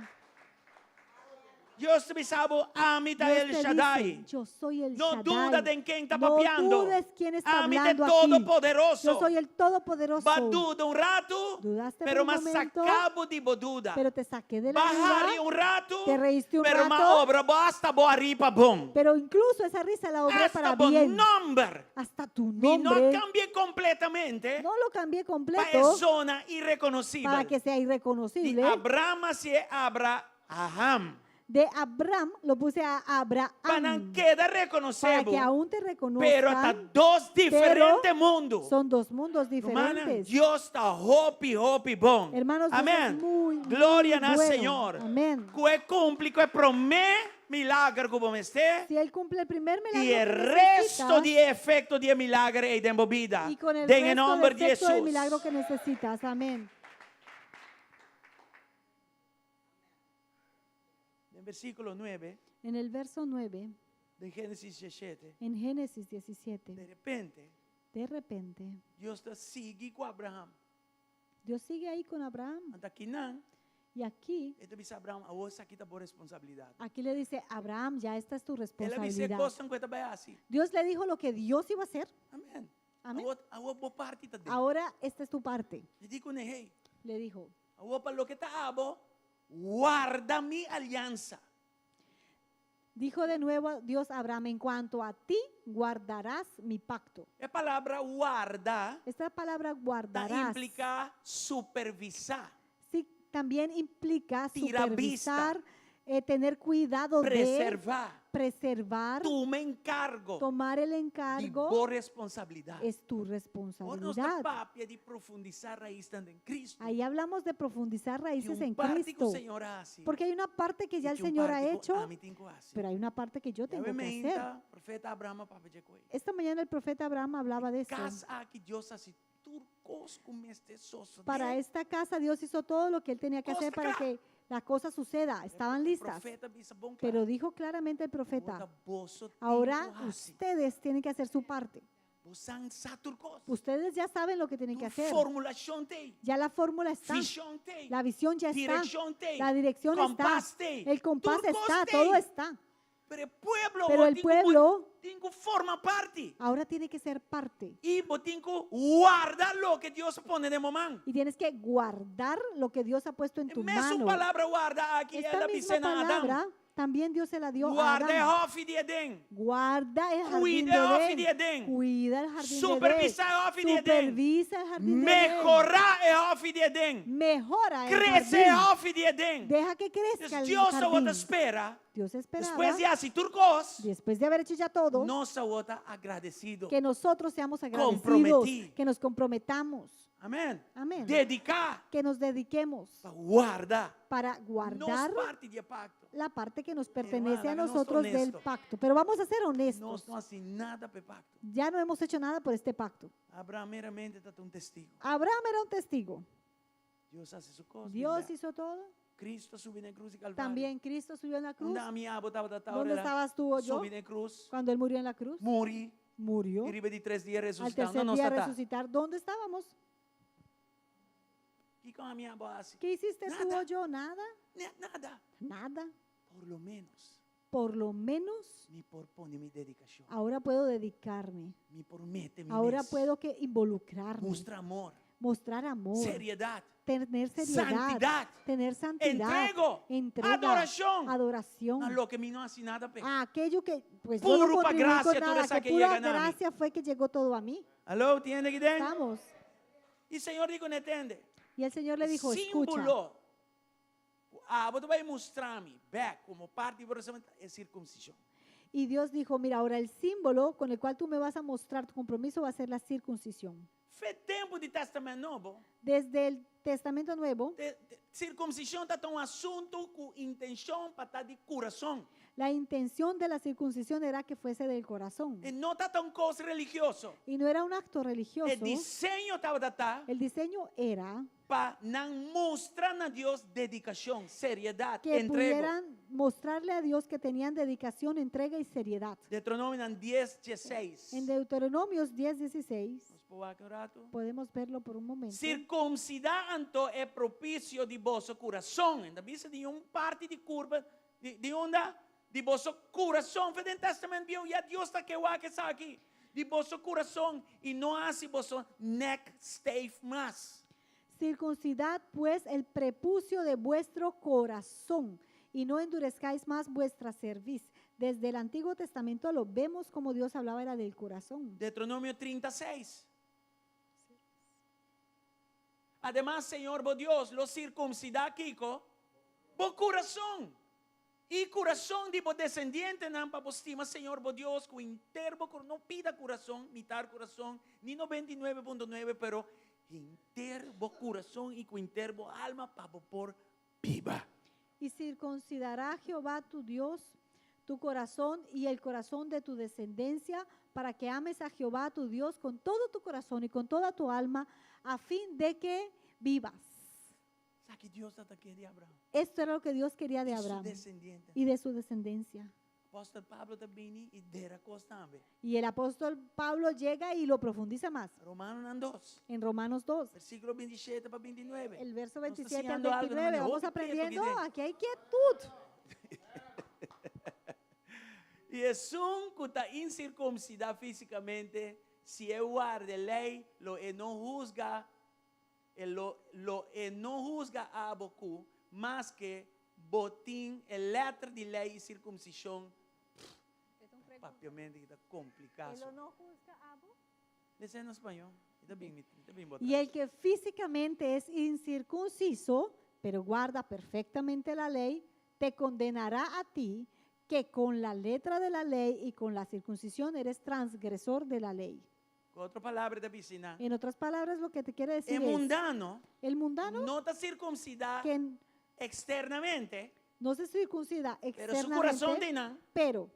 Dios ta bisa bo, Ami ta Dios El te dice, Shaddai. yo soy el No Shaddai. duda den ken ta No papiando. dudes quién está Ami ta hablando aquí. Todopoderoso. Yo soy el Todopoderoso. Ba duda un ratu, Dudaste pero por un m'a momento, saka bo di bo duda. pero te saqué de la Ba hari duda. un ratu, te reíste un pero m'a rato, obra bo hasta bo hari pa bon. Pero incluso esa risa la obré Hasta para bo bien. nòmber. Hasta tu Mi no nombre. kambi'é kompletamente No lo cambié pa e completo zona irrekonosibel. para que sea Di irreconocible. Abraham a hasié Abraham. De Abraham lo puse a Pa nan Abraham. keda rekonosé Para bo, que aún te pero ta reconozcan. dos diferente pero mundu. Son dos mundos Rumannan, diferentes. Dios ta hopi, hopi bon. Hermanos, Dios Amén. es muy, Gloria muy na bueno. Señor. Amén. Ku e kumpli ku e promé milager ku bo mester. Si Él cumple el primer milagro I e que resto necesitas, di e efekto di e milager ei den bo bida. y con el Den e resto nòmber del di efecto del Hesus. milagro que necesitas. Amén. Den versíkulo 9 En el verso 9, di Génesis 17, en Génesis de 17, repente, de repente, Dios ta sigui ku Abraham. Dios sigue ahí con Abraham. Anto akinan, Y aquí, E ta bisa Abraham, awor esaki ta bo responsabilidat. aquí le dice, Abraham, ya esta es tu El a bis'é responsabilidad. kosnan ku e ta bai hasi. Dios le dijo lo que Dios iba a hacer. Amèn. Amén. Awor, awor bo parti ta den. Ahora esta es tu parte. E di kuné, hey, Le dijo, awor pa loke ta abo, warda mi aliansa. dijo de nuevo Dios a Abraham, en cuanto a ti, guardarás mi pacto. E palabra warda Esta palabra ta guardarás impliká supervisá, sí, también implica Tira vista. supervisar, eh, tener cuidado de preservá, preservar, tuma enkargo tomar el di encargo, bo responsabilidat. es tu Ora nos ta responsabilidad. papia di profundisá raisnan den Kristu. Ahí hablamos de profundizar Tin raíces un en parti ku Cristo. Señor a hasi, Porque hay una parte que ya i el tin un Señor ha parti ku hecho, ami tin ku hasi. pero hay una parte que yo tengo Awe que hacer. mainta, profeta Abraham a papia dje kos ei. Esta mañana el profeta Abraham hablaba de eso. Kas aki Dios a hasi tur kos ku mester sosodé. Para esta casa Dios hizo todo lo que él tenía que hacer Cosa para kla. que la cosa suceda. Estaban listas. Profeta a bisa bon kla. Pero dijo claramente el Awor profeta, ta boso tin ahora ku hasi. ustedes tienen que hacer su parte. Boso sa tur kos. Ustedes ya saben lo que tienen que Tur hacer. formulashon t'ei. Ya la fórmula está. Vishon t'ei. La visión ya está. Direkshon t'ei. La dirección está. Kompas t'ei. El compás Tur kos está. t'ei. Todo está. Pero e pueblo, Pero bo el tin ku pueblo tin ku forma parti. ahora tiene que ser parte. I bo tin ku warda loke Dios a pone den bo man. Y tienes que guardar lo que Dios ha puesto en E tu mesun mano. palabra warda aki Esta el a misma bisa na Adam. palabra También Dios se la dio a Guarda e Adán. hòfi di Edén. Guarda el jardín Cuida el de jardín de Edén. Edén. Cuida el jardín de Edén. Supervisá e hòfi di Edén. Supervisa el jardín de Edén. Mehorá e hòfi di Edén. Mejora el Krese e jardín. hòfi di Edén. Deja que crezca el Dios jardín. tabata spera. Dios esperaba. Despues di hasi tur kos, Después de haber hecho ya todo, nos tabata agradesido. que nosotros seamos agradecidos, Komprometí. que nos comprometamos, Amèn. Amèn. Dediká que nos dediquemos pa warda para nos guardar parti di e pakto. la parte que nos pertenece a Hermana, nos nosotros del honesto. pacto. Pero vamos a ser honestos. Nos no a hasi nada pa e pakto. Ya no hemos hecho nada por este pacto. Abraham meramente tabata un testigu. Abraham era un testigo. Dios a hasi su kos. Dios hizo todo. Kristu a subi na krus di Kalvario. También Cristo subió en la cruz. Unda ami abo tabata ¿Dónde estabas tú o yo Subi na krus. cuando él murió en la cruz? Muri. Murió. I riba di tres dia Al resusitá. tercer No, no día está. resucitar. ¿Dónde estábamos? Kiko ami abo a hasi? ¿Qué hiciste tú Nada. o yo? Nada. Nada. Nada. Por lo menos, Por lo menos mi por pone mi dedikashon. ahora puedo dedicarme. Mi por mete mi Ahora mes. puedo que involucrarme. Mustra amor. Mostrar amor. Seriedat. Tener seriedad. Santidat. Tener santidad. Entrego. Entrega. Adorashon. Adoración. Na loke mi no a hasi nada p'e. A aquello que pues yo no Puro pa contribuí con grasia, tur nada, esa que que pura yega na mi. gracia fue que llegó todo a mí. Aló, tin hende aki den? Estamos. I Señor di kuné, tende. Y el Señor le dijo, escucha, Símbolo. Abo ta bai mustra mi, bèk, komo parti di e sirkunsishon. Y Dios dijo, mira, ahora el símbolo con el cual tú me vas a mostrar tu compromiso va a ser la circuncisión. For di tempu di Tèstamènt Nobo, Desde el Testamento Nuevo, sirkunsishon tabata un asuntu ku intenshon pa ta di kurason. la intención de la circuncisión era que fuese del corazón. E no tabata un kos religioso. Y no era un acto religioso. E diseño tabata El diseño era pa nan mustra na Dios dedikashon, seriedat, que entrego. pudieran mostrarle a Dios que tenían dedicación, entrega y seriedad. Deuteronomio 10, 16. En Deuteronomios 10, 16, Nos por wak un ratu. podemos verlo por un momento. Sirkunsidá anto e prepucio di boso kurason. E ta bisa di un parti di kurpa, di, di unda, di boso kurason. For di Tèstamènt Bieu, ya Dios ta ke wak esaki. Di boso kurason i no hasi boso nèk steif mas. Circuncidad pues el prepucio de vuestro corazón y no endurezcáis más vuestra cerviz. Desde el Antiguo Testamento lo vemos como Dios hablaba era del corazón. Deuteronomio 36. Ademas, Señor, bo Dios, lo sirkunsidá kiko, bo kurason. I kurason di bo desendientenan pa bo stima Señor bo Dios ku henter bo no pida kurason, mitar kurason, ni 99.9, pero henter bo kurason i ku henter bo alma pa bo por biba. Y circuncidará Jehová tu Dios tu corazón y el corazón de tu descendencia para que ames a Jehová tu Dios con todo tu corazón y con toda tu alma a fin de que vivas. Esaki Dios tabata ke di Abraham. Esto era lo que Dios quería de I su Abraham desendiente. y de su descendencia. Apòstel Pablo ta bini i dera kos tambe. Y el apóstol Pablo llega y lo profundiza más Romanonan 2, en Romanos 2, versíkulo 27 pa 29. el verso Nos ta 27 al siñando algu, 29. no, Vamos hopi ketu aprendiendo, aki den. aquí hay quietud. I esun ku ta insirkunsidá físikamente, si e warda lei, lo e no husga, e lo, lo e no husga abo ku, maske bo tin e lèter di lei i sirkunsishon. Papiamentu ta kompliká. Lesa na spañó. Ta bon, ta bon botá. Y el que físicamente es incircunciso, pero guarda perfectamente la ley, te condenará a ti que con la letra de la ley y con la circuncisión eres transgresor de la ley. Ku otro palabra ta bisa. En otras palabras, lo que te quiere decir E es, mundano el mundano no ta sirkunsidá que eksternamente, no se circuncida pero su kurason externamente, ta einan. pero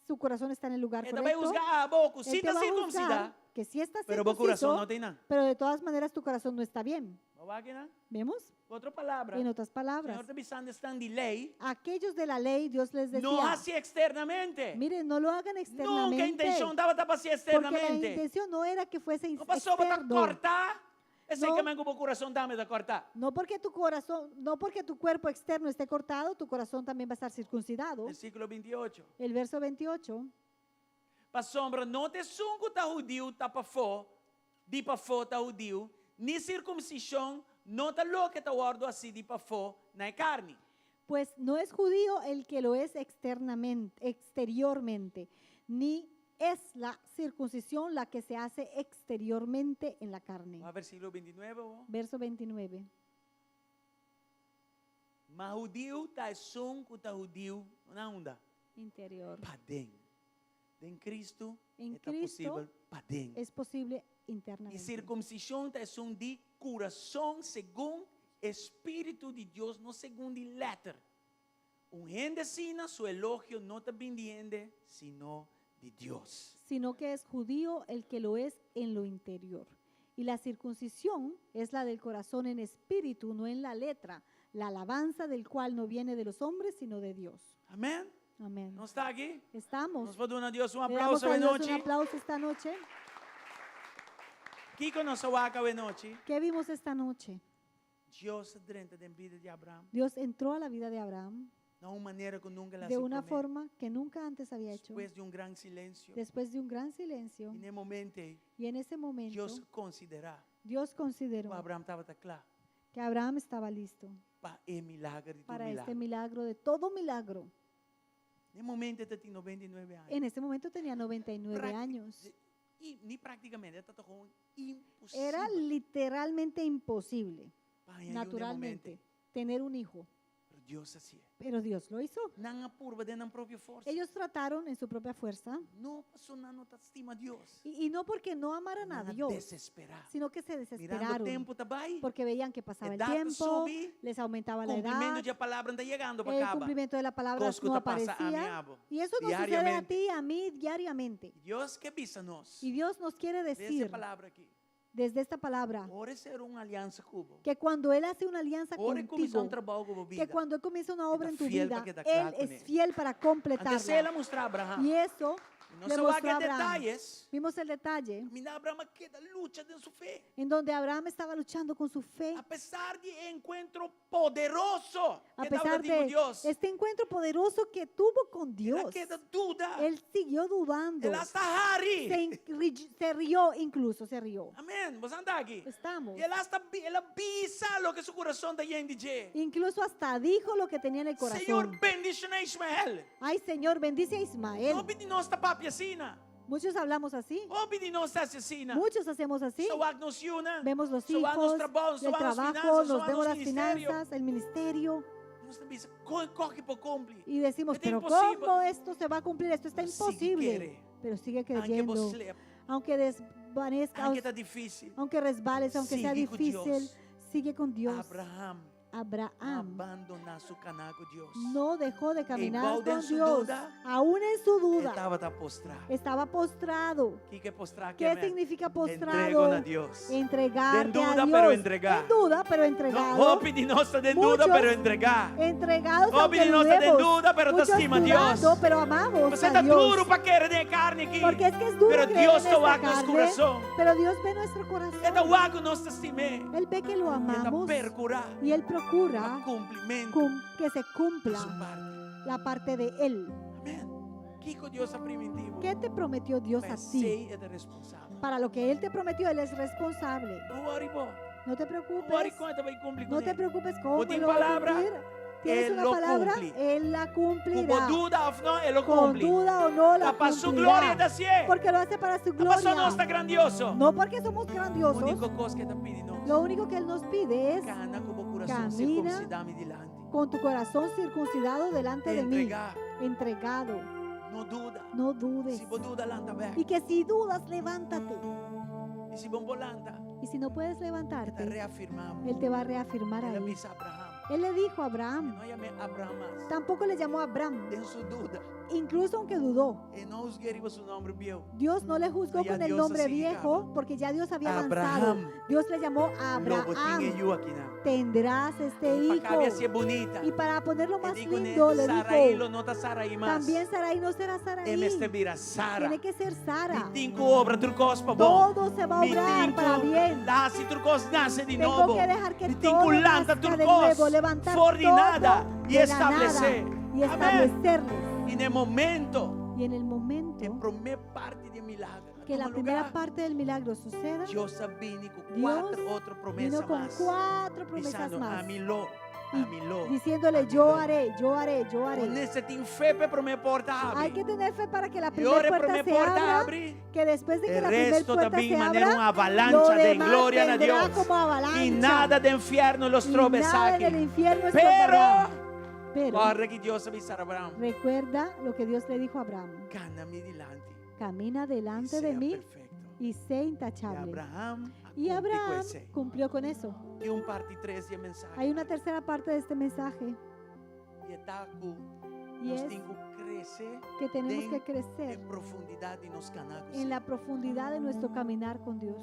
su corazón está en el lugar E ta bai correcto. husga abo, ku Él si te ta va a juzgar sirkunsidá, que sí está pero bo kurason circunciso, no ta einan. pero de todas maneras tu corazón no está bien. Bo a wak einan? ¿Vemos? Ku otro palabra, En otras palabras, Señor ta bisando esnan di lei, aquellos de la ley, Dios les no decía, hasi eksternamente. miren, no lo hagan Nunka externamente, intenshon tabata pa hasi porque la eksternamente. intención no era que fuese No pasobra bo ta externo. kòrtá, esei No. ke men ku bo kurason tambe ta kòrtá. No porque tu corazón, no porque tu cuerpo externo esté cortado, tu corazón también va a estar circuncidado. Versíkulo 28. El verso 28. Pasobra, no ta esun ku ta hudiu ta pafó, di pafó ta hudiu, ni sirkunsishon no ta loke ta wòrdu hasí di pafó na karni. Pues no es judío el que lo es externamente, exteriormente, ni es la circuncisión la que se hace exteriormente en la carne. Wak versíkulo 29. Oh. Verso 29. Ma hudiu ta esun ku ta hudiu na unda? Interior. Paden. Den Cristo En e ta Cristo posibel paden. es posible E internamente. sirkunsishon ta esun di kurason segun e Spiritu di Dios, no segun di lèter. Un hende asina, su elogio no ta bin di hende, sino di Dios. Sino que es judío el que lo es en lo interior. Y la circuncisión es la del corazón en espíritu, no en la letra, la alabanza del cual no viene de los hombres, sino de Dios. Amèn? Amén. Nos ta aki? Estamos. Nos por duna Dios un Le damos aplauso a e Dios un nochi. aplauso esta noche. Kiko nos a wak awe nochi? ¿Qué vimos esta noche? Dios a drenta den bida di Abraham Dios entró a la vida de Abraham na un manera ku nunka el a de hasi una promé. forma que nunca antes había hecho. Despues di un gran silensio. Después de un gran silencio. I na e momento ei, Y en ese momento, Dios a konsiderá Dios consideró ku Abraham tabata kla que Abraham estaba listo pa e milager di tur para este milager. milagro de todo milagro. Na e momento e tabatin 99 aña. En ese momento tenía 99 Prácti- años. I, ni práktikamente, e tabata gewoon imposibel. Era literalmente imposible, Pa haña yu na e momento naturalmente, ei. tener un hijo. Pero Dios a hasié. Pero Dios lo hizo. Nan a purba den nan propio forsa. Ellos trataron en su propia fuerza. No paso nan no ta stima Dios. Y, y no porque no amaran a Nan a Dios, desesperá. sino que se Mirando desesperaron. tempu ta bai. Porque veían que pasaba el Edat tiempo, subi, les aumentaba la Kumplimentu edad, di e palabra no ta yegando pa el kaba. cumplimiento de la palabra Kos ku no ta pasa ami aparecía. abo. Y eso nos sucede a Diariamente. ti y a mí diariamente. Dios ke bisa nos. Y Dios nos quiere Desde decir e palabra aki. desde esta palabra Ora e sera un aliansa ku bo. que cuando Él hace una alianza Ora e kuminsá un contigo, trabou ku bo que bida. cuando Él comienza una obra ta en tu fiel vida, pa keda kla Él con es él. fiel para Anto esei completarla. el a mustra Abraham. Y eso No le se mostró wak a Abraham. detalles. Vimos el detalle Mira Abraham a keda lucha den su fe. en donde Abraham estaba luchando con su fe. A pesar di e enkuentro poderoso A ku e tabata pesar tin ku de Dios. este encuentro poderoso que tuvo con El a Dios, keda duda. él siguió dudando. El a asta hari. Se, in- se rió incluso, se rió. Amèn. Boso ta aki. Estamos. El a asta el a bisa loke su kurason ta yen di dje. Incluso hasta dijo lo que tenía en el Señor, corazón. bendishoná Ismael. Ay, Señor, bendice a Ismael. Hopi di nos ta papia asina. Muchos hablamos así. Hopi di nos ta hasi asina. Muchos hacemos así. Nos ta wak nos yunan. Vemos los Nos ta wak nos hijos, trabou, nos el ta wak nos trabajo, finanzas, nos nos ta wak vemos nos las ministerio. finanzas, el ministerio. Nos ta bisa, kon esaki por kumpli? Y decimos, Está pero imposibel. ¿cómo esto se va a cumplir? Esto está Pero sigue imposible. kere. Pero sigue Aunke creyendo. bo slep, Aunque desvanezca, aunke ta difísil. aunque resbales, aunque sea Sigue con difícil, Dios. sigue con Dios. Abraham no Abraham a bandoná su kana ku Dios. no dejó de caminar bou den con su Dios. duda, Aún en su duda, Estaba postrá. estaba postrado. Kiko ta postrá? ¿Qué significa Entrego postrado? na Dios. Entregarte Den duda, a Dios. pero entregá. En duda, pero No, entregado. hopi di nos ta den duda, Muchos pero entregá. Entregados Hopi aunque di nos ta den dudemos. duda, pero ta Muchos stima Dios. dudando, pero amamos Pasobra a ta Dios. duru pa kere den karni aki. Porque es que es duro Pero creer Dios en ta esta wak nos carne, kurason. Pero Dios ve nuestro corazón. E ta wak ku nos ta stim'é. Él ve que lo E ta amamos perkurá y Él procura pa kumplimentu cum- que se di cumpla su parti. la parte de Él. Amèn. Kiko Dios a primintí bo? ¿Qué te prometió Dios a ti? P'esei e ta responsabel. Para lo que Él te prometió, Él es responsable. No worry bo. No te No worry preocupes. kon e ta bai kumpli No te preocupes cómo Bo tin lo va a palabra, cumplir. Tienes Él una lo palabra, cumpli. Él la Ku cumplirá. duda òf no, e lo Con kumpli. duda o no la Ta pa su gloria cumplirá. ta hasié. Porque lo hace para su Ta paso nos ta gloria. grandioso. No porque somos grandiosos. Úniko kos ku e ta pidi nos. Lo único que Él nos pide es Kana ku bo kurason Camina sirkunsidá mi dilanti. con tu corazón circuncidado delante de mí, Entregá. entregado. No duda. No dudes. Si bo duda, lanta bèk. Y que si dudas, levántate. I si bo n' por lanta, Y si no puedes e ta levantarte, reafirmá. Él te va a reafirmar El a ahí. bisa Abraham. Él le dijo a Abraham, No yam'é Abraham mas. tampoco le llamó Abraham, Den su duda. incluso aunque dudó. E no a husg'é riba su nòmber bieu. Dios no le juzgó Ya con el Dios nombre así viejo, porque ya Dios había avanzado. Abraham. Dios le llamó Lo bo tin Abraham. e yu aki nan. Tendrás este Pa hijo. kaba di bunita. Y para ponerlo E más di kuné, lindo, le Sarai dijo, lo no ta Sarai mas. también Sarai no será E Sarai. mester bira Sara. Tiene que ser Sara. Mi tin ku obra tur kos pa bon. Todo se va a Mi obrar tin para ku bien. hasi tur kos nase di Tengo nobo. que dejar que Mi tin ku todo lanta nazca tur de kos nuevo, levantar for di todo nada i de la establesé. nada y Amèn. establecerles. I na momento, Y en el e momento promé parte di milager. que la primera parte del milagro suceda, Dios a bini ku Dios kuater otro promesa vino con mas. cuatro promesas Bisando, más, ami lo. Ami lo. Diciéndole, ami yo lo. haré, yo haré, yo haré. Bo mester tin fe pa e promé porta Hay habri. que tener fe para que la I primera ora e puerta promé se porta abra, habri, que después de que e la primera resto puerta ta bin se manera un abra, lo avalancha den demás gloria na vendrá Dios. como avalancha. I nada den fièrnu lo Y stroba nada esaki. del infierno Pero, estorbará. Pero kòrda ku Dios a bisa Abraham, recuerda lo que Dios le dijo a Abraham. kana mi dilanti Camina i delante de sea mí perfekto. y sé I intachable. Abraham a Y kumpli ku Abraham esei. cumplió con eso. Tin un parti 3 di e mensahe. Hay una tercera parte de este mensaje I e ta ku y nos es tin ku krese que tenemos den que crecer e profundidat di nos kana ku en la profundidad de nuestro caminar con Dios.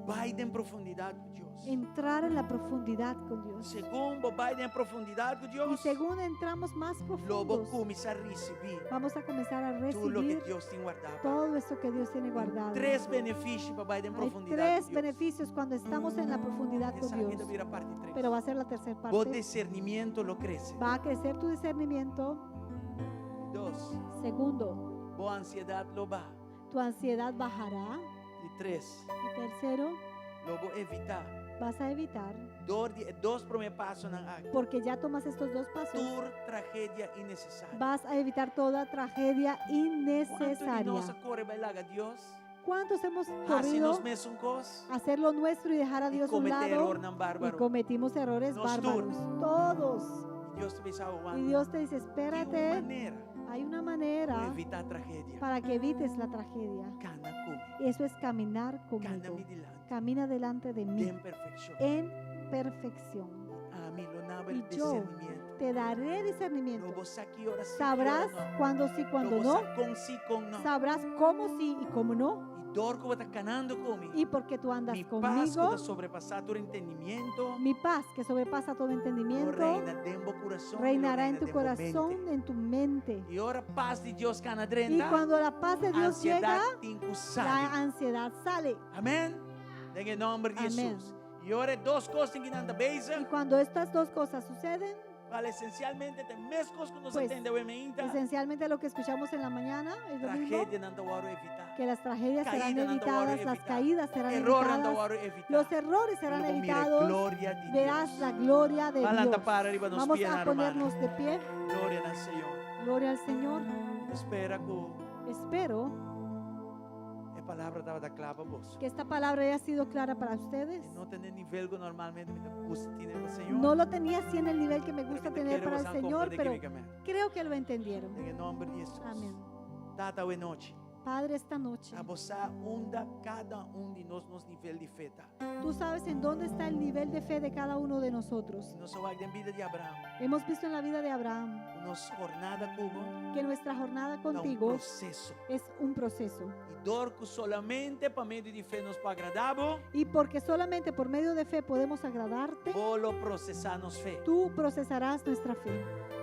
Bai den profundidat ku Dios. Entrar en la profundidad con Dios. Segun bo bai den profundidat ku Y Dios, según entramos más lo bo profundos, kuminsá risibí vamos a comenzar a tur loke recibir Dios tin guardá pa bo. todo eso que Dios tiene guardado. Tres benefisio pa bai den Hay profundidat tres ku Dios. beneficios cuando estamos en la profundidad con Esaki Dios. ta bira parti 3. Pero va a ser la tercera Bo parte. disernimentu lo krese. Va a crecer tu discernimiento. Dos, Segundo, bo ansiedat lo baha. tu ansiedad bajará. I tres, Y tercero, lo bo evitá. vas a evitar, Dor di e dos promé pasonan aki. porque ya tomas estos dos pasos, Tur tragedia innesesario. vas a evitar toda tragedia Kuantu di nos innecesaria. a kore bai laga Dios? ¿Cuántos hemos Hasi corrido nos mesun kos a hacer lo nuestro y dejar a i Dios a un kometé lado? erornan Y bárbaro. cometimos errores Nos tur. bárbaros. Todos. I Dios ta bisa, Y Dios te dice, Tin un espérate, manera hay una pa manera evitá tragedia. para que evites la tragedia. Kana ku mi. Eso es caminar Kana conmigo. mi dilanti. Camina delante de mí Den perfekshon. en perfección. Ami lo duna bo Y yo disernimentu. te daré Lo discernimiento. bo sa ki ora sí, ki ora Sabrás no. cuándo sí, cuándo Lo no. bo sa kon sí, kon no. Sabrás cómo sí y cómo no. I dor ku bo ta kanando ku mi. Y porque tú andas Mi pas ku conmigo, ta sobrepasá tur entendimiento. mi paz que sobrepasa todo Lo entendimiento, reina den bo kurason. reinará en tu den bo mente. corazón, en tu mente. I ora pas di Dios kana Y drenta. cuando la paz de Dios llega, Ansiedat tin ku la sali. ansiedad sale. Amèn. Den nòmber di Amèn. Hesus. I ora e dos kosnan aki ta Y bezig. cuando estas dos cosas suceden, Vale, esensialmente ta mes kos ku nos Pues, a tende awe mainta. esencialmente lo que escuchamos en la mañana es lo mismo, Tragedianan ta wòrdu evitá. que las tragedias serán Caídanan ta wòrdu evitadas, las evitá. caídas serán Erornan ta evitadas, wòrdu evitá. los errores serán Lo bo mira evitados, gloria di verás Dios. la gloria de Ban lanta Dios. para riba nos Vamos pia, a rumannan. ponernos de pie. Gloria na Señor. Gloria al Señor. Spera ku Espero e palabra tabata kla pa boso. que esta palabra haya sido clara para ustedes. No ta na e nivel ku normalmente mi ta gusta tin pa Señor. No lo tenía así en el nivel que me Pero gusta mi ta tener kere para el boso a Señor, komprendé pero kímikamente. creo que lo entendieron. Den nòmber di Hesus. Amén. Tata, awe nochi. Padre, esta noche, Abo sa unda kada un di nos nos nivel di fe ta. tú sabes en dónde está el nivel de fe de cada uno de nosotros. Nos a wak den bida di Abraham. Hemos visto en la vida de Abraham Nos jornada ku bo que nuestra jornada ta un contigo proseso. es un proceso. I dor ku solamente pa medio di fe nos por agradá bo, Y porque solamente por medio de fe podemos agradarte, bo lo prosesá nos fe. tú procesarás nuestra fe.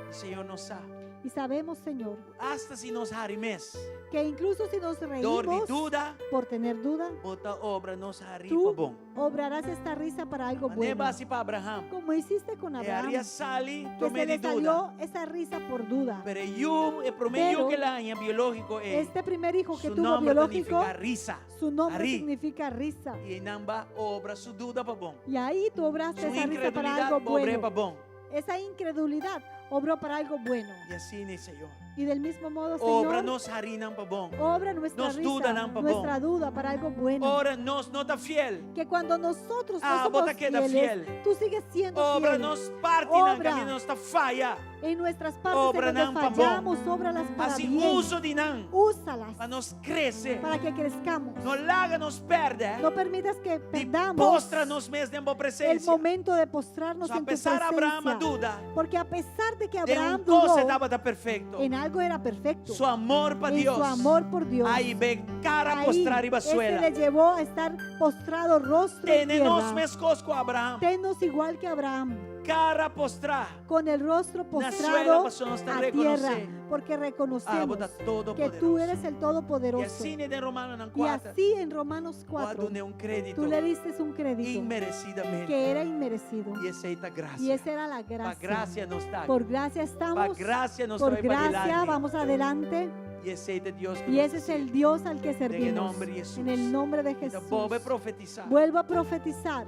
I Señor nos sa. Y sabemos, Señor, Asta si nos hari mes. que incluso si nos Dor di reímos duda, por tener duda, bo ta obra nos hari Tú pa bon. obrarás esta risa para algo Manera bueno. bo a hasi pa Abraham. Como hiciste con E Abraham, hari a sali que por se medio le di duda. salió esa risa por duda. Pero e yu, e promé yu Pero ku el a haña biológiko e Este primer hijo que su tuvo nòmber biológico, signifiká risa. su nombre Hari. significa risa. I einan b'a obra su duda pa bon. Y ahí tú obraste Su esa risa para inkredulidat algo b'a obr'é bueno. pa bon. Esa incredulidad obró para algo bueno. I asina, Señor. Y del mismo modo, Obra Señor, nos harinan pa bon. obra nuestra nos risa, dudanan pa bon. nuestra duda para algo bueno. Ora nos no ta fiel. Que cuando nosotros no Ah, somos bo ta keda fieles, fiel. tú sigues siendo Obra fiel. nos partinan Obra. kaminda nos ta faya. En nuestras partes Obra en donde nan pa bon. fallamos, óbralas para Hasi bien. uso di nan Úsalas pa nos krese. para que crezcamos. No laga nos pèrdè. No permitas que Di perdamos postra nos mes den bo el presensia. momento de postrarnos So, a en tu pesar Abraham a presencia. duda, Porque a pesar de que den Abraham un kos dudó, tabata perfekto. en algo era perfecto. Su amor pa en Dios. su amor por Dios. A hib'é kara Ahí, postrá riba ese suela. le llevó a estar postrado rostro en Tene nos tierra. meskos ku Abraham. Tennos igual que Abraham, Kara postrá. con el rostro Na suela postrado pasobra nos ta a tierra, rekonosé. porque Ah, reconocemos bo ta todo que tú poderoso. eres el I Todopoderoso. asina den Romanonan Y 4. así en Romanos Bo a 4, dun'é un krédito tú le diste un crédito inmeresidamente. que era inmerecido. I esei ta grasia. Y esa era la Pa gracia. grasia nos ta. Por gracia Pa estamos, grasia nos por ta bai pa gracia dilanti. vamos adelante. I esei ta Dios ku Y nos ese es el sirbi. Dios al que En servimos. nombre de Jesús. En el nombre de Mi ta Jesús. bolbe profetisá. Vuelvo a profetizar.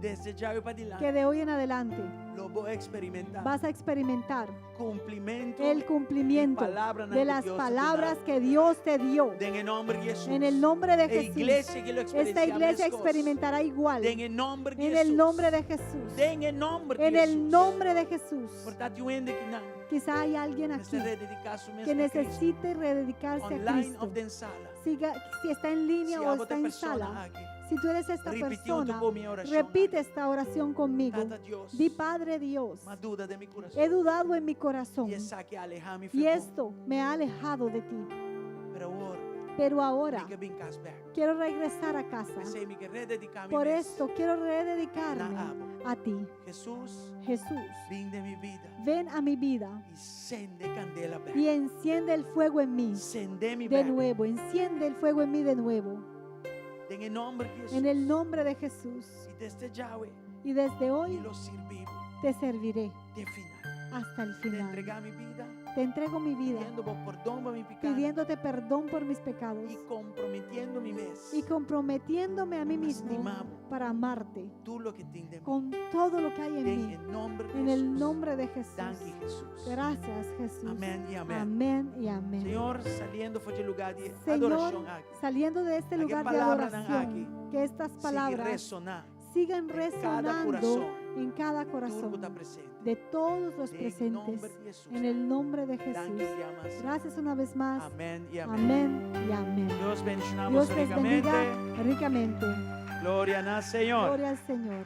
Desde djawe pa Que dilanti de hoy en adelante lo bo eksperimentá vas a experimentar kumplimentu el cumplimiento palabranan de ku las Dios a palabras duna. que Dios te dio. Den e nòmber di Hesus. En el nombre de E Jesús. iglesia akí lo Esta eksperensiá iglesia meskos. experimentará igual. Den e nòmber di En Hesus. el nombre de Jesús. Den e nòmber di En el Hesus. nombre de Jesús. Por ta tin un hende akinan. Quizá hay alguien aquí Mester redediká su mes que na Kristu. necesite rededicarse a Online Cristo. òf den sala. Siga, si está en línea Si o abo está ta en persona sala. aki. Si tú eres esta Ripití huntu persona, ku mi orashon. repite esta oración conmigo. Tata Dios. Di Padre Dios, M'a duda den mi kurason. he dudado en mi corazón I esaki a alehá mi y for di bo. esto me ha alejado de ti. Pero awor, Pero ahora mi ke bin kas bèk. quiero regresar a casa. P'esei mi ke redediká mi Por mes esto quiero rededicarme na abo. a ti. Hesus, Jesús, bin den mi bida ven a mi vida i sende kandela bèk. y enciende el fuego en mí Sende mi de bèk. nuevo. Enciende el fuego en mí de nuevo. Den e nòmber di Hesus. En el nombre de Jesús. I desde djawe, Y desde mi hoy lo sirbi bo te serviré te final. hasta el Te final. entregá mi bida, Te entrego mi vida, pidiendo bo pordon pa mi piká pidiéndote perdón por mis pecados i komprometiendo mi mes. y comprometiéndome a mí mismo Stima bo para amarte tur loke tin den mi. con todo lo que hay en Den mí. e nòmber di En el Hesus. nombre de Jesús. Danki Hesus. Gracias, Jesús. Amèn i amèn. Amén y amén. Señor, saliendo for di e lugá di Señor, adorashon aki. saliendo de este Laga lugar de palabranan adoración, que estas Sigui palabras resoná sigan den kada resonando kurason. en cada Tur ku corazón ta presente. de todos los Den presentes. nòmber di Hesus. En el nombre de Danki Jesús. un dia mas. Gracias una vez más. Amèn i amèn. Amén y amén. Dios bendishoná Dios boso les rikamente. bendiga ricamente. Gloria na Señor. Gloria al Señor.